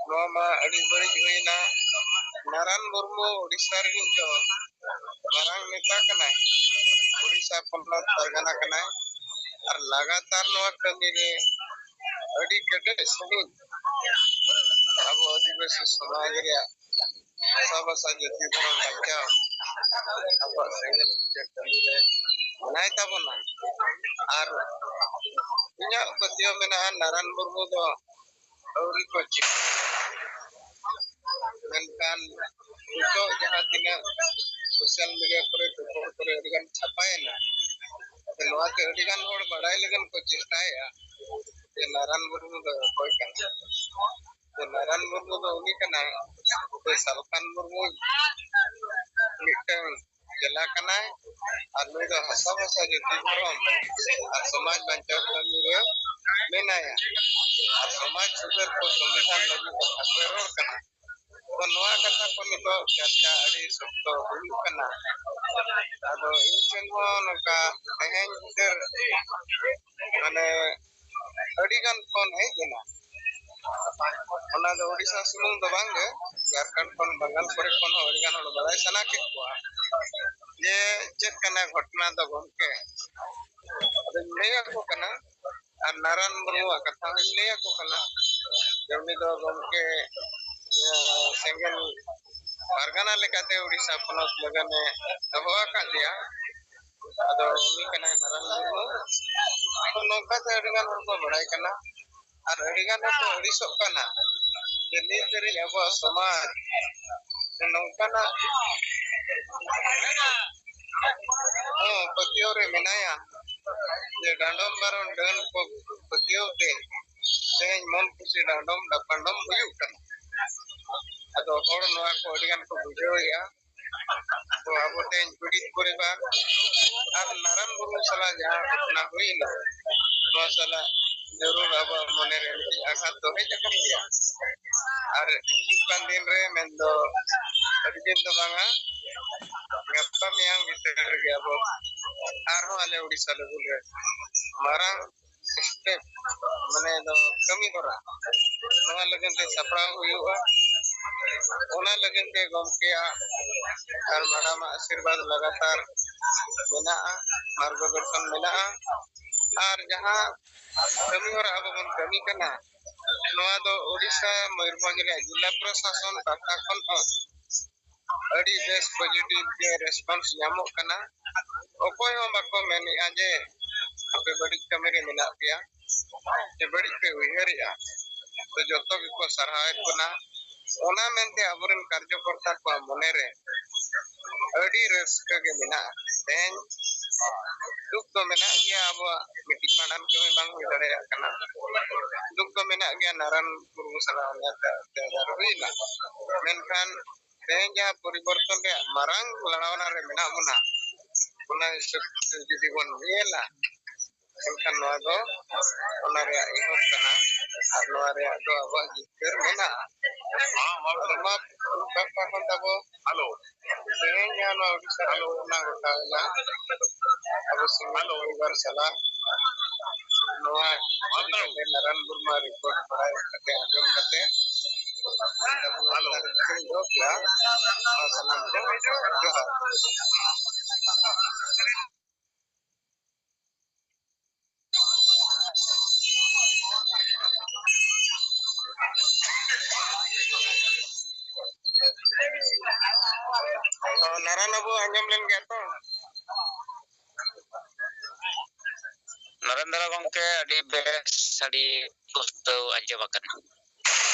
ᱱᱚᱣᱟ ᱢᱟ ᱟᱹᱰᱤ ᱵᱟᱹᱲᱤᱡ ᱦᱩᱭᱱᱟ᱾ ᱱᱟᱨᱟᱱ ᱢᱩᱨᱢᱩ ᱳᱰᱤᱥᱟ ᱨᱤᱱᱤᱡ ᱫᱚ ᱢᱟᱨᱟᱝ ᱱᱮᱛᱟ ᱠᱟᱱᱟᱭ, ᱳᱰᱤᱥᱟ ᱯᱚᱱᱚᱛ ᱯᱟᱨᱜᱟᱱᱟ ᱠᱟᱱᱟᱭ, ᱟᱨ ᱞᱟᱜᱟᱛᱟᱨ ᱱᱚᱣᱟ ᱠᱟᱹᱢᱤ ᱨᱮ ᱟᱹᱰᱤ ᱠᱮᱴᱮᱡ ᱥᱟᱺᱦᱤᱡ ᱟᱵᱚ ᱟᱹᱫᱤᱵᱟᱹᱥᱤ ᱥᱚᱢᱟᱡᱽ ᱨᱮᱭᱟᱜ ᱵᱷᱟᱥᱟ, ᱵᱷᱟᱥᱟ, ᱡᱟᱹᱛᱤ, ᱫᱷᱚᱨᱚᱢ ᱵᱟᱧᱪᱟᱣ ᱟᱵᱚᱣᱟᱜ ᱥᱮᱸᱜᱮᱞ ᱵᱤᱪᱟᱹᱨ ᱠᱟᱹᱢᱤ ᱨᱮ ᱢᱮᱱᱟᱭ ᱛᱟᱵᱚᱱᱟ᱾ ᱟᱨ ᱤᱧᱟᱹᱜ ᱯᱟᱹᱛᱭᱟᱹᱣ ᱢᱮᱱᱟᱜᱼᱟ, ᱱᱟᱨᱟᱱ ᱢᱩᱨᱢᱩ ᱫᱚ ᱟᱹᱣᱨᱤ ᱠᱚ ᱪᱤᱱᱦᱟᱹᱣ᱾ ᱢᱮᱱᱠᱷᱟᱱ ᱱᱤᱛᱚᱜ ᱡᱟᱦᱟᱸ ᱛᱤᱱᱟᱹᱜ ᱥᱳᱥᱟᱞ ᱢᱤᱰᱤᱭᱟ ᱠᱚᱨᱮ, ᱯᱮᱯᱟᱨ ᱠᱚᱨᱮ ᱟᱹᱰᱤᱜᱟᱱ ᱪᱷᱟᱯᱟᱭᱮᱱᱟ᱾ ᱟᱫᱚ ᱱᱚᱣᱟᱛᱮ ᱟᱹᱰᱤᱜᱟᱱ ᱦᱚᱲ ᱵᱟᱲᱟᱭ ᱞᱟᱹᱜᱤᱫ ᱠᱚ ᱪᱮᱥᱴᱟᱭᱮᱫᱼᱟ ᱡᱮ ᱱᱟᱨᱟᱱ ᱢᱩᱨᱢᱩ ᱫᱚ ᱚᱠᱚᱭ ᱠᱟᱱᱟ᱾ ᱡᱮ ᱱᱟᱨᱟᱱ ᱢᱩᱨᱢᱩ ᱫᱚ ᱩᱱᱤ ᱠᱟᱱᱟᱭ ᱥᱮ ᱥᱟᱞᱠᱷᱟᱱ ᱢᱩᱨᱢᱩ ᱢᱤᱫᱴᱟᱝ ᱪᱮᱞᱟ ᱠᱟᱱᱟᱭ᱾ ᱟᱨ ᱱᱩᱭ ᱫᱚ ᱦᱟᱥᱟ ᱵᱷᱟᱥᱟ ᱡᱟᱹᱛᱤ ᱫᱷᱚᱨᱚᱢ ᱟᱨ ᱥᱚᱢᱟᱡᱽ ᱵᱟᱧᱪᱟᱣ ᱠᱟᱹᱢᱤ ᱨᱮ ᱢᱮᱱᱟᱭᱟ᱾ ᱟᱨ ᱥᱚᱢᱟᱡᱽ ᱥᱩᱫᱷᱟᱹᱨ ᱠᱚ ᱥᱚᱝᱵᱤᱫᱷᱟᱱ ᱞᱟᱹᱜᱤᱫ ᱠᱟᱛᱷᱟ ᱠᱚᱭ ᱨᱚᱲ ᱠᱟᱱᱟ᱾ ᱛᱚ ᱱᱚᱣᱟ ᱠᱟᱛᱷᱟ ᱠᱚ ᱱᱤᱛᱚᱜ ᱪᱟᱨᱪᱟ ᱟᱹᱰᱤ ᱥᱚᱠᱛᱚ ᱦᱩᱭᱩᱜ ᱠᱟᱱᱟ᱾ ᱟᱫᱚ ᱤᱧ ᱴᱷᱮᱱ ᱦᱚᱸ ᱱᱚᱝᱠᱟ ᱛᱮᱦᱮᱧ ᱩᱛᱟᱹᱨ ᱢᱟᱱᱮ ᱟᱹᱰᱤ ᱜᱟᱱ ᱯᱷᱳᱱ ᱦᱮᱡ ᱮᱱᱟ᱾ ᱚᱱᱟ ᱫᱚ ᱳᱰᱤᱥᱟ ᱥᱩᱢᱩᱝ ᱫᱚ ᱵᱟᱝ ᱜᱮ, ᱡᱷᱟᱲᱠᱷᱚᱸᱰ ᱠᱷᱚᱱ, ᱵᱟᱝᱜᱟᱞ ᱠᱚᱨᱮ ᱠᱷᱚᱱ ᱦᱚᱸ ᱟᱹᱰᱤ ᱜᱟᱱ ᱦᱚᱲ ᱵᱟᱲᱟᱭ ᱥᱟᱱᱟ ᱠᱮᱫ ᱠᱚᱣᱟ ᱡᱮ ᱪᱮᱫ ᱠᱟᱱᱟ ᱜᱷᱚᱴᱚᱱᱟ ᱫᱚ ᱜᱚᱢᱠᱮ᱾ ᱟᱫᱚᱧ ᱞᱟᱹᱭ ᱟᱠᱚ ᱠᱟᱱᱟ, ᱟᱨ ᱱᱟᱨᱟᱱ ᱢᱩᱨᱢᱩᱣᱟᱜ ᱠᱟᱛᱷᱟ ᱦᱚᱸᱧ ᱞᱟᱹᱭ ᱟᱠᱚ ᱠᱟᱱᱟ ᱡᱮ ᱩᱱᱤ ᱫᱚ ᱜᱚᱢᱠᱮ, ᱤᱭᱟᱹ, ᱥᱮᱸᱜᱮᱞ ᱯᱟᱨᱜᱟᱱᱟ ᱞᱮᱠᱟᱛᱮ ᱳᱰᱤᱥᱟ ᱯᱚᱱᱚᱛ ᱞᱟᱹᱜᱤᱫ ᱮ ᱫᱚᱦᱚ ᱟᱠᱟᱫ ᱞᱮᱭᱟ᱾ ᱟᱫᱚ ᱩᱱᱤ ᱠᱟᱱᱟᱭ ᱱᱟᱨᱟᱱ ᱢᱩᱨᱢᱩ᱾ ᱟᱫᱚ ᱱᱚᱝᱠᱟᱛᱮ ᱟᱹᱰᱤ ᱜᱟᱱ ᱦᱚᱲ ᱠᱚ ᱵᱟᱲᱟᱭ ᱠᱟᱱᱟ᱾ ᱟᱨ ᱟᱹᱰᱤ ᱜᱟᱱ ᱦᱚᱲᱠᱚ ᱟᱹᱲᱤᱥᱚᱜ ᱠᱟᱱᱟ ᱡᱮ ᱱᱤᱛ ᱫᱷᱟᱹᱨᱤᱡ ᱟᱵᱚᱣᱟᱜ ᱥᱚᱢᱟᱡᱽ ᱱᱚᱝᱠᱟᱱᱟᱜ ᱦᱚᱸ ᱯᱟᱹᱛᱭᱟᱹᱣ ᱨᱮ ᱢᱮᱱᱟᱭᱟ ᱡᱮ ᱰᱟᱸᱰᱚᱢ ᱵᱟᱨᱚᱱ ᱰᱟᱹᱱ ᱠᱚ ᱯᱟᱹᱛᱭᱟᱹᱣ ᱛᱮ ᱛᱮᱦᱮᱧ ᱢᱚᱱ ᱠᱩᱥᱤ ᱰᱟᱸᱰᱚᱢ ᱰᱟᱯᱟᱱᱰᱚᱢ ᱦᱩᱭᱩᱜ ᱠᱟᱱᱟ᱾ ᱟᱫᱚ ᱦᱚᱲ ᱱᱚᱣᱟ ᱠᱚ ᱟᱹᱰᱤ ᱜᱟᱱ ᱠᱚ ᱵᱩᱡᱷᱟᱹᱣᱮᱫᱼᱟ᱾ ᱛᱚ ᱟᱵᱚ ᱛᱮᱦᱮᱧ ᱯᱤᱲᱤᱛ ᱯᱚᱨᱤᱵᱟᱨ ᱟᱨ ᱱᱟᱨᱟᱱ ᱢᱩᱨᱢᱩ ᱥᱟᱞᱟᱜ ᱡᱟᱦᱟᱸ ᱜᱷᱚᱴᱚᱱᱟ ᱦᱩᱭᱱᱟ, ᱱᱚᱣᱟ ᱥᱟᱞᱟᱜ ᱡᱟᱹᱨᱩᱲ ᱟᱵᱚᱣᱟᱜ ᱢᱚᱱᱮᱨᱮ ᱢᱤᱫᱴᱤᱡ ᱟᱜᱷᱟᱛ ᱫᱚ ᱦᱮᱡ ᱟᱠᱟᱱ ᱜᱮᱭᱟ᱾ ᱟᱨ ᱦᱤᱡᱩᱜ ᱠᱟᱱ ᱫᱤᱱ ᱨᱮ ᱢᱮᱱᱫᱚ ᱟᱹᱰᱤ ᱫᱤᱱ ᱫᱚ ᱵᱟᱝᱟ, ᱜᱟᱯᱟ ᱢᱮᱭᱟᱝ ᱵᱷᱤᱛᱨᱤ ᱨᱮᱜᱮ ᱟᱵᱚ ᱟᱨᱦᱚᱸ ᱟᱞᱮ ᱳᱰᱤᱥᱟ ᱞᱮᱵᱮᱞ ᱨᱮ ᱢᱟᱨᱟᱝ step, ᱢᱟᱱᱮ ᱫᱚ ᱠᱟᱹᱢᱤ ᱦᱚᱨᱟ, ᱱᱚᱣᱟ ᱞᱟᱹᱜᱤᱫ ᱛᱮ ᱥᱟᱯᱲᱟᱣ ᱦᱩᱭᱩᱜᱼᱟ᱾ ᱚᱱᱟ ᱞᱟᱹᱜᱤᱫ ᱛᱮ ᱜᱚᱢᱠᱮᱭᱟᱜ ᱟᱨ ᱢᱮᱰᱟᱢᱟᱜ ᱟᱥᱤᱨᱵᱟᱫᱽ ᱞᱟᱜᱟᱛᱟᱨ ᱢᱮᱱᱟᱜᱼᱟ, ᱢᱟᱨᱜᱚᱫᱚᱨᱥᱚᱱ ᱢᱮᱱᱟᱜᱼᱟ᱾ ᱟᱨ ᱡᱟᱦᱟᱸ ᱠᱟᱹᱢᱤ ᱦᱚᱨᱟ ᱟᱵᱚ ᱵᱚᱱ ᱠᱟᱹᱢᱤ ᱠᱟᱱᱟ, ᱱᱚᱣᱟ ᱫᱚ ᱳᱰᱤᱥᱟ ᱢᱚᱭᱩᱨᱵᱷᱚᱸᱡᱽ ᱨᱮᱭᱟᱜ ᱡᱤᱞᱟ ᱯᱨᱚᱥᱟᱥᱚᱱ ᱯᱟᱦᱴᱟ ᱠᱷᱚᱱ ᱦᱚᱸ ᱟᱹᱰᱤ ᱵᱮᱥ positive ᱜᱮ response ᱧᱟᱢᱚᱜ ᱠᱟᱱᱟ᱾ ᱚᱠᱚᱭ ᱦᱚᱸ ᱵᱟᱠᱚ ᱢᱮᱱᱮᱫᱼᱟ ᱡᱮ ᱟᱯᱮ ᱵᱟᱹᱲᱤᱡ ᱠᱟᱹᱢᱤ ᱨᱮ ᱢᱮᱱᱟᱜ ᱯᱮᱭᱟ ᱥᱮ ᱵᱟᱹᱲᱤᱡ ᱯᱮ ᱩᱭᱦᱟᱹᱨᱮᱫᱼᱟ᱾ ᱛᱚ ᱡᱚᱛᱚ ᱜᱮᱠᱚ ᱥᱟᱨᱦᱟᱣᱮᱫ ᱵᱚᱱᱟ᱾ ᱚᱱᱟ ᱢᱮᱱᱛᱮ ᱟᱵᱚᱨᱮᱱ ᱠᱟᱨᱡᱚᱠᱚᱨᱛᱟ ᱠᱚᱣᱟᱜ ᱢᱚᱱᱮᱨᱮ ᱟᱹᱰᱤ ᱨᱟᱹᱥᱠᱟᱹ ᱜᱮ ᱢᱮᱱᱟᱜᱼᱟ᱾ ᱛᱮᱦᱮᱧ ᱫᱩᱠ ᱫᱚ ᱢᱮᱱᱟᱜ ᱜᱮᱭᱟ, ᱟᱵᱚᱣᱟᱜ ᱢᱤᱫᱴᱤᱡ ᱵᱷᱟᱸᱰᱟᱱ ᱠᱟᱹᱢᱤ ᱵᱟᱝ ᱦᱩᱭ ᱫᱟᱲᱮᱭᱟᱜ ᱠᱟᱱᱟ᱾ ᱫᱩᱠ ᱫᱚ ᱢᱮᱱᱟᱜ ᱜᱮᱭᱟ, ᱱᱟᱨᱟᱱ ᱢᱩᱨᱢᱩ ᱥᱟᱞᱟᱜ ᱚᱱᱟ ᱚᱛᱛᱟᱪᱟᱨ ᱦᱩᱭᱱᱟ, ᱢᱮᱱᱠᱷᱟᱱ ᱛᱮᱦᱮᱧ ᱡᱟᱦᱟᱸ ᱯᱚᱨᱤᱵᱚᱨᱛᱚᱱ ᱨᱮᱭᱟᱜ ᱢᱟᱨᱟᱝ ᱞᱟᱲᱟᱣᱱᱟ ᱨᱮ ᱢᱮᱱᱟᱜ ᱵᱚᱱᱟ, ᱚᱱᱟ ᱦᱤᱥᱟᱹᱵ ᱛᱮ ᱡᱩᱫᱤ ᱵᱚᱱ ᱧᱮᱞᱟ, ᱮᱱᱠᱷᱟᱱ ᱱᱚᱣᱟ ᱫᱚ ᱚᱱᱟ ᱨᱮᱭᱟᱜ ᱮᱦᱚᱵ ᱠᱟᱱᱟ᱾ ᱟᱨ ᱱᱚᱣᱟ ᱨᱮᱭᱟᱜ ᱫᱚ ᱟᱵᱚᱣᱟᱜ ᱡᱤᱛᱠᱟᱹᱨ ᱢᱮᱱᱟᱜᱼᱟ᱾ ᱟᱫᱚ ᱢᱟ ᱯᱟᱦᱴᱟ ᱠᱷᱚᱱ ᱛᱟᱵᱚ ᱦᱮᱞᱳ, ᱛᱮᱦᱮᱧ ᱡᱟᱦᱟᱸ ᱱᱚᱣᱟ ᱳᱰᱤᱥᱟ ᱨᱮ ᱜᱷᱚᱴᱚᱱᱟ ᱜᱷᱚᱴᱟᱣ ᱮᱱᱟ, ᱟᱵᱚ ᱥᱤᱧᱚᱛ ᱯᱚᱨᱤᱵᱟᱨ ᱥᱟᱞᱟᱜ ᱱᱚᱣᱟ ᱤᱫᱤ ᱠᱟᱛᱮ ᱱᱟᱨᱟᱱ ᱢᱩᱨᱢᱩ ᱨᱤᱯᱳᱨᱴ ᱵᱟᱲᱟᱭ ᱠᱟᱛᱮ, ᱟᱸᱡᱚᱢ ᱠᱟᱛᱮ, ᱦᱮᱞᱳ᱾ ᱫᱚᱦᱚ ᱠᱮᱜᱼᱟ᱾ ᱱᱚᱣᱟ ᱥᱟᱱᱟᱢ ᱠᱚ ᱡᱚᱦᱟᱨ᱾ ᱱᱟᱨᱟᱱ ᱵᱟᱹᱵᱩ ᱟᱸᱡᱚᱢ ᱞᱮᱱ ᱜᱮᱭᱟ ᱛᱚ? ᱱᱚᱨᱮᱱᱫᱨᱚ ᱜᱚᱢᱠᱮ, ᱟᱹᱰᱤ ᱵᱮᱥ, ᱟᱹᱰᱤ ᱯᱩᱥᱴᱟᱹᱣ ᱟᱸᱡᱚᱢ ᱟᱠᱟᱱᱟ᱾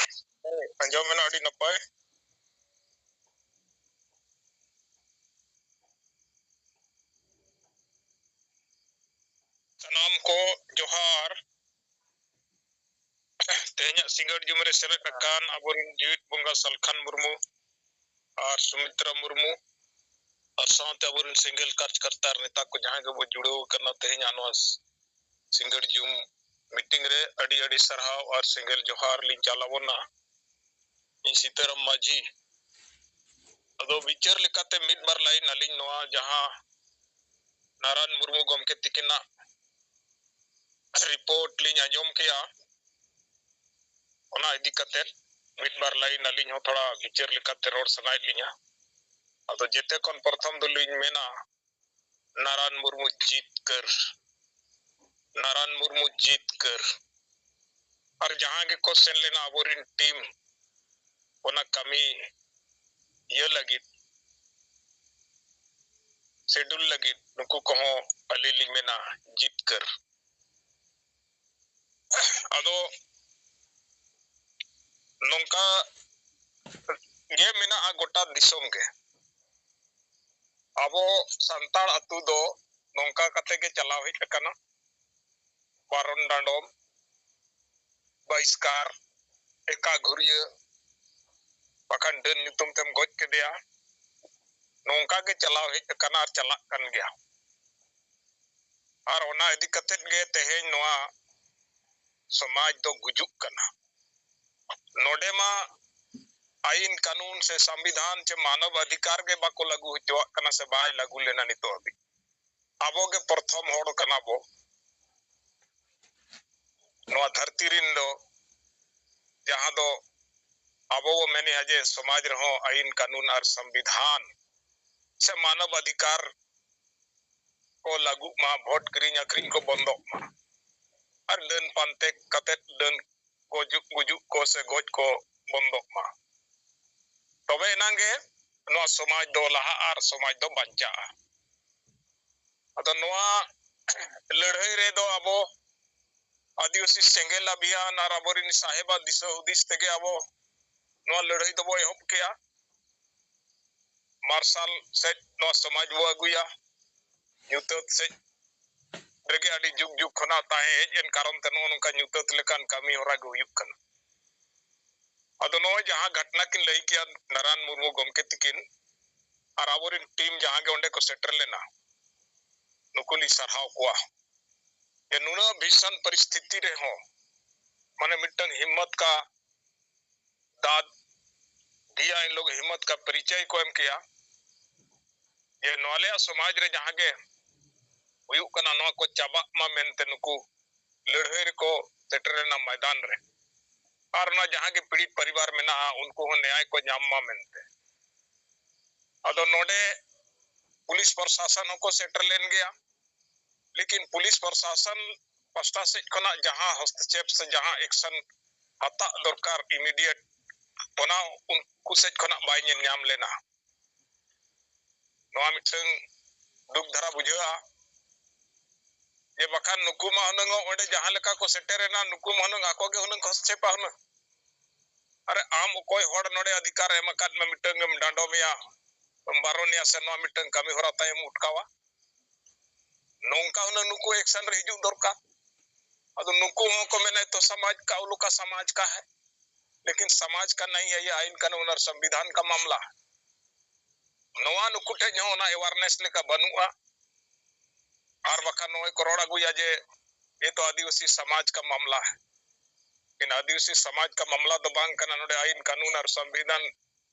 ᱟᱸᱡᱚᱢ ᱮᱱᱟ, ᱟᱹᱰᱤ ᱱᱟᱯᱟᱭ᱾ ᱥᱟᱱᱟᱢ ᱠᱚ ᱡᱚᱦᱟᱨ᱾ ᱛᱮᱦᱮᱧᱟᱜ ᱥᱤᱸᱜᱟᱹᱲ ᱡᱩᱢ ᱨᱮ ᱥᱮᱞᱮᱫ ᱟᱠᱟᱱ ᱟᱵᱚᱨᱮᱱ ᱡᱤᱣᱤᱫ ᱵᱚᱸᱜᱟ ᱥᱟᱞᱠᱷᱟᱱ ᱢᱩᱨᱢᱩ ᱟᱨ ᱥᱩᱢᱤᱛᱨᱟ ᱢᱩᱨᱢᱩ ᱟᱨ ᱥᱟᱶᱛᱮ ᱟᱵᱚᱨᱮᱱ ᱥᱮᱸᱜᱮᱞ ᱠᱟᱨᱡᱽᱠᱟᱨᱛᱟ ᱟᱨ ᱱᱮᱛᱟ ᱠᱚ ᱡᱟᱦᱟᱸᱭ ᱜᱮᱵᱚ ᱡᱩᱲᱟᱹᱣ ᱟᱠᱟᱱᱟ ᱛᱮᱦᱮᱧᱟᱜ ᱱᱚᱣᱟ ᱥᱤᱸᱜᱟᱹᱲ ᱡᱩᱢ ᱢᱤᱴᱤᱝ ᱨᱮ ᱟᱹᱰᱤ ᱟᱹᱰᱤ ᱥᱟᱨᱦᱟᱣ ᱟᱨ ᱥᱮᱸᱜᱮᱞ ᱡᱚᱦᱟᱨ ᱞᱤᱧ ᱪᱟᱞ ᱟᱵᱚᱱᱟ᱾ ᱤᱧ ᱥᱤᱛᱟᱹᱨᱟᱢ ᱢᱟᱹᱡᱷᱤ᱾ ᱟᱫᱚ ᱵᱤᱪᱟᱹᱨ ᱞᱮᱠᱟᱛᱮ ᱢᱤᱫ ᱵᱟᱨ ᱞᱟᱭᱤᱱ ᱟᱹᱞᱤᱧ ᱱᱚᱣᱟ ᱡᱟᱦᱟᱸ ᱱᱟᱨᱟᱱ ᱢᱩᱨᱢᱩ ᱜᱚᱢᱠᱮ ᱛᱤᱠᱤᱱᱟᱜ ᱨᱤᱯᱳᱨᱴ ᱞᱤᱧ ᱟᱸᱡᱚᱢ ᱠᱮᱜᱼᱟ, ᱚᱱᱟ ᱤᱫᱤ ᱠᱟᱛᱮ ᱢᱤᱫ ᱵᱟᱨ ᱞᱟᱭᱤᱱ ᱟᱹᱞᱤᱧ ᱦᱚᱸ ᱛᱷᱚᱲᱟ ᱵᱤᱪᱟᱹᱨ ᱞᱮᱠᱟᱛᱮ ᱨᱚᱲ ᱥᱟᱱᱟᱭᱮᱫ ᱞᱤᱧᱟ᱾ ᱟᱫᱚ ᱡᱮᱛᱮ ᱠᱷᱚᱱ ᱯᱨᱚᱛᱷᱚᱢ ᱫᱚᱞᱤᱧ ᱢᱮᱱᱟ, ᱱᱟᱨᱟᱱ ᱢᱩᱨᱢᱩ ᱡᱤᱛᱠᱟᱹᱨ, ᱱᱟᱨᱟᱱ ᱢᱩᱨᱢᱩ ᱡᱤᱛᱠᱟᱹᱨ᱾ ᱟᱨ ᱡᱟᱦᱟᱸ ᱜᱮᱠᱚ ᱥᱮᱱ ᱞᱮᱱᱟ ᱟᱵᱚᱨᱮᱱ ᱴᱤᱢ ᱚᱱᱟ ᱠᱟᱹᱢᱤ ᱤᱭᱟᱹ ᱞᱟᱹᱜᱤᱫ, ᱥᱮᱰᱩᱞ ᱞᱟᱹᱜᱤᱫ, ᱱᱩᱠᱩ ᱠᱚᱦᱚᱸ ᱟᱹᱞᱤᱧ ᱞᱤᱧ ᱢᱮᱱᱟ ᱡᱤᱛᱠᱟᱹᱨ᱾ ᱟᱫᱚ ᱱᱚᱝᱠᱟ ᱜᱮ ᱢᱮᱱᱟᱜᱼᱟ ᱜᱚᱴᱟ ᱫᱤᱥᱚᱢ ᱜᱮ᱾ ᱟᱵᱚ ᱥᱟᱱᱛᱟᱲ ᱟᱹᱛᱩ ᱫᱚ ᱱᱚᱝᱠᱟ ᱠᱟᱛᱮ ᱜᱮ ᱪᱟᱞᱟᱣ ᱦᱮᱡ ᱟᱠᱟᱱᱟ᱾ ᱵᱟᱨᱚᱱ ᱰᱟᱸᱰᱚᱢ, ᱵᱟᱦᱤᱥᱠᱟᱨ, ᱮᱠᱟ ᱜᱷᱩᱨᱤᱭᱟᱹ, ᱵᱟᱠᱷᱟᱱ ᱰᱟᱹᱱ ᱧᱩᱛᱩᱢ ᱛᱮᱢ ᱜᱚᱡ ᱠᱮᱫᱮᱭᱟ᱾ ᱱᱚᱝᱠᱟ ᱜᱮ ᱪᱟᱞᱟᱣ ᱦᱮᱡ ᱟᱠᱟᱱᱟ ᱟᱨ ᱪᱟᱞᱟᱜ ᱠᱟᱱ ᱜᱮᱭᱟ᱾ ᱟᱨ ᱚᱱᱟ ᱤᱫᱤ ᱠᱟᱛᱮᱫ ᱜᱮ ᱛᱮᱦᱮᱧ ᱱᱚᱣᱟ ᱥᱚᱢᱟᱡᱽ ᱫᱚ ᱜᱩᱡᱩᱜ ᱠᱟᱱᱟ᱾ ᱱᱚᱰᱮ ᱢᱟ ᱟᱭᱤᱱ ᱠᱟᱹᱱᱩᱱ ᱥᱮ ᱥᱚᱝᱵᱤᱫᱷᱟᱱ ᱪᱮ ᱢᱟᱱᱚᱵ ᱚᱫᱷᱤᱠᱟᱨ ᱜᱮ ᱵᱟᱠᱚ ᱞᱟᱹᱜᱩ ᱦᱚᱪᱚᱣᱟᱜ ᱠᱟᱱᱟ ᱥᱮ ᱵᱟᱭ ᱞᱟᱹᱜᱩ ᱞᱮᱱᱟ ᱱᱤᱛᱚᱜ ᱦᱟᱹᱵᱤᱡ᱾ ᱟᱵᱚ ᱜᱮ ᱯᱨᱚᱛᱷᱚᱢ ᱦᱚᱲ ᱠᱟᱱᱟ ᱵᱚ᱾ ᱛᱤᱨᱤᱱ ᱫᱚ, ᱡᱟᱦᱟᱸ ᱫᱚ ᱟᱵᱚ ᱵᱚ ᱢᱮᱱᱮᱜᱼᱟ ᱡᱮ ᱥᱚᱢᱟᱡᱽ ᱨᱮᱦᱚᱸ ᱟᱹᱭᱤᱱ ᱠᱟᱹᱱᱩᱱ ᱟᱨ ᱥᱚᱝᱵᱤᱫᱷᱟᱱ ᱥᱮ ᱢᱟᱱᱚᱵ ᱚᱫᱷᱤᱠᱟᱨ ᱠᱚ ᱞᱟᱹᱜᱩᱜ ᱢᱟ, ᱵᱷᱳᱴ ᱠᱤᱨᱤᱧ ᱟᱹᱠᱷᱨᱤᱧ ᱠᱚ ᱵᱚᱱᱫᱚᱜ ᱢᱟ, ᱟᱨ ᱰᱟᱹᱱ ᱯᱟᱱᱛᱮ ᱠᱟᱛᱮ ᱰᱟᱹᱱ ᱠᱚ ᱡᱩᱜ ᱜᱩᱡᱩᱜ ᱠᱚ ᱥᱮ ᱜᱚᱡ ᱠᱚ ᱵᱚᱱᱫᱚᱜ ᱢᱟ᱾ ᱛᱚᱵᱮ ᱮᱱᱟᱝ ᱜᱮ ᱱᱚᱣᱟ ᱥᱚᱢᱟᱡᱽ ᱫᱚ ᱞᱟᱦᱟᱜᱼᱟ ᱟᱨ ᱥᱚᱢᱟᱡᱽ ᱫᱚ ᱵᱟᱧᱪᱟᱜᱼᱟ᱾ ᱟᱫᱚ ᱱᱚᱣᱟ ᱞᱟᱹᱲᱦᱟᱹᱭ ᱨᱮᱫᱚ ᱟᱵᱚ ᱟᱹᱫᱤᱵᱟᱹᱥᱤ ᱥᱮᱸᱜᱮᱞ ᱟᱵᱷᱤᱭᱟᱱ ᱟᱨ ᱟᱵᱚᱨᱮᱱ ᱥᱟᱦᱮᱵᱟᱜ ᱫᱤᱥᱟᱹ ᱦᱩᱫᱤᱥ ᱛᱮᱜᱮ ᱟᱵᱚ ᱱᱚᱣᱟ ᱞᱟᱹᱲᱦᱟᱹᱭ ᱫᱚᱵᱚ ᱮᱦᱚᱵ ᱠᱮᱜᱼᱟ᱾ ᱢᱟᱨᱥᱟᱞ ᱥᱮᱫ ᱱᱚᱣᱟ ᱥᱚᱢᱟᱡᱽ ᱵᱚ ᱟᱹᱜᱩᱭᱟ᱾ ᱧᱩᱛᱟᱹᱛ ᱥᱮᱫ ᱨᱮᱜᱮ ᱟᱹᱰᱤ ᱡᱩᱜᱽ ᱡᱩᱜᱽ ᱠᱷᱚᱱᱟᱜ ᱛᱟᱦᱮᱸ ᱦᱮᱡ ᱮᱱ ᱠᱟᱨᱚᱱ ᱛᱮ ᱱᱚᱜᱼᱚ ᱱᱚᱝᱠᱟ ᱧᱩᱛᱟᱹᱛ ᱞᱮᱠᱟᱱ ᱠᱟᱹᱢᱤ ᱦᱚᱨᱟ ᱜᱮ ᱦᱩᱭᱩᱜ ᱠᱟᱱᱟ᱾ ᱟᱫᱚ ᱱᱚᱜᱼᱚᱭ ᱡᱟᱦᱟᱸ ᱜᱷᱚᱴᱱᱟ ᱠᱤᱱ ᱞᱟᱹᱭ ᱠᱮᱜᱼᱟ ᱱᱟᱨᱟᱭᱚᱱ ᱢᱩᱨᱢᱩ ᱜᱚᱢᱠᱮ ᱛᱤᱠᱤᱱ ᱟᱨ ᱟᱵᱚᱨᱮᱱ ᱴᱤᱢ ᱡᱟᱦᱟᱸ ᱜᱮ ᱚᱸᱰᱮ ᱠᱚ ᱥᱮᱴᱮᱨ ᱞᱮᱱᱟ, ᱱᱩᱠᱩ ᱞᱤᱧ ᱥᱟᱨᱦᱟᱣ ᱠᱚᱣᱟ᱾ ᱡᱮ ᱱᱩᱱᱟᱹᱜ ᱵᱷᱤᱥᱚᱱ ᱯᱚᱨᱤᱥᱛᱷᱤᱛᱤ ᱨᱮᱦᱚᱸ ᱢᱟᱱᱮ ᱢᱤᱫᱴᱟᱝ ᱦᱤᱢᱢᱚᱛ ᱠᱟ ᱫᱟᱫ ᱫᱤᱭᱟ, ᱤᱱ ᱞᱳᱜ ᱦᱤᱢᱢᱚᱛ ᱠᱟ ᱯᱚᱨᱤᱪᱚᱭ ᱠᱚ ᱮᱢ ᱠᱮᱜᱼᱟ ᱡᱮ ᱱᱚᱣᱟ ᱟᱞᱮᱭᱟᱜ ᱥᱚᱢᱟᱡᱽ ᱨᱮ ᱡᱟᱦᱟᱸ ᱜᱮ ᱦᱩᱭᱩᱜ ᱠᱟᱱᱟ ᱱᱚᱣᱟ ᱠᱚ ᱪᱟᱵᱟᱜ ᱢᱟ ᱢᱮᱱᱛᱮ ᱱᱩᱠᱩ ᱞᱟᱹᱲᱦᱟᱹᱭ ᱨᱮᱠᱚ ᱥᱮᱴᱮᱨ ᱮᱱᱟ ᱢᱚᱭᱫᱟᱱ ᱨᱮ᱾ ᱟᱨ ᱚᱱᱟ ᱡᱟᱦᱟᱸ ᱜᱮ ᱯᱤᱲᱤᱛ ᱯᱚᱨᱤᱵᱟᱨ ᱢᱮᱱᱟᱜᱼᱟ ᱩᱱᱠᱩ ᱦᱚᱸ ᱱᱮᱭᱟᱭ ᱠᱚ ᱧᱟᱢ ᱢᱟ ᱢᱮᱱᱛᱮ᱾ ᱟᱫᱚ ᱱᱚᱰᱮ ᱯᱩᱞᱤᱥ ᱯᱨᱚᱥᱟᱥᱚᱱ ᱦᱚᱸᱠᱚ ᱥᱮᱴᱮᱨ ᱞᱮᱱ ᱜᱮᱭᱟ, ᱞᱮᱠᱤᱱ ᱯᱩᱞᱤᱥ ᱯᱨᱚᱥᱟᱥᱚᱱ ᱯᱟᱥᱴᱟ ᱥᱮᱫ ᱠᱷᱚᱱᱟᱜ ᱡᱟᱦᱟᱸ ᱦᱚᱥᱛᱚᱠᱷᱮᱯ ᱥᱮ ᱡᱟᱦᱟᱸ ᱮᱠᱥᱚᱱ ᱦᱟᱛᱟᱜ ᱫᱚᱨᱠᱟᱨ ᱤᱢᱤᱰᱤᱭᱮᱴ, ᱚᱱᱟ ᱩᱱᱠᱩ ᱥᱮᱫ ᱠᱷᱚᱱᱟᱜ ᱵᱟᱭ ᱧᱮᱞ ᱧᱟᱢ ᱞᱮᱱᱟ᱾ ᱱᱚᱣᱟ ᱢᱤᱫᱴᱟᱝ ᱫᱩᱠ ᱫᱷᱟᱨᱟ ᱵᱩᱡᱷᱟᱹᱜᱼᱟ᱾ ᱡᱮ ᱵᱟᱠᱷᱟᱱ ᱱᱩᱠᱩ ᱢᱟ ᱦᱩᱱᱟᱹᱝ ᱚᱸᱰᱮ ᱡᱟᱦᱟᱸ ᱞᱮᱠᱟ ᱠᱚ ᱥᱮᱴᱮᱨᱮᱱᱟ, ᱱᱩᱠᱩ ᱢᱟ ᱦᱩᱱᱟᱹᱝ ᱟᱠᱚ ᱜᱮ ᱦᱩᱱᱟᱹᱝ ᱠᱚ ᱦᱚᱥᱛᱚᱠᱷᱮᱯᱟ ᱦᱩᱱᱟᱹᱝ᱾ ᱟᱨᱮ, ᱟᱢ ᱚᱠᱚᱭ ᱦᱚᱲ ᱱᱚᱰᱮ ᱚᱫᱷᱤᱠᱟᱨ ᱮᱢ ᱟᱠᱟᱫ ᱢᱮ, ᱢᱤᱫᱴᱟᱝ ᱮᱢ ᱰᱟᱸᱰᱚᱢᱮᱭᱟ, ᱮᱢ ᱵᱟᱨᱚᱱᱮᱭᱟ ᱥᱮ ᱱᱚᱣᱟ ᱢᱤᱫᱴᱟᱝ ᱠᱟᱹᱢᱤ ᱦᱚᱨᱟ ᱛᱟᱭᱚᱢ ᱩᱴᱠᱟᱣᱟ? ᱱᱚᱝᱠᱟ ᱦᱩᱱᱟᱹᱝ ᱱᱩᱠᱩ ᱮᱠᱥᱚᱱ ᱨᱮ ᱦᱤᱡᱩᱜ ᱫᱚᱨᱠᱟᱨ᱾ ᱟᱫᱚ ᱱᱩᱠᱩ ᱦᱚᱸᱠᱚ ᱢᱮᱱᱟ, "ᱛᱚ ᱥᱚᱢᱟᱡᱽ ᱠᱟ, ᱩᱞᱩ ᱠᱟ ᱥᱚᱢᱟᱡᱽ ᱠᱟ ᱦᱮ, ᱞᱮᱠᱤᱱ ᱥᱚᱢᱟᱡᱽ ᱠᱟ ᱱᱟᱦᱤ ᱦᱮ, ᱭᱮ ᱟᱭᱤᱱ ᱠᱟᱱᱩᱱ ᱟᱨ ᱥᱚᱝᱵᱤᱫᱷᱟᱱ ᱠᱟ ᱢᱟᱢᱞᱟ ᱦᱮ᱾" ᱱᱚᱣᱟ ᱱᱩᱠᱩ ᱴᱷᱮᱡ ᱦᱚᱸ ᱚᱱᱟ ᱮᱣᱟᱨᱱᱮᱥ ᱞᱮᱠᱟ ᱵᱟᱹᱱᱩᱜᱼᱟ᱾ ᱟᱨ ᱵᱟᱠᱷᱟᱱ ᱱᱚᱜᱼᱚᱭ ᱠᱚ ᱨᱚᱲ ᱟᱹᱜᱩᱭᱟ ᱡᱮ ᱮ ᱛᱚ ᱟᱹᱫᱤᱵᱟᱹᱥᱤ ᱥᱚᱢᱟᱡᱽ ᱠᱟ ᱢᱟᱢᱞᱟ ᱦᱮ, ᱞᱮᱠᱤᱱ ᱟᱹᱫᱤᱵᱟᱹᱥᱤ ᱥᱚᱢᱟᱡᱽ ᱠᱟ ᱢᱟᱢᱞᱟ ᱫᱚ ᱵᱟᱝ ᱠᱟᱱᱟ᱾ ᱱᱚᱰᱮ ᱟᱭᱤᱱ ᱠᱟᱹᱱᱩᱱ ᱟᱨ ᱥᱚᱝᱵᱤᱫᱷᱟᱱ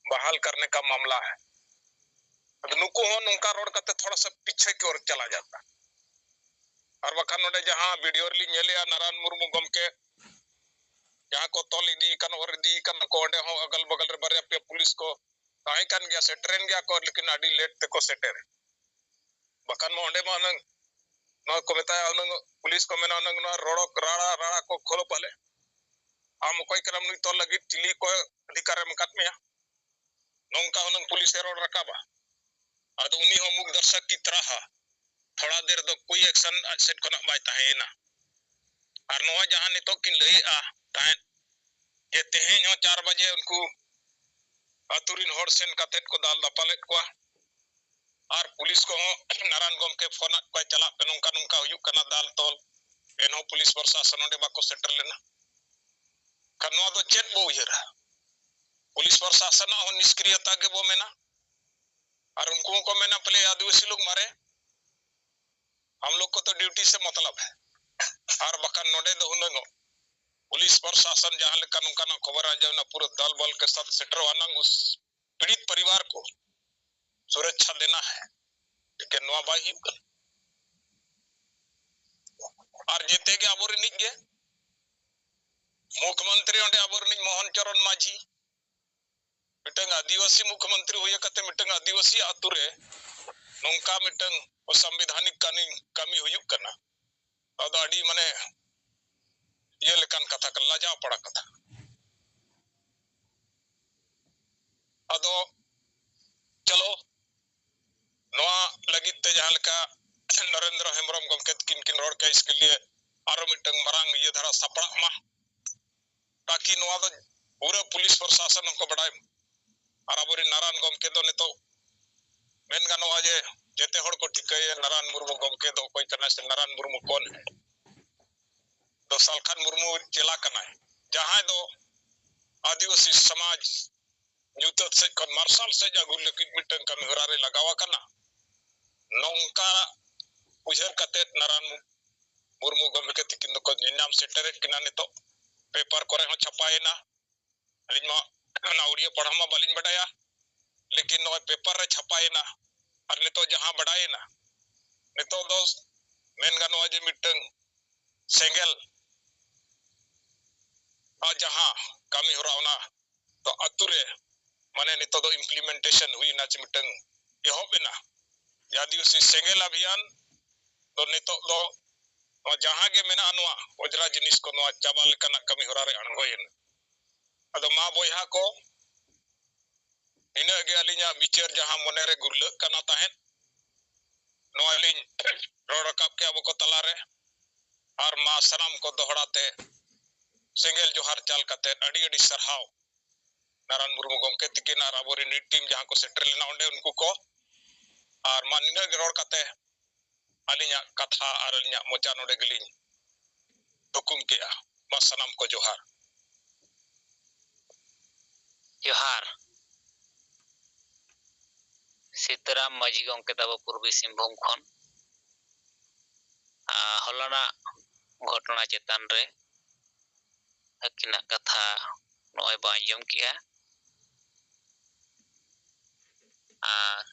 ᱵᱟᱦᱟᱞ ᱠᱟᱨᱱᱮ ᱠᱟ ᱢᱟᱢᱞᱟ ᱦᱮ᱾ ᱟᱫᱚ ᱱᱩᱠᱩ ᱦᱚᱸ ᱱᱚᱝᱠᱟ ᱨᱚᱲ ᱠᱟᱛᱮ ᱛᱷᱚᱲᱟ ᱥᱟ ᱯᱤᱪᱷᱮ ᱠᱤ ᱳᱨ ᱪᱟᱞᱟ ᱡᱟᱛᱟ᱾ ᱟᱨ ᱵᱟᱠᱷᱟᱱ ᱱᱚᱰᱮ ᱡᱟᱦᱟᱸ ᱵᱷᱤᱰᱤᱭᱳ ᱨᱮᱞᱤᱧ ᱧᱮᱞᱮᱜᱼᱟ, ᱱᱟᱨᱟᱭᱚᱱ ᱢᱩᱨᱢᱩ ᱜᱚᱢᱠᱮ ᱡᱟᱦᱟᱸ ᱠᱚ ᱛᱚᱞ ᱤᱫᱤ ᱠᱟᱱ, ᱚᱨ ᱤᱫᱤ ᱠᱟᱱᱟ ᱠᱚ, ᱚᱸᱰᱮ ᱦᱚᱸ ᱟᱜᱟᱞ ᱵᱟᱜᱟᱞ ᱨᱮ ᱵᱟᱨᱭᱟ ᱯᱮᱭᱟ ᱯᱩᱞᱤᱥ ᱠᱚ ᱛᱟᱦᱮᱸ ᱠᱟᱱ ᱜᱮᱭᱟ, ᱥᱮᱴᱮᱨᱮᱱ ᱜᱮᱭᱟ ᱠᱚ, ᱞᱮᱠᱤᱱ ᱟᱹᱰᱤ ᱞᱮᱴ ᱛᱮᱠᱚ ᱥᱮᱴᱮᱨ᱾ ᱵᱟᱠᱷᱟᱱ ᱢᱟ ᱚᱸᱰᱮ ᱢᱟ ᱦᱩᱱᱟᱹᱝ ᱱᱚᱣᱟ ᱠᱚ ᱢᱮᱛᱟᱭᱟ, ᱦᱩᱱᱟᱹᱝ ᱯᱩᱞᱤᱥ ᱠᱚ ᱢᱮᱱᱟ, ᱦᱩᱱᱟᱹᱝ ᱱᱚᱣᱟ ᱨᱚᱲᱚ ᱨᱟᱲᱟ ᱨᱟᱲᱟ ᱠᱚ ᱠᱷᱳᱞᱳ ᱯᱟᱞᱮ, ᱟᱢ ᱚᱠᱚᱭ ᱠᱟᱱᱟᱢ ᱱᱩᱭ ᱛᱚᱞ ᱞᱟᱹᱜᱤᱫ, ᱪᱤᱞᱤ ᱠᱚ ᱚᱫᱷᱤᱠᱟᱨ ᱮᱢ ᱟᱠᱟᱫ ᱢᱮᱭᱟ? ᱱᱚᱝᱠᱟ ᱦᱩᱱᱟᱹᱝ ᱯᱩᱞᱤᱥ ᱮ ᱨᱚᱲ ᱨᱟᱠᱟᱵᱟ᱾ ᱟᱫᱚ ᱩᱱᱤ ᱦᱚᱸ ᱢᱩᱠ ᱫᱚᱨᱥᱚᱠ ᱠᱤ ᱛᱟᱨᱟᱦᱟ ᱛᱷᱚᱲᱟ ᱫᱮᱨ ᱫᱚ ᱠᱳᱭ ᱮᱠᱥᱚᱱ ᱟᱡ ᱥᱮᱫ ᱠᱷᱚᱱᱟᱜ ᱵᱟᱭ ᱛᱟᱦᱮᱸᱭᱮᱱᱟ᱾ ᱟᱨ ᱱᱚᱣᱟ ᱡᱟᱦᱟᱸ ᱱᱤᱛᱚᱜ ᱠᱤᱱ ᱞᱟᱹᱭᱮᱜᱼᱟ ᱛᱟᱦᱮᱸᱫ ᱡᱮ ᱛᱮᱦᱮᱧ ᱦᱚᱸ ᱪᱟᱨ ᱵᱟᱡᱮ ᱩᱱᱠᱩ ᱟᱹᱛᱩ ᱨᱤᱱ ᱦᱚᱲ ᱥᱮᱱ ᱠᱟᱛᱮᱫ ᱠᱚ ᱫᱟᱞ ᱫᱟᱯᱟᱞᱮᱫ ᱠᱚᱣᱟ, ᱟᱨ ᱯᱩᱞᱤᱥ ᱠᱚᱦᱚᱸ ᱱᱟᱨᱟᱱ ᱜᱚᱢᱠᱮ ᱯᱷᱳᱱ ᱟᱫ ᱠᱚᱣᱟᱭ, ᱪᱟᱞᱟᱜ ᱯᱮ, ᱱᱚᱝᱠᱟ ᱱᱚᱝᱠᱟ ᱦᱩᱭᱩᱜ ᱠᱟᱱᱟ ᱫᱟᱞ ᱛᱚᱞ᱾ ᱮᱱᱦᱚᱸ ᱯᱩᱞᱤᱥ ᱯᱨᱚᱥᱟᱥᱚᱱ ᱚᱸᱰᱮ ᱵᱟᱠᱚ ᱥᱮᱴᱮᱨ ᱞᱮᱱᱟ᱾ ᱠᱷᱟᱱ ᱱᱚᱣᱟ ᱫᱚ ᱪᱮᱫ ᱵᱚ ᱩᱭᱦᱟᱹᱨᱟ? ᱯᱩᱞᱤᱥ ᱯᱨᱚᱥᱟᱥᱚᱱᱟᱜ ᱦᱚᱸ ᱱᱤᱥᱠᱨᱤᱭᱚᱛᱟ ᱜᱮᱵᱚ ᱢᱮᱱᱟ᱾ ᱟᱨ ᱩᱱᱠᱩ ᱦᱚᱸᱠᱚ ᱢᱮᱱᱟ, ᱯᱟᱞᱮ ᱟᱹᱫᱤᱵᱟᱹᱥᱤ ᱞᱳᱜ ᱢᱟᱨᱮ, ᱦᱟᱢ ᱞᱳᱜ ᱠᱚ ᱛᱚ ᱰᱤᱭᱩᱴᱤ ᱥᱮ ᱢᱚᱛᱞᱚᱵ ᱦᱮ᱾ ᱟᱨ ᱵᱟᱠᱷᱟᱱ ᱱᱚᱰᱮ ᱫᱚ ᱦᱩᱱᱟᱹᱝ ᱯᱩᱞᱤᱥ ᱯᱨᱚᱥᱟᱥᱚᱱ ᱡᱟᱦᱟᱸ ᱞᱮᱠᱟ ᱱᱚᱝᱠᱟᱱᱟᱜ ᱠᱷᱚᱵᱚᱨ ᱟᱸᱡᱚᱢ ᱮᱱᱟ, ᱯᱩᱨᱟᱹ ᱫᱟᱞ ᱵᱟᱞ ᱠᱮ ᱥᱟᱛ ᱥᱮᱴᱮᱨᱚᱜᱼᱟ ᱱᱟᱝ ᱩᱥ ᱯᱤᱲᱤᱛ ᱯᱚᱨᱤᱵᱟᱨ ᱠᱚ ᱥᱩᱨᱚᱠᱪᱷᱟ ᱫᱮᱱᱟ ᱦᱮ, ᱞᱮᱠᱤᱱ ᱱᱚᱣᱟ ᱵᱟᱭ ᱦᱩᱭᱩᱜ ᱠᱟᱱᱟ᱾ ᱟᱨ ᱡᱮᱛᱮ ᱜᱮ ᱟᱵᱚ ᱨᱤᱱᱤᱡ ᱜᱮ ᱢᱩᱠᱷᱭᱚᱢᱚᱱᱛᱨᱤ ᱚᱸᱰᱮ ᱟᱵᱚ ᱨᱤᱱᱤᱡ ᱢᱳᱦᱚᱱ ᱪᱚᱨᱚᱱ ᱢᱟᱹᱡᱷᱤ, ᱢᱤᱫᱴᱟᱝ ᱟᱹᱫᱤᱵᱟᱹᱥᱤ ᱢᱩᱠᱷᱭᱚᱢᱚᱱᱛᱨᱤ ᱦᱩᱭ ᱠᱟᱛᱮ ᱢᱤᱫᱴᱟᱝ ᱟᱹᱫᱤᱵᱟᱹᱥᱤ ᱟᱛᱳ ᱨᱮ ᱱᱚᱝᱠᱟ ᱢᱤᱫᱴᱟᱝ ᱚᱥᱟᱝᱵᱤᱫᱷᱟᱱᱤᱠ ᱠᱟᱹᱢᱤ, ᱠᱟᱹᱢᱤ ᱦᱩᱭᱩᱜ ᱠᱟᱱᱟ᱾ ᱱᱚᱣᱟ ᱫᱚ ᱟᱹᱰᱤ ᱢᱟᱱᱮ ᱤᱭᱟᱹ ᱞᱮᱠᱟᱱ ᱠᱟᱛᱷᱟ ᱠᱟᱱᱟ, ᱞᱟᱡᱟᱣ ᱯᱟᱲᱟ ᱠᱟᱛᱷᱟ᱾ ᱟᱫᱚ ᱪᱚᱞᱚ, ᱱᱚᱣᱟ ᱞᱟᱹᱜᱤᱫ ᱛᱮ ᱡᱟᱦᱟᱸ ᱞᱮᱠᱟ ᱱᱚᱨᱮᱱᱫᱨᱚ ᱦᱮᱢᱵᱨᱚᱢ ᱜᱚᱢᱠᱮ ᱛᱤᱠᱤᱱ ᱠᱤᱱ ᱨᱚᱲ ᱠᱮᱫ, ᱤᱥᱠᱮ ᱞᱤᱭᱮ ᱟᱨᱚ ᱢᱤᱫᱴᱟᱝ ᱢᱟᱨᱟᱝ ᱤᱭᱟᱹ ᱫᱷᱟᱨᱟ ᱥᱟᱯᱲᱟᱜ ᱢᱟ, ᱛᱟᱠᱤ ᱱᱚᱣᱟ ᱫᱚ ᱯᱩᱨᱟᱹ ᱯᱩᱞᱤᱥ ᱯᱨᱚᱥᱟᱥᱚᱱ ᱦᱚᱸᱠᱚ ᱵᱟᱰᱟᱭ ᱢᱟ᱾ ᱟᱨ ᱟᱵᱚᱨᱮᱱ ᱱᱟᱨᱟᱱ ᱜᱚᱢᱠᱮ ᱫᱚ ᱱᱤᱛᱚᱜ ᱢᱮᱱ ᱜᱟᱱᱚᱜᱼᱟ ᱡᱮ ᱡᱮᱛᱮ ᱦᱚᱲ ᱠᱚ ᱴᱷᱤᱠᱟᱹᱭᱟ ᱱᱟᱨᱟᱱ ᱢᱩᱨᱢᱩ ᱜᱚᱢᱠᱮ ᱫᱚ ᱚᱠᱚᱭ ᱠᱟᱱᱟᱭ ᱥᱮ ᱱᱟᱨᱟᱱ ᱢᱩᱨᱢᱩ ᱠᱚᱱ ᱦᱮ᱾ ᱫᱚ ᱥᱟᱞᱠᱷᱟᱱ ᱢᱩᱨᱢᱩ ᱪᱮᱞᱟ ᱠᱟᱱᱟᱭ, ᱡᱟᱦᱟᱸᱭ ᱫᱚ ᱟᱹᱫᱤᱵᱟᱹᱥᱤ ᱥᱚᱢᱟᱡᱽ ᱧᱩᱛᱟᱹᱛ ᱥᱮᱫ ᱠᱷᱚᱱ ᱢᱟᱨᱥᱟᱞ ᱥᱮᱫ ᱟᱹᱜᱩ ᱞᱟᱹᱜᱤᱫ ᱢᱤᱫᱴᱟᱝ ᱠᱟᱹᱢᱤ ᱦᱚᱨᱟ ᱨᱮ ᱞᱟᱜᱟᱣ ᱟᱠᱟᱱᱟ᱾ ᱱᱚᱝᱠᱟ ᱩᱭᱦᱟᱹᱨ ᱠᱟᱛᱮᱫ ᱱᱟᱨᱟᱱ ᱢᱩᱨᱢᱩ ᱜᱚᱢᱠᱮ ᱛᱤᱠᱤᱱ ᱫᱚᱠᱚ ᱧᱮᱞᱧᱟᱢ ᱥᱮᱴᱮᱨᱮᱫ ᱠᱤᱱᱟ᱾ ᱱᱤᱛᱚᱜ ᱯᱮᱯᱟᱨ ᱠᱚᱨᱮ ᱦᱚᱸ ᱪᱷᱟᱯᱟᱭᱮᱱᱟ᱾ ᱟᱹᱞᱤᱧ ᱢᱟ ᱚᱱᱟ ᱩᱲᱤᱭᱟᱹ ᱯᱟᱲᱦᱟᱣ ᱢᱟ ᱵᱟᱹᱞᱤᱧ ᱵᱟᱰᱟᱭᱟ, ᱞᱮᱠᱤᱱ ᱱᱚᱜᱼᱚᱭ ᱯᱮᱯᱟᱨ ᱨᱮ ᱪᱷᱟᱯᱟᱭᱮᱱᱟ᱾ ᱟᱨ ᱱᱤᱛᱚᱜ ᱡᱟᱦᱟᱸ ᱵᱟᱰᱟᱭᱮᱱᱟ, ᱱᱤᱛᱚᱜ ᱫᱚ ᱢᱮᱱ ᱜᱟᱱᱚᱜᱼᱟ ᱡᱮ ᱢᱤᱫᱴᱟᱝ ᱥᱮᱸᱜᱮᱞ ᱟᱜ ᱡᱟᱦᱟᱸ ᱠᱟᱹᱢᱤ ᱦᱚᱨᱟ, ᱚᱱᱟ ᱫᱚ ᱟᱛᱳ ᱨᱮ ᱢᱟᱱᱮ ᱱᱤᱛᱚᱜ ᱫᱚ implementation ᱦᱩᱭᱱᱟ, ᱪᱮ ᱢᱤᱫᱴᱟᱝ ᱮᱦᱚᱵ ᱮᱱᱟ᱾ ᱡᱟᱦᱟᱸ ᱟᱹᱫᱤᱵᱟᱹᱥᱤ ᱥᱮᱸᱜᱮᱞ ᱚᱵᱷᱤᱭᱟᱱ ᱫᱚ ᱱᱤᱛᱚᱜ ᱫᱚ ᱱᱚᱣᱟ ᱡᱟᱦᱟᱸ ᱜᱮ ᱢᱮᱱᱟᱜᱼᱟ, ᱱᱚᱣᱟ ᱚᱡᱽᱨᱟ ᱡᱤᱱᱤᱥ ᱠᱚ ᱱᱚᱣᱟ ᱪᱟᱵᱟ ᱞᱮᱠᱟᱱᱟᱜ ᱠᱟᱹᱢᱤ ᱦᱚᱨᱟ ᱨᱮ ᱟᱬᱜᱚᱭᱮᱱᱟ᱾ ᱟᱫᱚ ᱢᱟ ᱵᱚᱭᱦᱟ ᱠᱚ, ᱱᱤᱱᱟᱹᱜ ᱜᱮ ᱟᱹᱞᱤᱧᱟᱜ ᱵᱤᱪᱟᱹᱨ ᱡᱟᱦᱟᱸ ᱢᱚᱱᱮᱨᱮ ᱜᱩᱨᱞᱟᱹᱜ ᱠᱟᱱᱟ ᱛᱟᱦᱮᱸᱫ, ᱱᱚᱣᱟ ᱞᱤᱧ ᱨᱚᱲ ᱨᱟᱠᱟᱵ ᱠᱮᱜᱼᱟ ᱟᱵᱚ ᱠᱚ ᱛᱟᱞᱟᱨᱮ᱾ ᱟᱨ ᱢᱟ ᱥᱟᱱᱟᱢ ᱠᱚ ᱫᱚᱦᱲᱟ ᱛᱮ ᱥᱮᱸᱜᱮᱞ ᱡᱚᱦᱟᱨ ᱪᱟᱞ ᱠᱟᱛᱮ ᱟᱹᱰᱤ ᱟᱹᱰᱤ ᱥᱟᱨᱦᱟᱣ ᱱᱟᱨᱟᱱ ᱢᱩᱨᱢᱩ ᱜᱚᱢᱠᱮ ᱛᱤᱠᱤᱱ ᱟᱨ ᱟᱵᱚᱨᱮᱱ ᱱᱤᱴ ᱴᱤᱢ ᱡᱟᱦᱟᱸ ᱠᱚ ᱥᱮᱴᱮᱨ ᱞᱮᱱᱟ ᱚᱸᱰᱮ, ᱩᱱᱠᱩ ᱠᱚ᱾ ᱟᱨ ᱢᱟ ᱱᱤᱱᱟᱹᱜ ᱜᱮ ᱨᱚᱲ ᱠᱟᱛᱮ ᱟᱹᱞᱤᱧᱟᱜ ᱠᱟᱛᱷᱟ ᱟᱨ ᱟᱹᱞᱤᱧᱟᱜ ᱢᱚᱪᱟ ᱱᱚᱰᱮ ᱜᱮᱞᱤᱧ ᱛᱷᱩᱠᱩᱢ ᱠᱮᱜᱼᱟ᱾ ᱢᱟ ᱥᱟᱱᱟᱢ ᱠᱚ ᱡᱚᱦᱟᱨ᱾ ᱡᱚᱦᱟᱨ᱾ ᱥᱤᱛᱟᱹᱨᱟᱢ ᱢᱟᱹᱡᱷᱤ ᱜᱚᱢᱠᱮ ᱛᱟᱵᱚ ᱯᱩᱨᱵᱤ ᱥᱤᱝᱵᱷᱩᱢ ᱠᱷᱚᱱ, ᱟᱨ ᱦᱚᱞᱟᱱᱟᱜ ᱜᱷᱚᱴᱚᱱᱟ ᱪᱮᱛᱟᱱ ᱨᱮ ᱟᱹᱠᱤᱱᱟᱜ ᱠᱟᱛᱷᱟ ᱱᱚᱜᱼᱚᱭ ᱵᱚ ᱟᱸᱡᱚᱢ ᱠᱮᱜᱼᱟ᱾ ᱟᱨ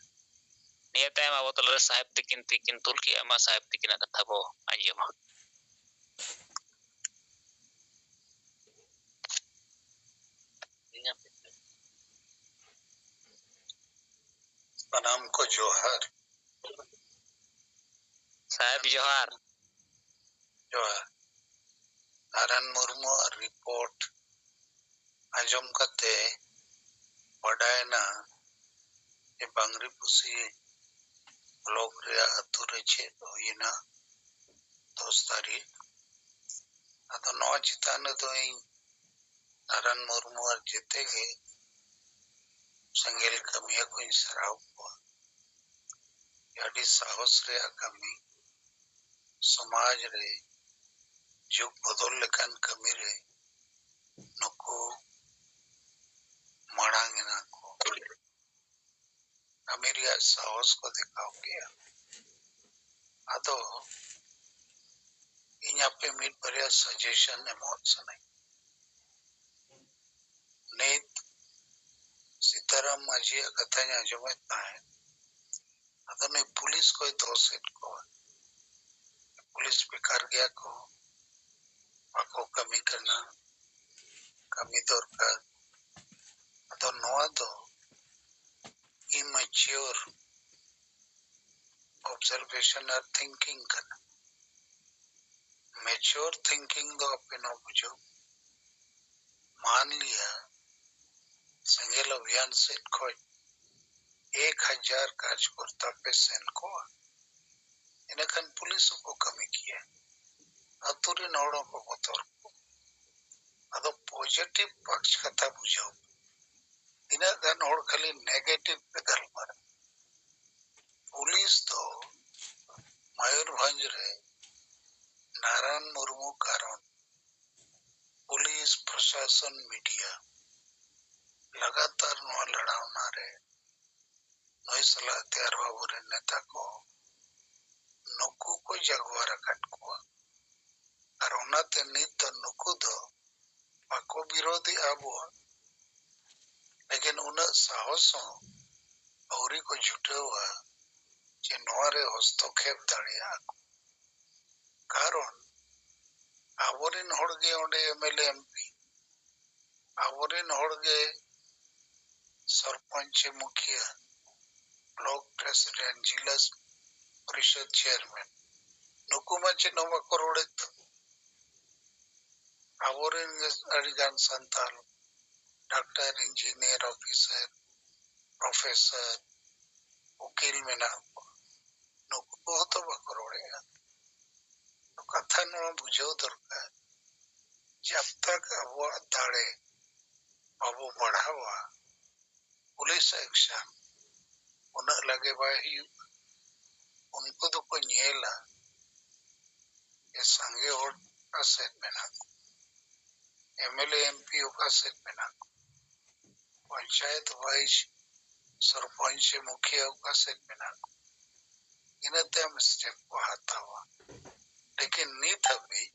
ᱱᱤᱭᱟᱹ ᱛᱟᱭᱚᱢ ᱟᱵᱚ ᱛᱟᱞᱟᱨᱮ ᱥᱟᱦᱮᱵ ᱛᱤᱠᱤᱱ ᱛᱤᱠᱤᱱ ᱛᱩᱞ ᱠᱮᱜᱼᱟ, ᱢᱟ ᱥᱟᱦᱮᱵ ᱛᱤᱠᱤᱱᱟᱜ ᱠᱟᱛᱷᱟ ᱵᱚ ᱟᱸᱡᱚᱢᱟ᱾ ᱥᱟᱱᱟᱢ ᱠᱚ ᱡᱚᱦᱟᱨ᱾ ᱥᱟᱦᱮᱵ ᱡᱚᱦᱟᱨ᱾ ᱡᱚᱦᱟᱨ᱾ ᱱᱟᱨᱟᱱ ᱢᱩᱨᱢᱩᱣᱟᱜ ᱨᱤᱯᱳᱨᱴ ᱟᱸᱡᱚᱢ ᱠᱟᱛᱮ ᱵᱟᱰᱟᱭᱮᱱᱟ ᱡᱮ ᱵᱟᱝᱨᱤᱯᱩᱥᱤ ᱵᱞᱚᱠ ᱨᱮᱭᱟᱜ ᱟᱹᱛᱩ ᱨᱮ ᱪᱮᱫ ᱦᱩᱭᱮᱱᱟ ᱫᱚᱥ ᱛᱟᱹᱨᱤᱠᱷ᱾ ᱟᱫᱚ ᱱᱚᱣᱟ ᱪᱮᱛᱟᱱ ᱨᱮᱫᱚ ᱤᱧ ᱱᱟᱨᱟᱱ ᱢᱩᱨᱢᱩ ᱟᱨ ᱡᱮᱛᱮ ᱜᱮ ᱥᱮᱸᱜᱮᱞ ᱠᱟᱹᱢᱤᱭᱟᱹ ᱠᱚᱧ ᱥᱟᱨᱦᱟᱣ ᱠᱚᱣᱟ᱾ ᱟᱹᱰᱤ ᱥᱟᱦᱚᱥ ᱨᱮᱭᱟᱜ ᱠᱟᱹᱢᱤ, ᱥᱚᱢᱟᱡᱽ ᱨᱮ ᱡᱩᱜᱽ ᱵᱚᱫᱚᱞ ᱞᱮᱠᱟᱱ ᱠᱟᱹᱢᱤ ᱨᱮ ᱱᱩᱠᱩ ᱢᱟᱲᱟᱝ ᱮᱱᱟ ᱠᱚ᱾ ᱠᱟᱹᱢᱤ ᱨᱮᱭᱟᱜ ᱥᱟᱦᱚᱥ ᱠᱚ ᱫᱮᱠᱷᱟᱣ ᱠᱮᱜᱼᱟ᱾ ᱟᱫᱚ ᱤᱧ ᱟᱯᱮ ᱢᱤᱫ ᱵᱟᱨᱭᱟ ᱥᱟᱡᱮᱥᱚᱱ ᱮᱢᱚᱜ ᱥᱟᱱᱟᱧ᱾ ᱱᱤᱛ ᱥᱤᱛᱟᱨᱟᱢ ᱢᱟᱹᱡᱷᱤᱭᱟᱜ ᱠᱟᱛᱷᱟᱧ ᱟᱸᱡᱚᱢᱮᱫ ᱛᱟᱦᱮᱸᱫ, ᱟᱫᱚ ᱱᱩᱭ ᱯᱩᱞᱤᱥ ᱠᱚᱭ ᱫᱳᱥᱮᱫ ᱠᱚᱣᱟ᱾ ᱯᱩᱞᱤᱥ ᱵᱮᱠᱟᱨ ᱜᱮᱭᱟ ᱠᱚ, ᱵᱟᱠᱚ ᱠᱟᱹᱢᱤ ᱠᱟᱱᱟ, ᱨᱮᱥᱚᱱᱟᱞ ᱛᱷᱤᱝᱠᱤᱝ ᱠᱟᱱᱟ᱾ ᱢᱮᱪᱩᱨ ᱛᱷᱤᱝᱠᱤᱝ ᱫᱚ ᱟᱯᱮ ᱱᱚᱣᱟ ᱵᱩᱡᱷᱟᱹᱣ, ᱢᱟᱱ ᱞᱤᱭᱟ ᱥᱮᱸᱜᱮᱞ ᱚᱵᱷᱤᱭᱟᱱ ᱥᱮᱫ ᱠᱷᱚᱱ ᱮᱠ ᱦᱟᱡᱟᱨ ᱠᱟᱨᱡᱚᱠᱚᱨᱛᱟ ᱯᱮ ᱥᱮᱱ ᱠᱚᱜᱼᱟ, ᱤᱱᱟᱹᱠᱷᱟᱱ ᱯᱩᱞᱤᱥ ᱦᱚᱸᱠᱚ ᱠᱟᱹᱢᱤ ᱠᱮᱭᱟ, ᱟᱹᱛᱩ ᱨᱮᱱ ᱦᱚᱲ ᱦᱚᱸᱠᱚ ᱵᱚᱛᱚᱨ ᱠᱚᱜᱼᱟ᱾ ᱟᱫᱚ ᱯᱚᱡᱤᱴᱤᱵᱷ ᱯᱟᱠᱥ ᱠᱟᱛᱷᱟ ᱵᱩᱡᱷᱟᱹᱣ ᱯᱮ᱾ ᱛᱤᱱᱟᱹᱜ ᱜᱟᱱ ᱦᱚᱲ ᱠᱷᱟᱹᱞᱤ ᱱᱮᱜᱮᱴᱤᱵᱷ ᱯᱮ ᱜᱟᱞᱢᱟᱨᱟᱣ᱾ ᱯᱩᱞᱤᱥ ᱫᱚ ᱢᱚᱭᱩᱨᱵᱷᱚᱸᱡᱽ ᱨᱮ ᱱᱟᱨᱟᱱ ᱢᱩᱨᱢᱩ ᱠᱟᱨᱚᱱ ᱯᱩᱞᱤᱥ ᱯᱨᱚᱥᱟᱥᱚᱱ ᱢᱤᱰᱤᱭᱟ ᱞᱟᱜᱟᱛᱟᱨ ᱱᱚᱣᱟ ᱞᱟᱲᱟᱣᱱᱟ ᱨᱮ ᱱᱩᱭ ᱥᱟᱞᱟᱜ ᱛᱮ ᱟᱨᱦᱚᱸ ᱟᱵᱚᱨᱮᱱ ᱱᱮᱛᱟ ᱠᱚ ᱱᱩᱠᱩ ᱠᱚ ᱡᱟᱜᱣᱟᱨ ᱟᱠᱟᱫ ᱠᱚᱣᱟ᱾ ᱟᱨ ᱚᱱᱟᱛᱮ ᱱᱤᱛ ᱫᱚ ᱱᱩᱠᱩ ᱫᱚ ᱵᱟᱠᱚ ᱵᱤᱨᱳᱫᱷᱮᱜᱼᱟ ᱟᱵᱚᱣᱟᱜ, ᱞᱮᱠᱤᱱ ᱩᱱᱟᱹᱜ ᱥᱟᱦᱚᱥ ᱦᱚᱸ ᱟᱹᱣᱨᱤ ᱠᱚ ᱡᱩᱴᱟᱹᱣᱟ ᱡᱮ ᱱᱚᱣᱟ ᱨᱮ ᱦᱚᱥᱛᱚᱠᱷᱮᱯ ᱫᱟᱲᱮᱭᱟᱜᱼᱟ ᱠᱚ᱾ ᱠᱟᱨᱚᱱ ᱟᱵᱚᱨᱮᱱ ᱦᱚᱲ ᱜᱮ ᱚᱸᱰᱮ M L A, M P, ᱟᱵᱚᱨᱮᱱ ᱦᱚᱲ ᱜᱮ ᱥᱚᱨᱯᱚᱧᱪ, ᱢᱩᱠᱷᱤᱭᱟᱹ, ᱵᱞᱚᱠ ᱯᱨᱮᱥᱤᱰᱮᱱᱴ, ᱡᱤᱞᱟ ᱯᱚᱨᱤᱥᱚᱫ ᱪᱮᱭᱟᱨᱢᱮᱱ, ᱱᱩᱠᱩ ᱢᱟ ᱪᱮᱫ ᱦᱚᱸ ᱵᱟᱠᱚ ᱨᱚᱲᱮᱫ ᱛᱟᱵᱚ᱾ ᱟᱵᱚᱨᱮᱱ ᱜᱮ ᱟᱹᱰᱤᱜᱟᱱ Santal doctor, engineer, officer, professor, ᱩᱠᱤᱞ ᱢᱮᱱᱟᱜ ᱠᱚᱣᱟ, ᱱᱩᱠᱩ ᱦᱚᱸᱛᱚ ᱵᱟᱠᱚ ᱨᱚᱲᱮᱫᱼᱟ᱾ ᱠᱟᱛᱷᱟ ᱱᱚᱣᱟ ᱵᱩᱡᱷᱟᱹᱣ ᱫᱚᱨᱠᱟᱨ, ᱡᱟᱵ ᱛᱟᱠ ᱟᱵᱚᱣᱟᱜ ᱫᱟᱲᱮ ᱵᱟᱵᱚ ᱵᱟᱲᱦᱟᱣᱟ, ᱯᱩᱞᱤᱥ ᱮᱠᱥᱚᱱ ᱩᱱᱟᱹᱜ ᱞᱟᱜᱮ ᱵᱟᱭ ᱦᱩᱭᱩᱜᱼᱟ᱾ ᱩᱱᱠᱩ ᱫᱚᱠᱚ ᱧᱮᱞᱟ ᱡᱮ ᱥᱟᱸᱜᱮ ᱦᱚᱲ ᱚᱠᱟ ᱥᱮᱫ ᱢᱮᱱᱟᱜ ᱠᱚᱣᱟ, M L A, M P ᱚᱠᱟ ᱥᱮᱫ ᱢᱮᱱᱟᱜ ᱠᱚᱣᱟ, ᱯᱚᱧᱪᱟᱭᱮᱛ ᱵᱷᱟᱭᱤᱥ ᱥᱚᱨᱯᱚᱧᱪ ᱥᱮ ᱢᱩᱠᱷᱤᱭᱟᱹ ᱚᱠᱟ ᱥᱮᱫ ᱢᱮᱱᱟᱜ ᱠᱚᱣᱟ, ᱤᱱᱟᱹ ᱛᱟᱭᱚᱢ ᱥᱴᱮᱯ ᱠᱚ ᱦᱟᱛᱟᱣᱟ᱾ ᱞᱮᱠᱤᱱ ᱱᱤᱛ ᱦᱟᱹᱵᱤᱡ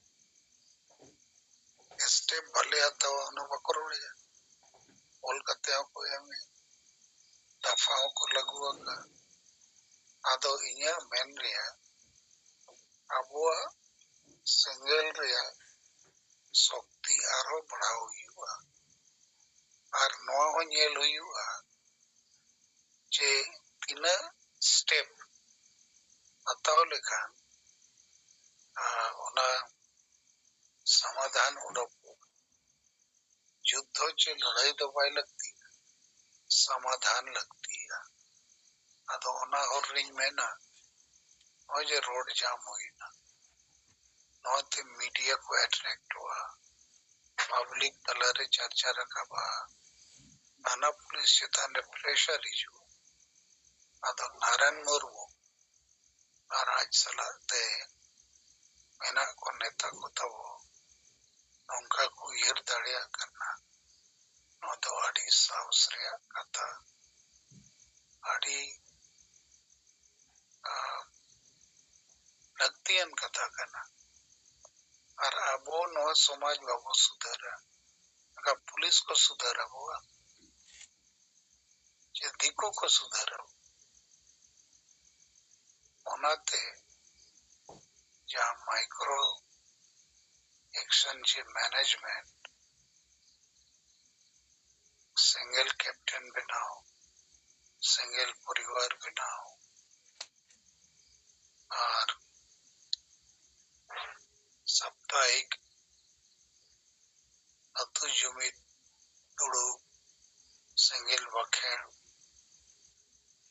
ᱥᱴᱮᱯ ᱵᱟᱞᱮ ᱦᱟᱛᱟᱣᱟ, ᱚᱱᱟ ᱵᱟᱠᱚ ᱨᱚᱲᱮᱫᱼᱟ᱾ ᱚᱞ ᱠᱟᱛᱮ ᱦᱚᱸᱠᱚ ᱮᱢᱮᱫ, ᱫᱟᱯᱷᱟ ᱦᱚᱸᱠᱚ ᱞᱟᱹᱜᱩ ᱟᱠᱟᱫ᱾ ᱟᱫᱚ ᱤᱧᱟᱹᱜ ᱢᱮᱱ ᱨᱮᱭᱟᱜ, ᱟᱵᱚᱣᱟᱜ ᱥᱮᱸᱜᱮᱞ ᱨᱮᱭᱟᱜ ᱥᱚᱠᱛᱤ ᱟᱨᱦᱚᱸ ᱵᱟᱲᱦᱟᱣ ᱦᱩᱭᱩᱜᱼᱟ᱾ ᱟᱨ ᱱᱚᱣᱟ ᱦᱚᱸ ᱧᱮᱞ ᱦᱩᱭᱩᱜᱼᱟ ᱡᱮ ᱛᱤᱱᱟᱹᱜ ᱥᱴᱮᱯ ᱟᱛᱳ ᱥᱚᱢᱟᱫᱷᱟᱱ ᱩᱰᱩᱠᱚᱜᱼᱟ᱾ ᱡᱩᱫᱽᱫᱷᱚ ᱪᱮ ᱞᱟᱹᱲᱦᱟᱹᱭ ᱫᱚ ᱵᱟᱭ ᱞᱟᱹᱠᱛᱤᱜᱼᱟ, ᱥᱚᱢᱟᱫᱷᱟᱱ ᱞᱟᱹᱠᱛᱤᱜᱼᱟ᱾ ᱟᱫᱚ ᱚᱱᱟ ᱦᱚᱨ ᱨᱤᱧ ᱢᱮᱱᱟ, ᱱᱚᱜᱼᱚᱭ ᱡᱮ ᱨᱳᱰ ᱡᱟᱢ ᱦᱩᱭᱱᱟ, ᱱᱚᱣᱟᱛᱮ ᱢᱤᱰᱤᱭᱟ ᱠᱚ ᱮᱴᱨᱮᱠᱴᱚᱜᱼᱟ, ᱯᱟᱵᱽᱞᱤᱠ ᱛᱟᱞᱟᱨᱮ ᱪᱟᱨᱪᱟ ᱨᱟᱠᱟᱵᱼᱟ, ᱛᱷᱟᱱᱟ ᱯᱩᱞᱤᱥ ᱪᱮᱛᱟᱱ ᱨᱮ ᱯᱨᱮᱥᱟᱨ ᱦᱤᱡᱩᱜᱼᱟ᱾ ᱟᱫᱚ ᱱᱟᱨᱟᱭᱚᱱ ᱢᱩᱨᱢᱩ ᱟᱨ ᱟᱡ ᱥᱟᱞᱟᱜ ᱛᱮ ᱢᱮᱱᱟᱜ ᱠᱚ ᱱᱮᱛᱟ ᱠᱚ ᱛᱟᱵᱚ ᱱᱚᱝᱠᱟ ᱠᱚ ᱩᱭᱦᱟᱹᱨ ᱫᱟᱲᱮᱭᱟᱜ ᱠᱟᱱᱟ, ᱱᱚᱣᱟ ᱫᱚ ᱟᱹᱰᱤ ᱥᱟᱦᱚᱥ ᱨᱮᱭᱟᱜ ᱠᱟᱛᱷᱟ, ᱟᱹᱰᱤ, ᱟᱸ, ᱞᱟᱹᱠᱛᱤᱭᱟᱱ ᱠᱟᱛᱷᱟ ᱠᱟᱱᱟ᱾ ᱟᱨ ᱟᱵᱚ ᱱᱚᱣᱟ ᱥᱚᱢᱟᱡᱽ ᱵᱟᱵᱚ ᱥᱩᱫᱷᱟᱹᱨᱟ, ᱮᱱᱠᱷᱟᱱ ᱯᱩᱞᱤᱥ ᱠᱚ ᱥᱩᱫᱷᱟᱹᱨ ᱟᱵᱚᱣᱟ? ᱪᱮ ᱫᱤᱠᱩ ᱠᱚ ᱥᱩᱫᱷᱟᱹᱨᱟ? ᱚᱱᱟᱛᱮ ᱡᱟᱦᱟᱸ ᱢᱟᱭᱠᱨᱳ ᱮᱠᱥᱚᱱ ᱪᱮ ᱢᱮᱱᱮᱡᱢᱮᱱᱴ, ᱥᱮᱸᱜᱮᱞ ᱠᱮᱯᱴᱮᱱ ᱵᱮᱱᱟᱣ, ᱥᱮᱸᱜᱮᱞ ᱯᱚᱨᱤᱵᱟᱨ ᱵᱮᱱᱟᱣ, ᱟᱨ ᱥᱟᱯᱛᱟᱦᱤᱠ ᱟᱹᱛᱩ ᱡᱩᱢᱤᱫ ᱫᱩᱲᱩᱵ, ᱥᱮᱸᱜᱮᱞ ᱵᱟᱠᱷᱮᱲ,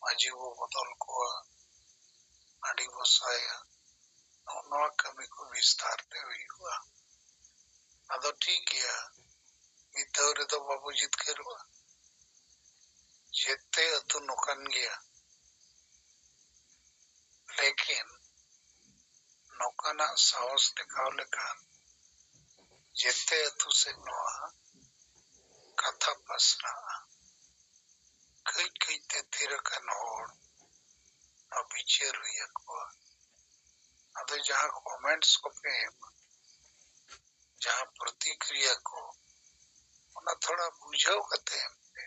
ᱢᱟᱹᱡᱷᱤ ᱵᱚ ᱵᱚᱫᱚᱞ ᱠᱚᱣᱟ, ᱦᱟᱺᱰᱤ ᱵᱚ ᱥᱟᱭᱟ, ᱱᱚᱜᱼᱚ ᱱᱚᱣᱟ ᱠᱟᱹᱢᱤ ᱠᱚ ᱵᱤᱥᱛᱟᱨ ᱛᱮ ᱦᱩᱭᱩᱜᱼᱟ᱾ ᱟᱫᱚ ᱴᱷᱤᱠ ᱜᱮᱭᱟ, ᱢᱤᱫ ᱫᱷᱟᱣ ᱨᱮᱫᱚ ᱵᱟᱵᱚ ᱡᱤᱛᱠᱟᱹᱨᱚᱜᱼᱟ᱾ ᱡᱮᱛᱮ ᱟᱹᱛᱩ ᱱᱚᱝᱠᱟᱱ ᱜᱮᱭᱟ, ᱞᱮᱠᱤᱱ ᱱᱚᱝᱠᱟᱱᱟᱜ ᱥᱟᱦᱚᱥ ᱫᱮᱠᱷᱟᱣ ᱞᱮᱠᱷᱟᱱ ᱡᱮᱛᱮ ᱟᱹᱛᱩ ᱥᱮᱫ ᱱᱚᱣᱟ ᱠᱟᱛᱷᱟ ᱯᱟᱥᱱᱟᱜᱼᱟ᱾ ᱠᱟᱹᱡ ᱠᱟᱹᱡ ᱛᱮ ᱛᱷᱤᱨ ᱟᱠᱟᱱ ᱦᱚᱲ ᱱᱚᱣᱟ ᱵᱤᱪᱟᱹᱨ ᱦᱩᱭ ᱟᱠᱚᱣᱟ᱾ ᱟᱫᱚ ᱡᱟᱦᱟᱸ ᱠᱚᱢᱮᱱᱴᱥ ᱠᱚᱯᱮ ᱮᱢᱟ, ᱡᱟᱦᱟᱸ ᱯᱨᱚᱛᱤᱠᱨᱤᱭᱟ ᱠᱚ, ᱚᱱᱟ ᱛᱷᱚᱲᱟ ᱵᱩᱡᱷᱟᱹᱣ ᱠᱟᱛᱮ ᱮᱢ ᱯᱮ,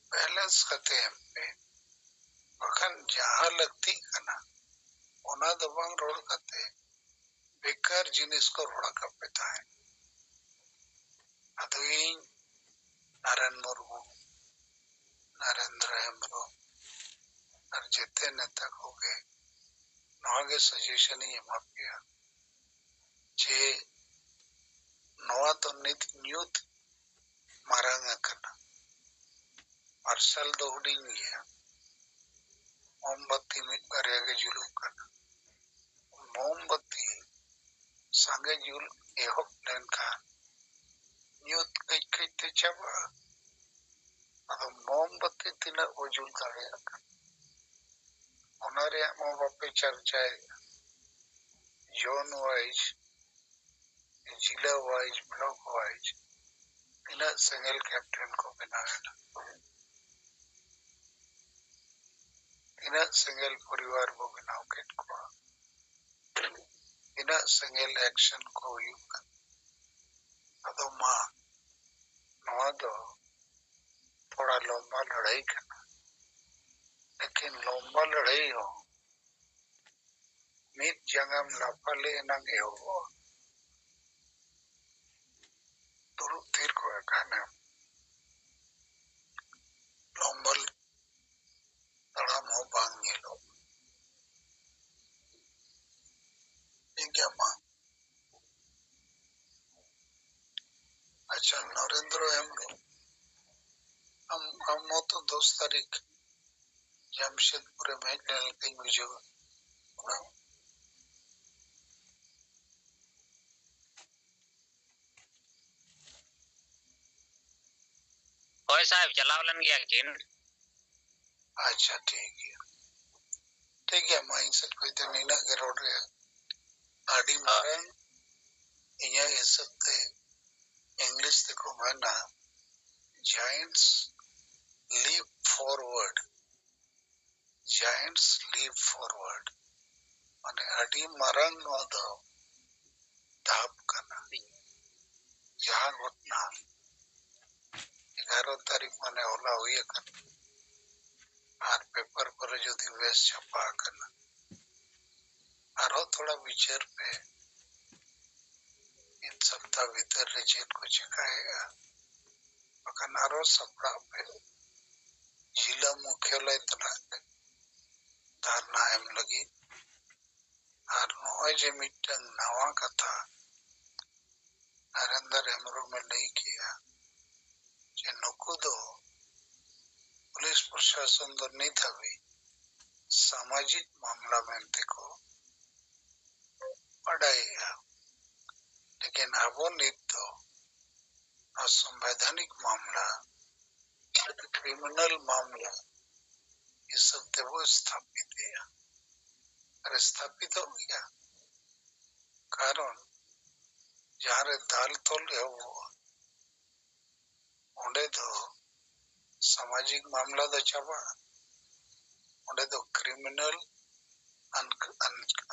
ᱵᱮᱞᱮᱱᱥ ᱠᱟᱛᱮ ᱮᱢ ᱯᱮ᱾ ᱵᱟᱠᱷᱟᱱ ᱡᱟᱦᱟᱸ ᱞᱟᱹᱠᱛᱤᱜ ᱠᱟᱱᱟ, ᱚᱱᱟ ᱫᱚ ᱵᱟᱝ ᱨᱚᱲ ᱠᱟᱛᱮ ᱵᱮᱠᱟᱨ ᱡᱤᱱᱤᱥ ᱠᱚ ᱨᱚᱲ ᱟᱠᱟᱫ ᱯᱮ ᱛᱟᱦᱮᱸᱫ᱾ ᱟᱫᱚ ᱤᱧ ᱱᱟᱨᱟᱭᱚᱱ ᱢᱩᱨᱢᱩ, ᱱᱟᱨᱮᱱᱫᱨᱚ ᱦᱮᱢᱵᱨᱚᱢ ᱟᱨ ᱡᱮᱛᱮ ᱱᱮᱛᱟ ᱠᱚᱜᱮ ᱱᱚᱣᱟ ᱜᱮ ᱥᱟᱡᱮᱥᱚᱱ ᱤᱧ ᱮᱢᱟ ᱯᱮᱭᱟ ᱡᱮ ᱫᱚ ᱱᱤᱛ ᱧᱩᱛ ᱢᱟᱨᱟᱝ ᱟᱠᱟᱱᱟ᱾ ᱢᱟᱨᱥᱟᱞ ᱫᱚ ᱦᱩᱰᱤᱧ ᱜᱮᱭᱟ᱾ ᱢᱳᱢᱵᱟᱛᱤ ᱢᱤᱫ ᱵᱟᱨᱭᱟ ᱜᱮ ᱡᱩᱞᱩᱜ ᱠᱟᱱᱟ᱾ ᱢᱳᱢᱵᱟᱛᱤ ᱥᱟᱸᱜᱮ ᱡᱩᱞ ᱮᱦᱚᱵ ᱞᱮᱱᱠᱷᱟᱱ ᱧᱩᱛ ᱠᱟᱹᱡ ᱠᱟᱹᱡ ᱛᱮ ᱪᱟᱵᱟᱜᱼᱟ᱾ ᱟᱫᱚ ᱢᱳᱢᱵᱟᱛᱤ ᱛᱤᱱᱟᱹᱜ ᱵᱚ ᱡᱩᱞ ᱫᱟᱲᱮᱭᱟᱜ ᱠᱟᱱᱟ, ᱚᱱᱟ ᱨᱮᱭᱟᱜ ᱢᱟ ᱵᱟᱯᱮ ᱪᱟᱨᱪᱟᱭᱮᱫᱼᱟ᱾ ᱡᱳᱱ ᱣᱟᱭᱤᱡ, ᱡᱤᱞᱟ ᱣᱟᱭᱤᱡ, ᱵᱞᱚᱠ ᱣᱟᱭᱤᱡ ᱛᱤᱱᱟᱹᱜ ᱥᱮᱸᱜᱮᱞ ᱠᱮᱯᱴᱮᱱ ᱠᱚ ᱵᱮᱱᱟᱣ ᱮᱱᱟ, ᱛᱤᱱᱟᱹᱜ ᱥᱮᱸᱜᱮᱞ ᱯᱚᱨᱤᱵᱟᱨ ᱵᱚ ᱵᱮᱱᱟᱣ ᱠᱮᱫ ᱠᱚᱣᱟ, ᱛᱤᱱᱟᱹᱜ ᱥᱮᱸᱜᱮᱞ ᱮᱠᱥᱮᱱ ᱠᱚ ᱦᱩᱭᱩᱜ ᱠᱟᱱᱟ᱾ ᱟᱫᱚ ᱢᱟ, ᱱᱚᱣᱟ ᱫᱚ ᱛᱷᱚᱲᱟ ᱞᱚᱢᱵᱟ ᱞᱟᱹᱲᱦᱟᱹᱭ ᱠᱟᱱᱟ᱾ ᱞᱮᱠᱤᱱ ᱞᱚᱢᱵᱟ ᱞᱟᱹᱲᱦᱟᱹᱭ ᱦᱚᱸ ᱢᱤᱫ ᱡᱟᱸᱜᱟᱢ ᱞᱟᱯᱷᱟ ᱞᱮ ᱮᱱᱟᱝ ᱮᱦᱚᱵᱚᱜᱼᱟ᱾ ᱫᱩᱲᱩᱵ ᱛᱷᱤᱨ ᱠᱚᱜ ᱠᱷᱟᱱᱮᱢ, ᱞᱚᱢᱵᱟ ᱛᱟᱲᱟᱢ ᱦᱚᱸ ᱵᱟᱝ ᱧᱮᱞᱚᱜ᱾ ᱴᱷᱤᱠ ᱜᱮᱭᱟ, ᱢᱟ᱾ ᱟᱪᱪᱷᱟ, ᱱᱚᱨᱮᱱᱫᱨᱚ ᱦᱮᱢᱵᱨᱚᱢ, ᱟᱢ, ᱟᱢ ᱢᱚᱛᱚ ᱫᱚᱥ ᱛᱟᱹᱨᱤᱠᱷ ᱡᱟᱢᱥᱮᱫᱽᱯᱩᱨᱮᱢ ᱦᱮᱡ ᱞᱮᱱ ᱞᱮᱠᱟᱧ ᱵᱩᱡᱷᱟᱹᱣᱟ᱾ ᱚᱱᱟ ᱦᱳᱭ ᱥᱟᱦᱮᱵᱽ, ᱪᱟᱞᱟᱣ ᱞᱮᱱ ᱜᱮᱭᱟ ᱠᱤᱱ᱾ ᱟᱪᱪᱷᱟ, ᱴᱷᱤᱠ ᱜᱮᱭᱟ᱾ ᱴᱷᱤᱠ ᱜᱮᱭᱟ, ᱢᱟ ᱤᱧ ᱥᱮᱫ ᱠᱷᱚᱱ ᱫᱚ ᱱᱤᱱᱟᱹᱜ ᱜᱮ ᱨᱚᱲ ᱨᱮᱭᱟᱜ᱾ ᱟᱹᱰᱤ ᱢᱟᱨᱟᱝ ᱤᱧᱟᱹᱜ ᱦᱤᱥᱟᱹᱵ ᱛᱮ ᱤᱝᱞᱤᱥ ᱛᱮᱠᱚ ᱢᱮᱱᱟ, "Giants leap forward, giants leap forward", ᱢᱟᱱᱮ ᱟᱹᱰᱤ ᱢᱟᱨᱟᱝ ᱱᱚᱣᱟ ᱫᱚ ᱫᱷᱟᱯ ᱠᱟᱱᱟ᱾ ᱡᱟᱦᱟᱸ ᱜᱷᱚᱴᱱᱟ ᱮᱜᱟᱨᱚ ᱛᱟᱹᱨᱤᱠᱷ ᱢᱟᱱᱮ ᱦᱚᱞᱟ ᱦᱩᱭ ᱟᱠᱟᱱᱟ, ᱟᱨ ᱯᱮᱯᱟᱨ ᱠᱚᱨᱮ ᱡᱩᱫᱤ ᱵᱮᱥ ᱪᱷᱟᱯᱟ ᱟᱠᱟᱱᱟ, ᱟᱨᱦᱚᱸ ᱛᱷᱚᱲᱟ ᱵᱤᱪᱟᱹᱨ ᱯᱮ, ᱢᱤᱫ ᱥᱚᱯᱛᱟ ᱵᱷᱤᱛᱟᱹᱨ ᱨᱮ ᱪᱮᱫ ᱠᱚ ᱪᱮᱠᱟᱭᱮᱫᱼᱟ, ᱵᱟᱠᱷᱟᱱ ᱟᱨᱦᱚᱸ ᱥᱟᱯᱲᱟᱜ ᱯᱮ ᱡᱤᱞᱟ ᱢᱩᱠᱷᱭᱟᱞᱚᱭ ᱛᱟᱞᱟ ᱨᱮ ᱫᱷᱟᱨᱱᱟ ᱮᱢ ᱞᱟᱹᱜᱤᱫ᱾ ᱟᱨ ᱱᱚᱜᱼᱚᱭ ᱡᱮ ᱢᱤᱫᱴᱟᱝ ᱱᱟᱣᱟ ᱠᱟᱛᱷᱟ, ᱱᱟᱨᱮᱱᱫᱚᱨ ᱦᱮᱢᱵᱨᱚᱢ ᱮ ᱞᱟᱹᱭ ᱠᱮᱜᱼᱟ ᱡᱮ ᱱᱩᱠᱩ ᱫᱚ ᱯᱩᱞᱤᱥ ᱯᱨᱚᱥᱟᱥᱚᱱ ᱫᱚ ᱱᱤᱛ ᱦᱟᱹᱵᱤᱡ ᱥᱟᱢᱟᱡᱤᱠ ᱢᱟᱢᱞᱟ ᱢᱮᱱᱛᱮ ᱠᱚ ᱵᱟᱰᱟᱭᱮᱜᱼᱟ, ᱞᱮᱠᱤᱱ ᱟᱵᱚ ᱱᱤᱛ ᱫᱚ ᱱᱚᱣᱟ ᱥᱚᱝᱵᱤᱫᱷᱟᱱᱤᱠ ᱢᱟᱢᱞᱟ, ᱠᱨᱤᱢᱤᱱᱟᱞ ᱢᱟᱢᱞᱟ ᱦᱤᱥᱟᱹᱵ ᱛᱮᱵᱚ ᱥᱛᱷᱟᱯᱤᱛᱮᱜᱼᱟ᱾ ᱟᱨ ᱥᱛᱷᱟᱯᱤᱛᱚᱜ ᱜᱮᱭᱟ, ᱠᱟᱨᱚᱱ ᱡᱟᱦᱟᱸᱨᱮ ᱫᱟᱞ ᱛᱚᱞ ᱮᱦᱚᱵᱚᱜᱼᱟ, ᱚᱸᱰᱮ ᱫᱚ ᱥᱟᱢᱟᱡᱤᱠ ᱢᱟᱢᱞᱟ ᱫᱚ ᱪᱟᱵᱟᱜᱼᱟ, ᱚᱸᱰᱮ ᱫᱚ ᱠᱨᱤᱢᱤᱱᱟᱞ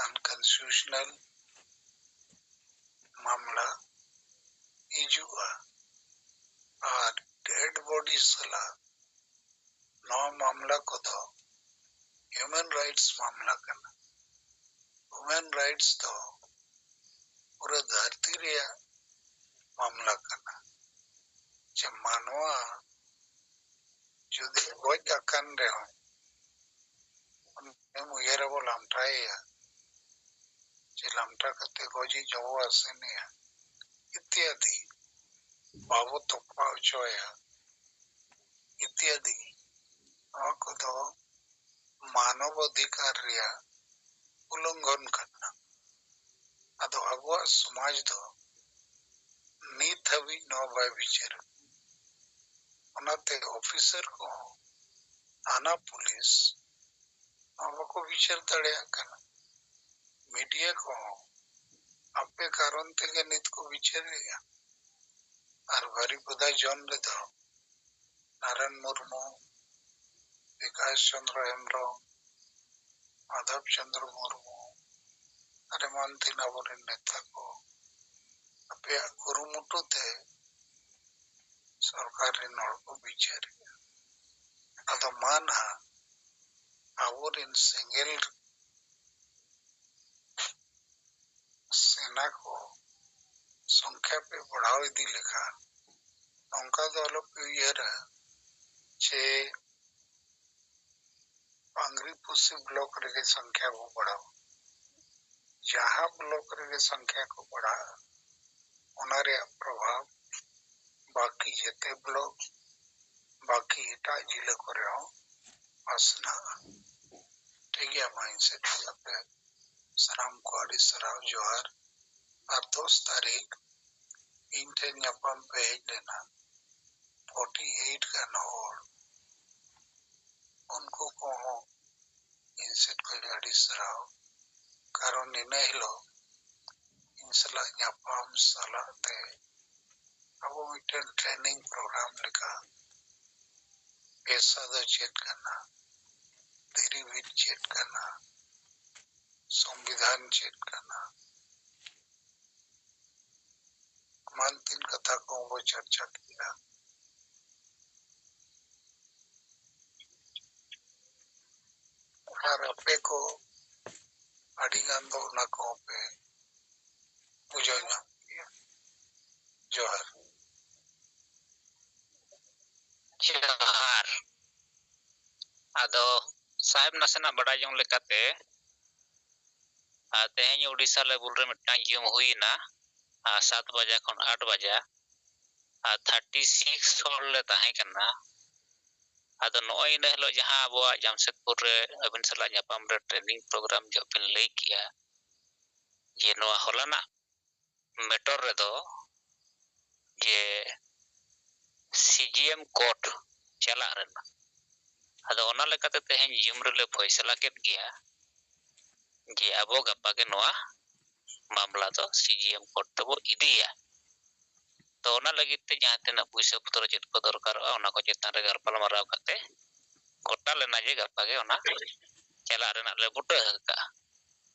ᱟᱱᱠᱚᱱᱥᱴᱤᱴᱩᱥᱚᱱᱟᱞ ᱢᱟᱢᱞᱟ ᱦᱤᱡᱩᱜᱼᱟ᱾ ᱟᱨ ᱰᱮᱰ ᱵᱚᱰᱤ ᱥᱟᱞᱟᱜ ᱱᱚᱣᱟ ᱢᱟᱢᱞᱟ ᱠᱚᱫᱚ ᱦᱤᱭᱩᱢᱮᱱ ᱨᱟᱭᱤᱴᱥ ᱢᱟᱢᱞᱟ ᱠᱟᱱᱟ᱾ ᱦᱤᱭᱩᱢᱮᱱ ᱨᱟᱭᱤᱴᱥ ᱫᱚ ᱯᱩᱨᱟᱹ ᱫᱷᱟᱹᱨᱛᱤ ᱨᱮᱭᱟᱜ ᱢᱟᱢᱞᱟ ᱠᱟᱱᱟ᱾ ᱡᱮ ᱢᱟᱱᱣᱟ ᱡᱩᱫᱤ ᱜᱚᱡ ᱟᱠᱟᱱ ᱨᱮᱦᱚᱸ, ᱩᱱᱤᱢ ᱩᱭᱦᱟᱹᱨᱟ ᱵᱚ ᱞᱟᱢᱴᱟᱭᱮᱭᱟ, ᱡᱮ ᱞᱟᱢᱴᱟ ᱠᱟᱛᱮ ᱜᱚᱡᱤᱡ ᱦᱚᱵᱚ ᱟᱥᱮᱱᱮᱭᱟ ᱤᱛᱭᱟᱫᱤ, ᱵᱟᱵᱚ ᱛᱚᱯᱟ ᱦᱚᱪᱚᱭᱟ ᱤᱛᱭᱟᱫᱤ᱾ ᱱᱚᱣᱟ ᱠᱚᱫᱚ ᱢᱟᱱᱚᱵ ᱚᱫᱷᱤᱠᱟᱨ ᱨᱮᱭᱟᱜ ᱩᱞᱞᱚᱝᱜᱷᱚᱱ ᱠᱟᱱᱟ᱾ ᱟᱫᱚ ᱟᱵᱚᱣᱟᱜ ᱥᱚᱢᱟᱡᱽ ᱫᱚ ᱱᱤᱛ ᱦᱟᱹᱵᱤᱡ ᱱᱚᱣᱟ ᱵᱟᱭ ᱵᱤᱪᱟᱹᱨ᱾ ᱚᱱᱟᱛᱮ ᱚᱯᱷᱤᱥᱟᱨ ᱠᱚᱦᱚᱸ, ᱛᱷᱟᱱᱟ ᱯᱩᱞᱤᱥ, ᱱᱚᱣᱟ ᱵᱟᱠᱚ ᱵᱤᱪᱟᱹᱨ ᱫᱟᱲᱮᱭᱟᱜ ᱠᱟᱱᱟ᱾ ᱢᱤᱰᱤᱭᱟ ᱠᱚᱦᱚᱸ ᱟᱯᱮ ᱠᱟᱨᱚᱱ ᱛᱮᱜᱮ ᱱᱤᱛ ᱠᱚ ᱵᱤᱪᱟᱹᱨᱮᱜᱼᱟ᱾ ᱟᱨ ᱵᱟᱨᱤᱯᱚᱫᱟ ᱡᱚᱱ ᱨᱮᱫᱚ ᱱᱟᱨᱟᱭᱚᱱ ᱢᱩᱨᱢᱩ, ᱵᱤᱠᱟᱥ ᱪᱚᱸᱫᱽᱨᱚ ᱦᱮᱢᱵᱨᱚᱢ, ᱢᱟᱫᱷᱚᱵ ᱪᱚᱸᱫᱽᱨᱚ ᱢᱩᱨᱢᱩ ᱟᱨ ᱮᱢᱟᱱ ᱛᱮᱱ ᱟᱵᱚᱨᱮᱱ ᱱᱮᱛᱟ ᱠᱚ, ᱟᱯᱮᱭᱟᱜ ᱠᱩᱨᱩᱢᱩᱴᱩ ᱛᱮ ᱥᱚᱨᱠᱟᱨ ᱨᱮᱱ ᱦᱚᱲ ᱠᱚ ᱵᱤᱪᱟᱹᱨᱮᱜᱼᱟ᱾ ᱟᱫᱚ ᱢᱟ ᱱᱟᱦᱟᱜ ᱟᱵᱚᱨᱮᱱ ᱥᱮᱸᱜᱮᱞ ᱥᱮᱱᱟ ᱠᱚ ᱥᱚᱝᱠᱷᱟ ᱯᱮ ᱵᱟᱲᱦᱟᱣ ᱤᱫᱤ ᱞᱮᱠᱷᱟᱱ, ᱱᱚᱝᱠᱟ ᱫᱚ ᱟᱞᱚᱯᱮ ᱩᱭᱦᱟᱹᱨᱟ ᱡᱮ ᱯᱟᱝᱜᱽᱨᱤ ᱯᱚᱥᱪᱤᱢ ᱵᱞᱚᱠ ᱨᱮᱜᱮ ᱥᱚᱝᱠᱷᱟ ᱵᱚ ᱵᱟᱲᱦᱟᱣᱟ᱾ ᱡᱟᱦᱟᱸ ᱵᱞᱚᱠ ᱨᱮᱜᱮ ᱥᱚᱝᱠᱷᱟ ᱠᱚ ᱵᱟᱲᱦᱟᱜᱼᱟ, ᱚᱱᱟ ᱨᱮᱭᱟᱜ ᱯᱨᱚᱵᱷᱟᱵᱽ ᱵᱟᱹᱠᱤ ᱡᱮᱛᱮ ᱵᱞᱚᱠ, ᱵᱟᱹᱠᱤ ᱮᱴᱟᱜ ᱡᱤᱞᱟᱹ ᱠᱚᱨᱮ ᱦᱚᱸ ᱯᱟᱥᱱᱟᱜᱼᱟ᱾ ᱴᱷᱤᱠ ᱜᱮᱭᱟ, ᱢᱟ ᱤᱧ ᱥᱮᱫ ᱠᱷᱚᱱ ᱟᱯᱮ ᱥᱟᱱᱟᱢ ᱠᱚ ᱟᱹᱰᱤ ᱥᱟᱨᱦᱟᱣ, ᱡᱚᱦᱟᱨ᱾ ᱟᱨ ᱫᱚᱥ ᱛᱟᱹᱨᱤᱠᱷ ᱤᱧ ᱴᱷᱮᱱ ᱧᱟᱯᱟᱢ ᱯᱮ ᱦᱮᱡ ᱞᱮᱱᱟ ᱯᱷᱳᱨᱴᱤ ᱮᱭᱤᱴ ᱜᱟᱱ ᱦᱚᱲ, ᱩᱱᱠᱩ ᱠᱚᱦᱚᱸ ᱤᱧ ᱥᱮᱫ ᱠᱷᱚᱱ ᱟᱹᱰᱤ ᱥᱟᱨᱦᱟᱣ᱾ ᱠᱟᱨᱚᱱ ᱤᱱᱟᱹ ᱦᱤᱞᱳᱜ ᱤᱧ ᱥᱟᱞᱟᱜ ᱧᱟᱯᱟᱢ ᱥᱟᱞᱟᱜ ᱛᱮ ᱟᱵᱚ ᱢᱤᱫᱴᱮᱱ ᱴᱨᱮᱱᱤᱝ ᱯᱨᱳᱜᱨᱟᱢ ᱞᱮᱠᱟ, ᱯᱮᱥᱟ ᱫᱚ ᱪᱮᱫ ᱠᱟᱱᱟ, ᱫᱷᱤᱨᱤ ᱵᱤᱫ ᱪᱮᱫ ᱠᱟᱱᱟ, ᱥᱚᱝᱵᱤᱫᱷᱟᱱ ᱪᱮᱫ ᱠᱟᱱᱟ, ᱮᱢᱟᱱ ᱛᱮᱱ ᱠᱟᱛᱷᱟ ᱠᱚᱦᱚᱸ ᱵᱚ ᱪᱟᱨᱪᱟ ᱠᱮᱫᱟ᱾ ᱟᱨ ᱟᱯᱮ ᱠᱚ ᱟᱹᱰᱤ ᱜᱟᱱ ᱫᱚ ᱚᱱᱟ ᱠᱚᱦᱚᱸ ᱯᱮ ᱵᱩᱡᱷᱟᱹᱣ ᱧᱟᱢ ᱠᱮᱭᱟ᱾ ᱡᱚᱦᱟᱨ᱾ ᱡᱚᱦᱟᱨ᱾ ᱟᱫᱚ ᱥᱟᱦᱮᱵᱽ, ᱱᱟᱥᱮᱱᱟᱜ ᱵᱟᱰᱟᱭ ᱡᱚᱝ ᱞᱮᱠᱟᱛᱮ, ᱟᱨ ᱛᱮᱦᱮᱧ ᱳᱰᱤᱥᱟ ᱞᱮᱵᱩᱞ ᱨᱮ ᱢᱤᱫᱴᱟᱝ ᱡᱤᱭᱚᱢ ᱦᱩᱭᱮᱱᱟ, ᱟᱨ ᱥᱟᱛ ᱵᱟᱡᱟ ᱠᱷᱚᱱ ᱟᱴ ᱵᱟᱡᱟ, ᱟᱨ ᱛᱷᱟᱨᱴᱤ ᱥᱤᱠᱥ ᱦᱚᱲ ᱞᱮ ᱛᱟᱦᱮᱸ ᱠᱟᱱᱟ᱾ ᱟᱫᱚ ᱱᱚᱜᱼᱚᱭ ᱤᱱᱟᱹ ᱦᱤᱞᱳᱜ ᱡᱟᱦᱟᱸ ᱟᱵᱚᱣᱟᱜ ᱡᱟᱢᱥᱮᱫᱽᱯᱩᱨ ᱨᱮ ᱟᱹᱵᱤᱱ ᱥᱟᱞᱟᱜ ᱧᱟᱯᱟᱢ ᱨᱮ ᱴᱨᱮᱱᱤᱝ ᱯᱨᱳᱜᱨᱟᱢ ᱡᱚᱦᱚᱜ ᱵᱤᱱ ᱞᱟᱹᱭ ᱠᱮᱜᱼᱟ, ᱡᱮ ᱱᱚᱣᱟ ᱦᱚᱞᱟᱱᱟᱜ ᱢᱮᱴᱚᱨ ᱨᱮᱫᱚ ᱡᱮ ᱥᱤᱡᱤᱮᱢ ᱠᱳᱨᱴ ᱪᱟᱞᱟᱜ ᱨᱮᱱᱟᱜ, ᱟᱫᱚ ᱚᱱᱟ ᱞᱮᱠᱟᱛᱮ ᱛᱮᱦᱮᱧ ᱡᱩᱢ ᱨᱮᱞᱮ ᱯᱷᱚᱭᱥᱟᱞᱟ ᱠᱮᱫ ᱜᱮᱭᱟ ᱡᱮ ᱟᱵᱚ ᱜᱟᱯᱟ ᱜᱮ ᱱᱚᱣᱟ ᱢᱟᱢᱞᱟ ᱫᱚ ᱥᱤᱡᱤᱮᱢ ᱠᱳᱨᱴ ᱛᱮᱵᱚ ᱤᱫᱤᱭᱟ᱾ ᱛᱚ ᱚᱱᱟ ᱞᱟᱹᱜᱤᱫ ᱛᱮ ᱡᱟᱦᱟᱸ ᱛᱤᱱᱟᱹᱜ ᱯᱩᱭᱥᱟᱹ ᱯᱚᱛᱨᱚ ᱪᱮᱫ ᱠᱚ ᱫᱚᱨᱠᱟᱨᱚᱜᱼᱟ, ᱚᱱᱟ ᱠᱚ ᱪᱮᱛᱟᱱ ᱨᱮ ᱜᱟᱯᱟᱞ ᱢᱟᱨᱟᱣ ᱠᱟᱛᱮ ᱜᱚᱴᱟ ᱞᱮᱱᱟ ᱡᱮ ᱜᱟᱯᱟ ᱜᱮ ᱚᱱᱟ ᱪᱟᱞᱟᱜ ᱨᱮᱱᱟᱜ ᱞᱮ ᱵᱩᱴᱟᱹ ᱟᱠᱟᱫᱼᱟ᱾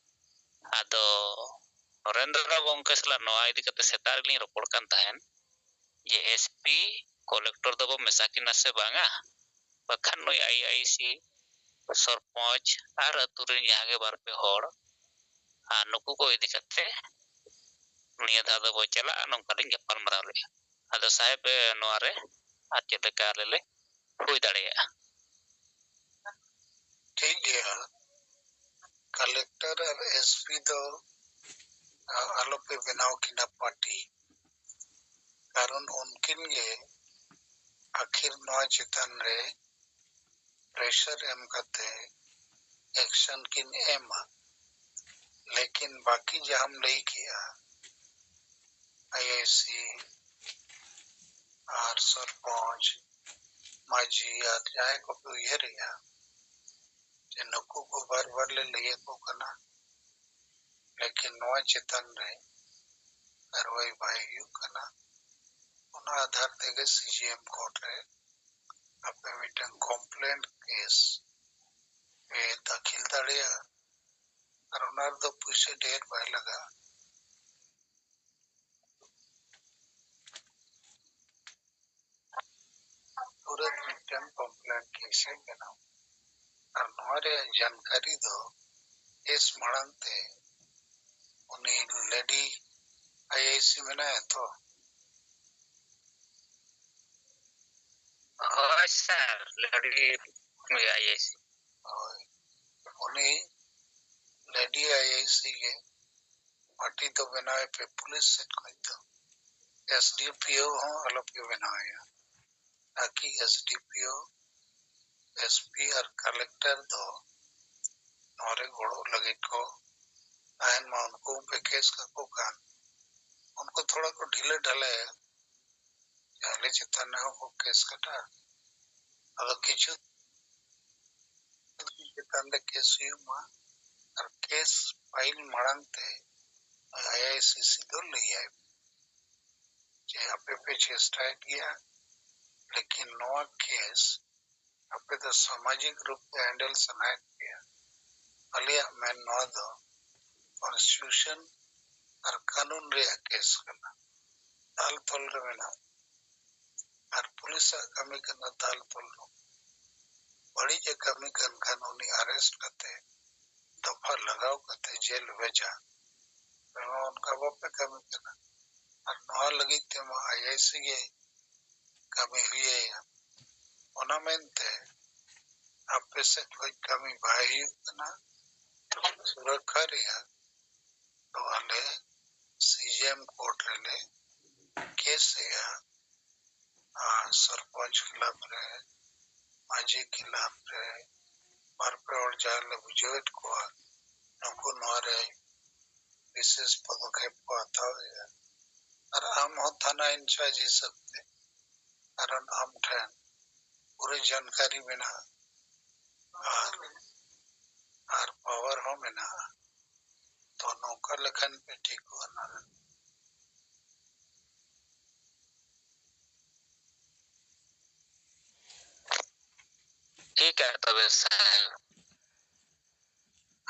ᱟᱫᱚ ᱱᱚᱨᱮᱱᱫᱨᱚ ᱜᱚᱢᱠᱮ ᱥᱟᱞᱟᱜ ᱱᱚᱣᱟ ᱤᱫᱤ ᱠᱟᱛᱮ ᱥᱮᱛᱟᱜ ᱨᱮᱞᱤᱧ ᱨᱚᱯᱚᱲ ᱠᱟᱱ ᱛᱟᱦᱮᱸᱱ ᱡᱮ ᱮᱥᱯᱤ ᱠᱚᱞᱮᱠᱴᱚᱨ ᱫᱚᱵᱚ ᱢᱮᱥᱟ ᱠᱤᱱᱟ ᱥᱮ ᱵᱟᱝᱟ, ᱵᱟᱠᱷᱟᱱ ᱱᱩᱭ ᱟᱭᱤ ᱟᱭᱤ ᱥᱤ, ᱥᱚᱨᱯᱚᱧᱪ ᱟᱨ ᱟᱹᱛᱩ ᱨᱮᱱ ᱡᱟᱦᱟᱸ ᱜᱮ ᱵᱟᱨ ᱯᱮ ᱦᱚᱲ, ᱟᱨ ᱱᱩᱠᱩ ᱠᱚ ᱤᱫᱤ ᱠᱟᱛᱮ ᱱᱤᱭᱟᱹ ᱫᱷᱟᱣ ᱫᱚᱵᱚ ᱪᱟᱞᱟᱜᱼᱟ, ᱱᱚᱝᱠᱟ ᱞᱤᱧ ᱜᱟᱯᱟᱞ ᱢᱟᱨᱟᱣ ᱞᱮᱫᱼᱟ᱾ ᱟᱫᱚ ᱥᱟᱦᱮᱵᱽ, ᱱᱚᱣᱟ ᱨᱮ ᱟᱨ ᱪᱮᱫ ᱞᱮᱠᱟ ᱟᱞᱮ ᱞᱮ ᱦᱩᱭ ᱫᱟᱲᱮᱭᱟᱜᱼᱟ? ᱴᱷᱤᱠ ᱜᱮᱭᱟ, ᱠᱟᱞᱮᱠᱴᱚᱨ ᱟᱨ ᱮᱥᱯᱤ ᱫᱚ, ᱟ, ᱟᱞᱚᱯᱮ ᱵᱮᱱᱟᱣ ᱠᱤᱱᱟ ᱯᱟᱨᱴᱤ᱾ ᱩᱱᱠᱤᱱ ᱜᱮ ᱟᱹᱠᱷᱤᱨ ᱱᱚᱣᱟ ᱪᱮᱛᱟᱱ ᱨᱮ pressure ᱮᱢ ᱠᱟᱛᱮ action ᱠᱤᱱ ᱮᱢᱟ᱾ ᱞᱮᱠᱤᱱ ᱵᱟᱹᱠᱤ ᱡᱟᱦᱟᱸᱢ ᱞᱟᱹᱭ ᱠᱮᱜᱼᱟ, ᱟᱭ ᱟᱭ ᱥᱤ ᱟᱨ ᱥᱚᱨᱯᱚᱧᱪ, ᱢᱟᱹᱡᱷᱤ ᱟᱨ ᱡᱟᱦᱟᱸᱭ ᱠᱚᱯᱮ ᱩᱭᱦᱟᱹᱨᱮᱜᱼᱟ ᱡᱮ ᱱᱩᱠᱩ ᱠᱚ ᱵᱟᱨ ᱵᱟᱨ ᱞᱮ ᱞᱟᱹᱭ ᱟᱠᱚ ᱠᱟᱱᱟ, ᱞᱮᱠᱤᱱ ᱱᱚᱣᱟ ᱪᱮᱛᱟᱱ ᱨᱮ ᱠᱟᱨᱣᱟᱭ ᱵᱟᱭ ᱦᱩᱭᱩᱜ ᱠᱟᱱᱟ, ᱚᱱᱟ ᱟᱫᱷᱟᱨ ᱛᱮᱜᱮ ᱥᱤ ᱡᱮ ᱮᱢ ᱠᱳᱨᱴ ᱨᱮ ᱟᱯᱮ ᱢᱤᱫᱴᱟᱝ complaint case ᱯᱮ ᱫᱟᱹᱠᱷᱤᱞ ᱫᱟᱲᱮᱭᱟᱜᱼᱟ᱾ ᱟᱨ ᱚᱱᱟ ᱨᱮᱫᱚ ᱯᱩᱭᱥᱟᱹ ᱰᱷᱮᱨ ᱵᱟᱭ ᱞᱟᱜᱟᱜᱼᱟ᱾ ᱛᱩᱨᱟᱹᱛ ᱢᱤᱫᱴᱟᱝ complaint case ᱮ ᱵᱮᱱᱟᱣ᱾ ᱟᱨ ᱱᱚᱣᱟ ᱨᱮᱭᱟᱜ ᱡᱟᱱᱠᱟᱨᱤ ᱫᱚ ᱠᱮᱥ ᱢᱟᱲᱟᱝ ᱛᱮ ᱩᱱᱤ ᱞᱮᱰᱤ ᱟᱭ ᱟᱭ ᱥᱤ ᱢᱮᱱᱟᱭᱟ ᱛᱚ? ᱦᱳᱭ ᱥᱟᱨ, ᱞᱮᱰᱤ ᱟᱭ ᱟᱭ ᱥᱤ᱾ ᱦᱳᱭ, ᱩᱱᱤ ᱞᱮᱰᱤ ᱟᱭ ᱟᱭ ᱥᱤ ᱜᱮ ᱯᱟᱨᱴᱤ ᱫᱚ ᱵᱮᱱᱟᱣ ᱯᱮ ᱯᱩᱞᱤᱥ ᱥᱮᱫ ᱠᱷᱚᱱ ᱫᱚ᱾ ᱮᱥ ᱰᱤ ᱯᱤ ᱳ ᱦᱚᱸ ᱟᱞᱚᱯᱮ ᱵᱮᱱᱟᱣᱮᱭᱟ, ᱛᱟᱠᱤ ᱮᱥ ᱰᱤ ᱯᱤ ᱳ, ᱮᱥ ᱯᱤ ᱟᱨ ᱠᱟᱞᱮᱠᱴᱚᱨ ᱫᱚ ᱱᱚᱣᱟ ᱨᱮ ᱜᱚᱲᱚ ᱞᱟᱹᱜᱤᱫ ᱠᱚ ᱛᱟᱦᱮᱱ ᱢᱟ᱾ ᱩᱱᱠᱩ ᱯᱮ ᱠᱮᱥ ᱠᱟᱠᱚ ᱠᱷᱟᱱ ᱩᱱᱠᱩ ᱛᱷᱚᱲᱟ ᱠᱚ ᱰᱷᱤᱞᱟᱹ ᱰᱷᱟᱞᱟᱭᱟ, ᱟᱞᱮ ᱪᱮᱛᱟᱱ ᱨᱮᱦᱚᱸ ᱠᱚ ᱠᱮᱥ ᱠᱟᱫᱟ᱾ ᱟᱫᱚ ᱠᱤᱪᱷᱩ ᱪᱮᱛᱟᱱ ᱨᱮ ᱠᱮᱥ ᱦᱩᱭᱩᱜ ᱢᱟ, ᱟᱨ ᱠᱮᱥ ᱯᱷᱟᱭᱤᱞ ᱢᱟᱲᱟᱝ ᱛᱮ ᱟᱭ ᱟᱭ ᱥᱤ ᱥᱤ ᱫᱚ ᱞᱟᱹᱭᱟᱭ ᱡᱮ ᱟᱯᱮ ᱯᱮ ᱪᱮᱥᱴᱟᱭᱮᱫ ᱜᱮᱭᱟ, ᱞᱮᱠᱤᱱ ᱱᱚᱣᱟ ᱠᱮᱥ ᱟᱯᱮ ᱫᱚ ᱥᱟᱢᱟᱡᱤᱠ ᱨᱩᱯ ᱛᱮ ᱦᱮᱱᱰᱮᱞ ᱥᱟᱱᱟᱭᱮᱫ ᱯᱮᱭᱟ᱾ ᱟᱞᱮᱭᱟᱜ ᱢᱮᱱ ᱱᱚᱣᱟ ᱫᱚ ᱠᱚᱱᱥᱴᱤᱴᱤᱭᱩᱥᱚᱱ ᱟᱨ ᱠᱟᱹᱱᱩᱱ ᱨᱮᱭᱟᱜ ᱠᱮᱥ ᱠᱟᱱᱟ, ᱫᱟᱞ ᱛᱚᱞ ᱨᱮ ᱢᱮᱱᱟᱜᱼᱟ᱾ ᱟᱨ ᱯᱩᱞᱤᱥᱟᱜ ᱠᱟᱹᱢᱤ ᱠᱟᱱᱟ ᱫᱟᱞ ᱛᱚᱞ ᱨᱮ᱾ ᱵᱟᱹᱲᱤᱡ ᱮ ᱠᱟᱹᱢᱤ ᱠᱟᱱ ᱠᱷᱟᱱ ᱩᱱᱤ ᱟᱨᱮᱥᱴ ᱠᱟᱛᱮ ᱫᱚᱯᱷᱟ ᱞᱟᱜᱟᱣ ᱠᱟᱛᱮ ᱡᱮᱞ ᱵᱷᱮᱡᱟ᱾ ᱱᱚᱣᱟ ᱚᱱᱠᱟ ᱵᱟᱯᱮ ᱠᱟᱹᱢᱤ ᱠᱟᱱᱟ᱾ ᱟᱨ ᱱᱚᱣᱟ ᱞᱟᱹᱜᱤᱫ ᱛᱮᱢᱟ ᱟᱭ ᱟᱭ ᱥᱤ ᱜᱮ ᱠᱟᱹᱢᱤ ᱦᱩᱭᱟᱭᱟ᱾ ᱚᱱᱟ ᱢᱮᱱᱛᱮ ᱟᱯᱮ ᱥᱮᱫ ᱠᱷᱚᱱ ᱠᱟᱹᱢᱤ ᱵᱟᱭ ᱦᱩᱭᱩᱜ ᱠᱟᱱᱟ᱾ ᱥᱩᱨᱚᱠᱠᱷᱟ ᱨᱮᱭᱟᱜ ᱫᱚ ᱟᱞᱮ ᱥᱤ ᱡᱮ ᱮᱢ ᱠᱳᱨᱴ ᱨᱮᱞᱮ ᱠᱮᱥ ᱮᱜᱼᱟ᱾ ᱟᱨ ᱥᱚᱨᱯᱚᱧᱪ ᱠᱞᱟᱵᱽ ᱨᱮ, ᱢᱟᱹᱡᱷᱤ ᱠᱞᱟᱵᱽ ᱨᱮ ᱵᱟᱨ ᱯᱮ ᱦᱚᱲ ᱡᱟᱦᱟᱸᱭ ᱞᱮ ᱵᱩᱡᱷᱟᱹᱣᱮᱫ ᱠᱚᱣᱟ, ᱱᱩᱠᱩ ᱱᱚᱣᱟ ᱨᱮ ᱵᱤᱥᱮᱥ ᱯᱚᱫᱚᱠᱷᱮᱯ ᱠᱚ ᱦᱟᱛᱟᱣᱮᱫᱼᱟ᱾ ᱟᱨ ᱟᱢ ᱦᱚᱸ ᱛᱷᱟᱱᱟ ᱤᱱᱪᱟᱨᱡᱽ ᱦᱤᱥᱟᱹᱵ ᱛᱮ, ᱠᱟᱨᱚᱱ ᱟᱢ ᱴᱷᱮᱱ ᱯᱩᱨᱟᱹ ᱡᱟᱱᱠᱟᱨᱤ ᱢᱮᱱᱟᱜᱼᱟ ᱟᱨ, ᱟᱨ ᱯᱟᱣᱟᱨ ᱦᱚᱸ ᱢᱮᱱᱟᱜᱼᱟ᱾ ᱛᱚ ᱱᱚᱝᱠᱟ ᱞᱮᱠᱷᱟᱱ ᱯᱮ ᱴᱷᱤᱠᱚᱜᱼᱟ ᱱᱟᱦᱟᱜ᱾ ᱴᱷᱤᱠᱟ ᱛᱚᱵᱮ ᱥᱟᱦᱮᱵᱽ᱾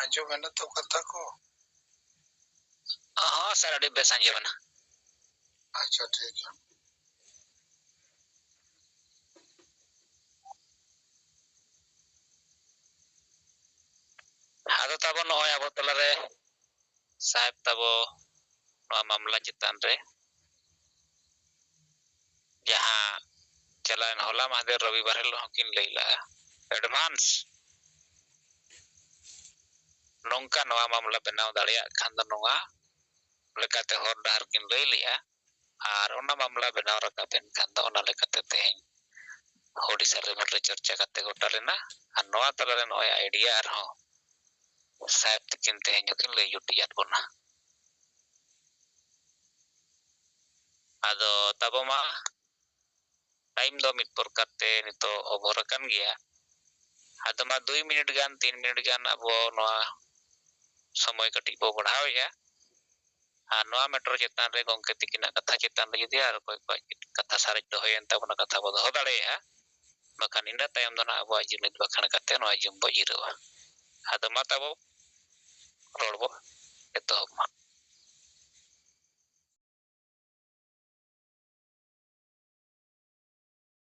ᱟᱸᱡᱚᱢ ᱮᱱᱟ ᱛᱚ ᱠᱟᱛᱷᱟ ᱠᱚ? ᱦᱚᱸ ᱥᱟᱨ, ᱟᱹᱰᱤ ᱵᱮᱥ ᱟᱸᱡᱚᱢ ᱮᱱᱟ᱾ ᱟᱪᱪᱷᱟ, ᱴᱷᱤᱠ ᱜᱮᱭᱟ᱾ ᱟᱫᱚ ᱛᱟᱵᱚ ᱱᱚᱜᱼᱚᱭ ᱟᱵᱚ ᱛᱟᱞᱟᱨᱮ ᱥᱟᱦᱮᱵᱽ ᱛᱟᱵᱚ ᱱᱚᱣᱟ ᱢᱟᱢᱞᱟ ᱪᱮᱛᱟᱱ ᱨᱮ ᱡᱟᱦᱟᱸ ᱪᱟᱞᱟᱣᱮᱱ ᱦᱚᱞᱟ ᱢᱟᱦᱫᱮᱨ ᱨᱚᱵᱤᱵᱟᱨ ᱦᱤᱞᱳᱜ ᱦᱚᱸᱠᱤᱱ ᱞᱟᱹᱭ ᱞᱟᱜᱼᱟ, advance ᱱᱚᱝᱠᱟ ᱱᱚᱣᱟ ᱢᱟᱢᱞᱟ ᱵᱮᱱᱟᱣ ᱫᱟᱲᱮᱭᱟᱜ ᱠᱷᱟᱱ ᱫᱚ ᱱᱚᱣᱟ ᱞᱮᱠᱟᱛᱮ ᱦᱚᱨ ᱰᱟᱦᱟᱨ ᱠᱤᱱ ᱞᱟᱹᱭ ᱞᱮᱜᱼᱟ᱾ ᱟᱨ ᱚᱱᱟ ᱢᱟᱢᱞᱟ ᱵᱮᱱᱟᱣ ᱨᱟᱠᱟᱵ ᱮᱱ ᱠᱷᱟᱱ ᱫᱚ ᱚᱱᱟ ᱞᱮᱠᱟᱛᱮ ᱛᱮᱦᱮᱧ ᱳᱰᱤᱥᱟ ᱞᱮᱵᱮᱞ ᱨᱮ ᱪᱚᱨᱪᱟ ᱠᱟᱛᱮ ᱜᱚᱴᱟ ᱞᱮᱱᱟ᱾ ᱟᱨ ᱱᱚᱣᱟ ᱛᱟᱞᱟᱨᱮ ᱱᱚᱜᱼᱚᱭ ᱟᱭᱰᱤᱭᱟ ᱟᱨᱦᱚᱸ ᱥᱟᱦᱮᱵᱽ ᱛᱤᱠᱤᱱ ᱛᱮᱦᱮᱧ ᱦᱚᱸᱠᱤᱱ ᱞᱟᱹᱭ ᱡᱩᱴᱤᱡᱟᱫ ᱵᱚᱱᱟ᱾ ᱟᱫᱚ ᱛᱟᱵᱚ ᱢᱟ ᱴᱟᱭᱤᱢ ᱫᱚ ᱢᱤᱫ ᱯᱨᱚᱠᱟᱨ ᱛᱮ ᱱᱤᱛᱚᱜ ᱳᱵᱷᱟᱨ ᱟᱠᱟᱱ ᱜᱮᱭᱟ᱾ ᱟᱫᱚ ᱢᱟ ᱫᱩᱭ ᱢᱤᱱᱤᱴ ᱜᱟᱱ, ᱛᱤᱱ ᱢᱤᱱᱤᱴ ᱜᱟᱱ ᱟᱵᱚ ᱱᱚᱣᱟ ᱥᱚᱢᱚᱭ ᱠᱟᱹᱴᱤᱡ ᱵᱚ ᱵᱟᱲᱦᱟᱣᱮᱜᱼᱟ᱾ ᱟᱨ ᱱᱚᱣᱟ ᱢᱮᱴᱟᱨ ᱪᱮᱛᱟᱱ ᱨᱮ ᱜᱚᱢᱠᱮ ᱛᱤᱠᱤᱱᱟᱜ ᱠᱟᱛᱷᱟ ᱪᱮᱛᱟᱱ ᱨᱮ ᱡᱩᱫᱤ ᱟᱨ ᱚᱠᱚᱭ ᱠᱚᱣᱟᱜ ᱠᱟᱛᱷᱟ ᱥᱟᱨᱮᱡ ᱫᱚᱦᱚᱭᱮᱱ ᱛᱟᱵᱚᱱᱟ, ᱠᱟᱛᱷᱟ ᱵᱚ ᱫᱚᱦᱚ ᱫᱟᱲᱮᱭᱟᱜᱼᱟ᱾ ᱵᱟᱠᱷᱟᱱ ᱤᱱᱟᱹ ᱛᱟᱭᱚᱢ ᱫᱚ ᱱᱟᱦᱟᱜ ᱟᱵᱚᱣᱟᱜ ᱡᱩᱢᱤᱫ ᱵᱟᱠᱷᱮᱬ ᱠᱟᱛᱮ ᱱᱚᱣᱟ ᱡᱩᱢ ᱵᱚ ᱡᱤᱨᱟᱹᱣᱟ᱾ ᱟᱫᱚ ᱢᱟ ᱛᱟᱵᱚ ᱨᱚᱲ ᱵᱚ ᱮᱛᱚᱦᱚᱵ ᱢᱟ᱾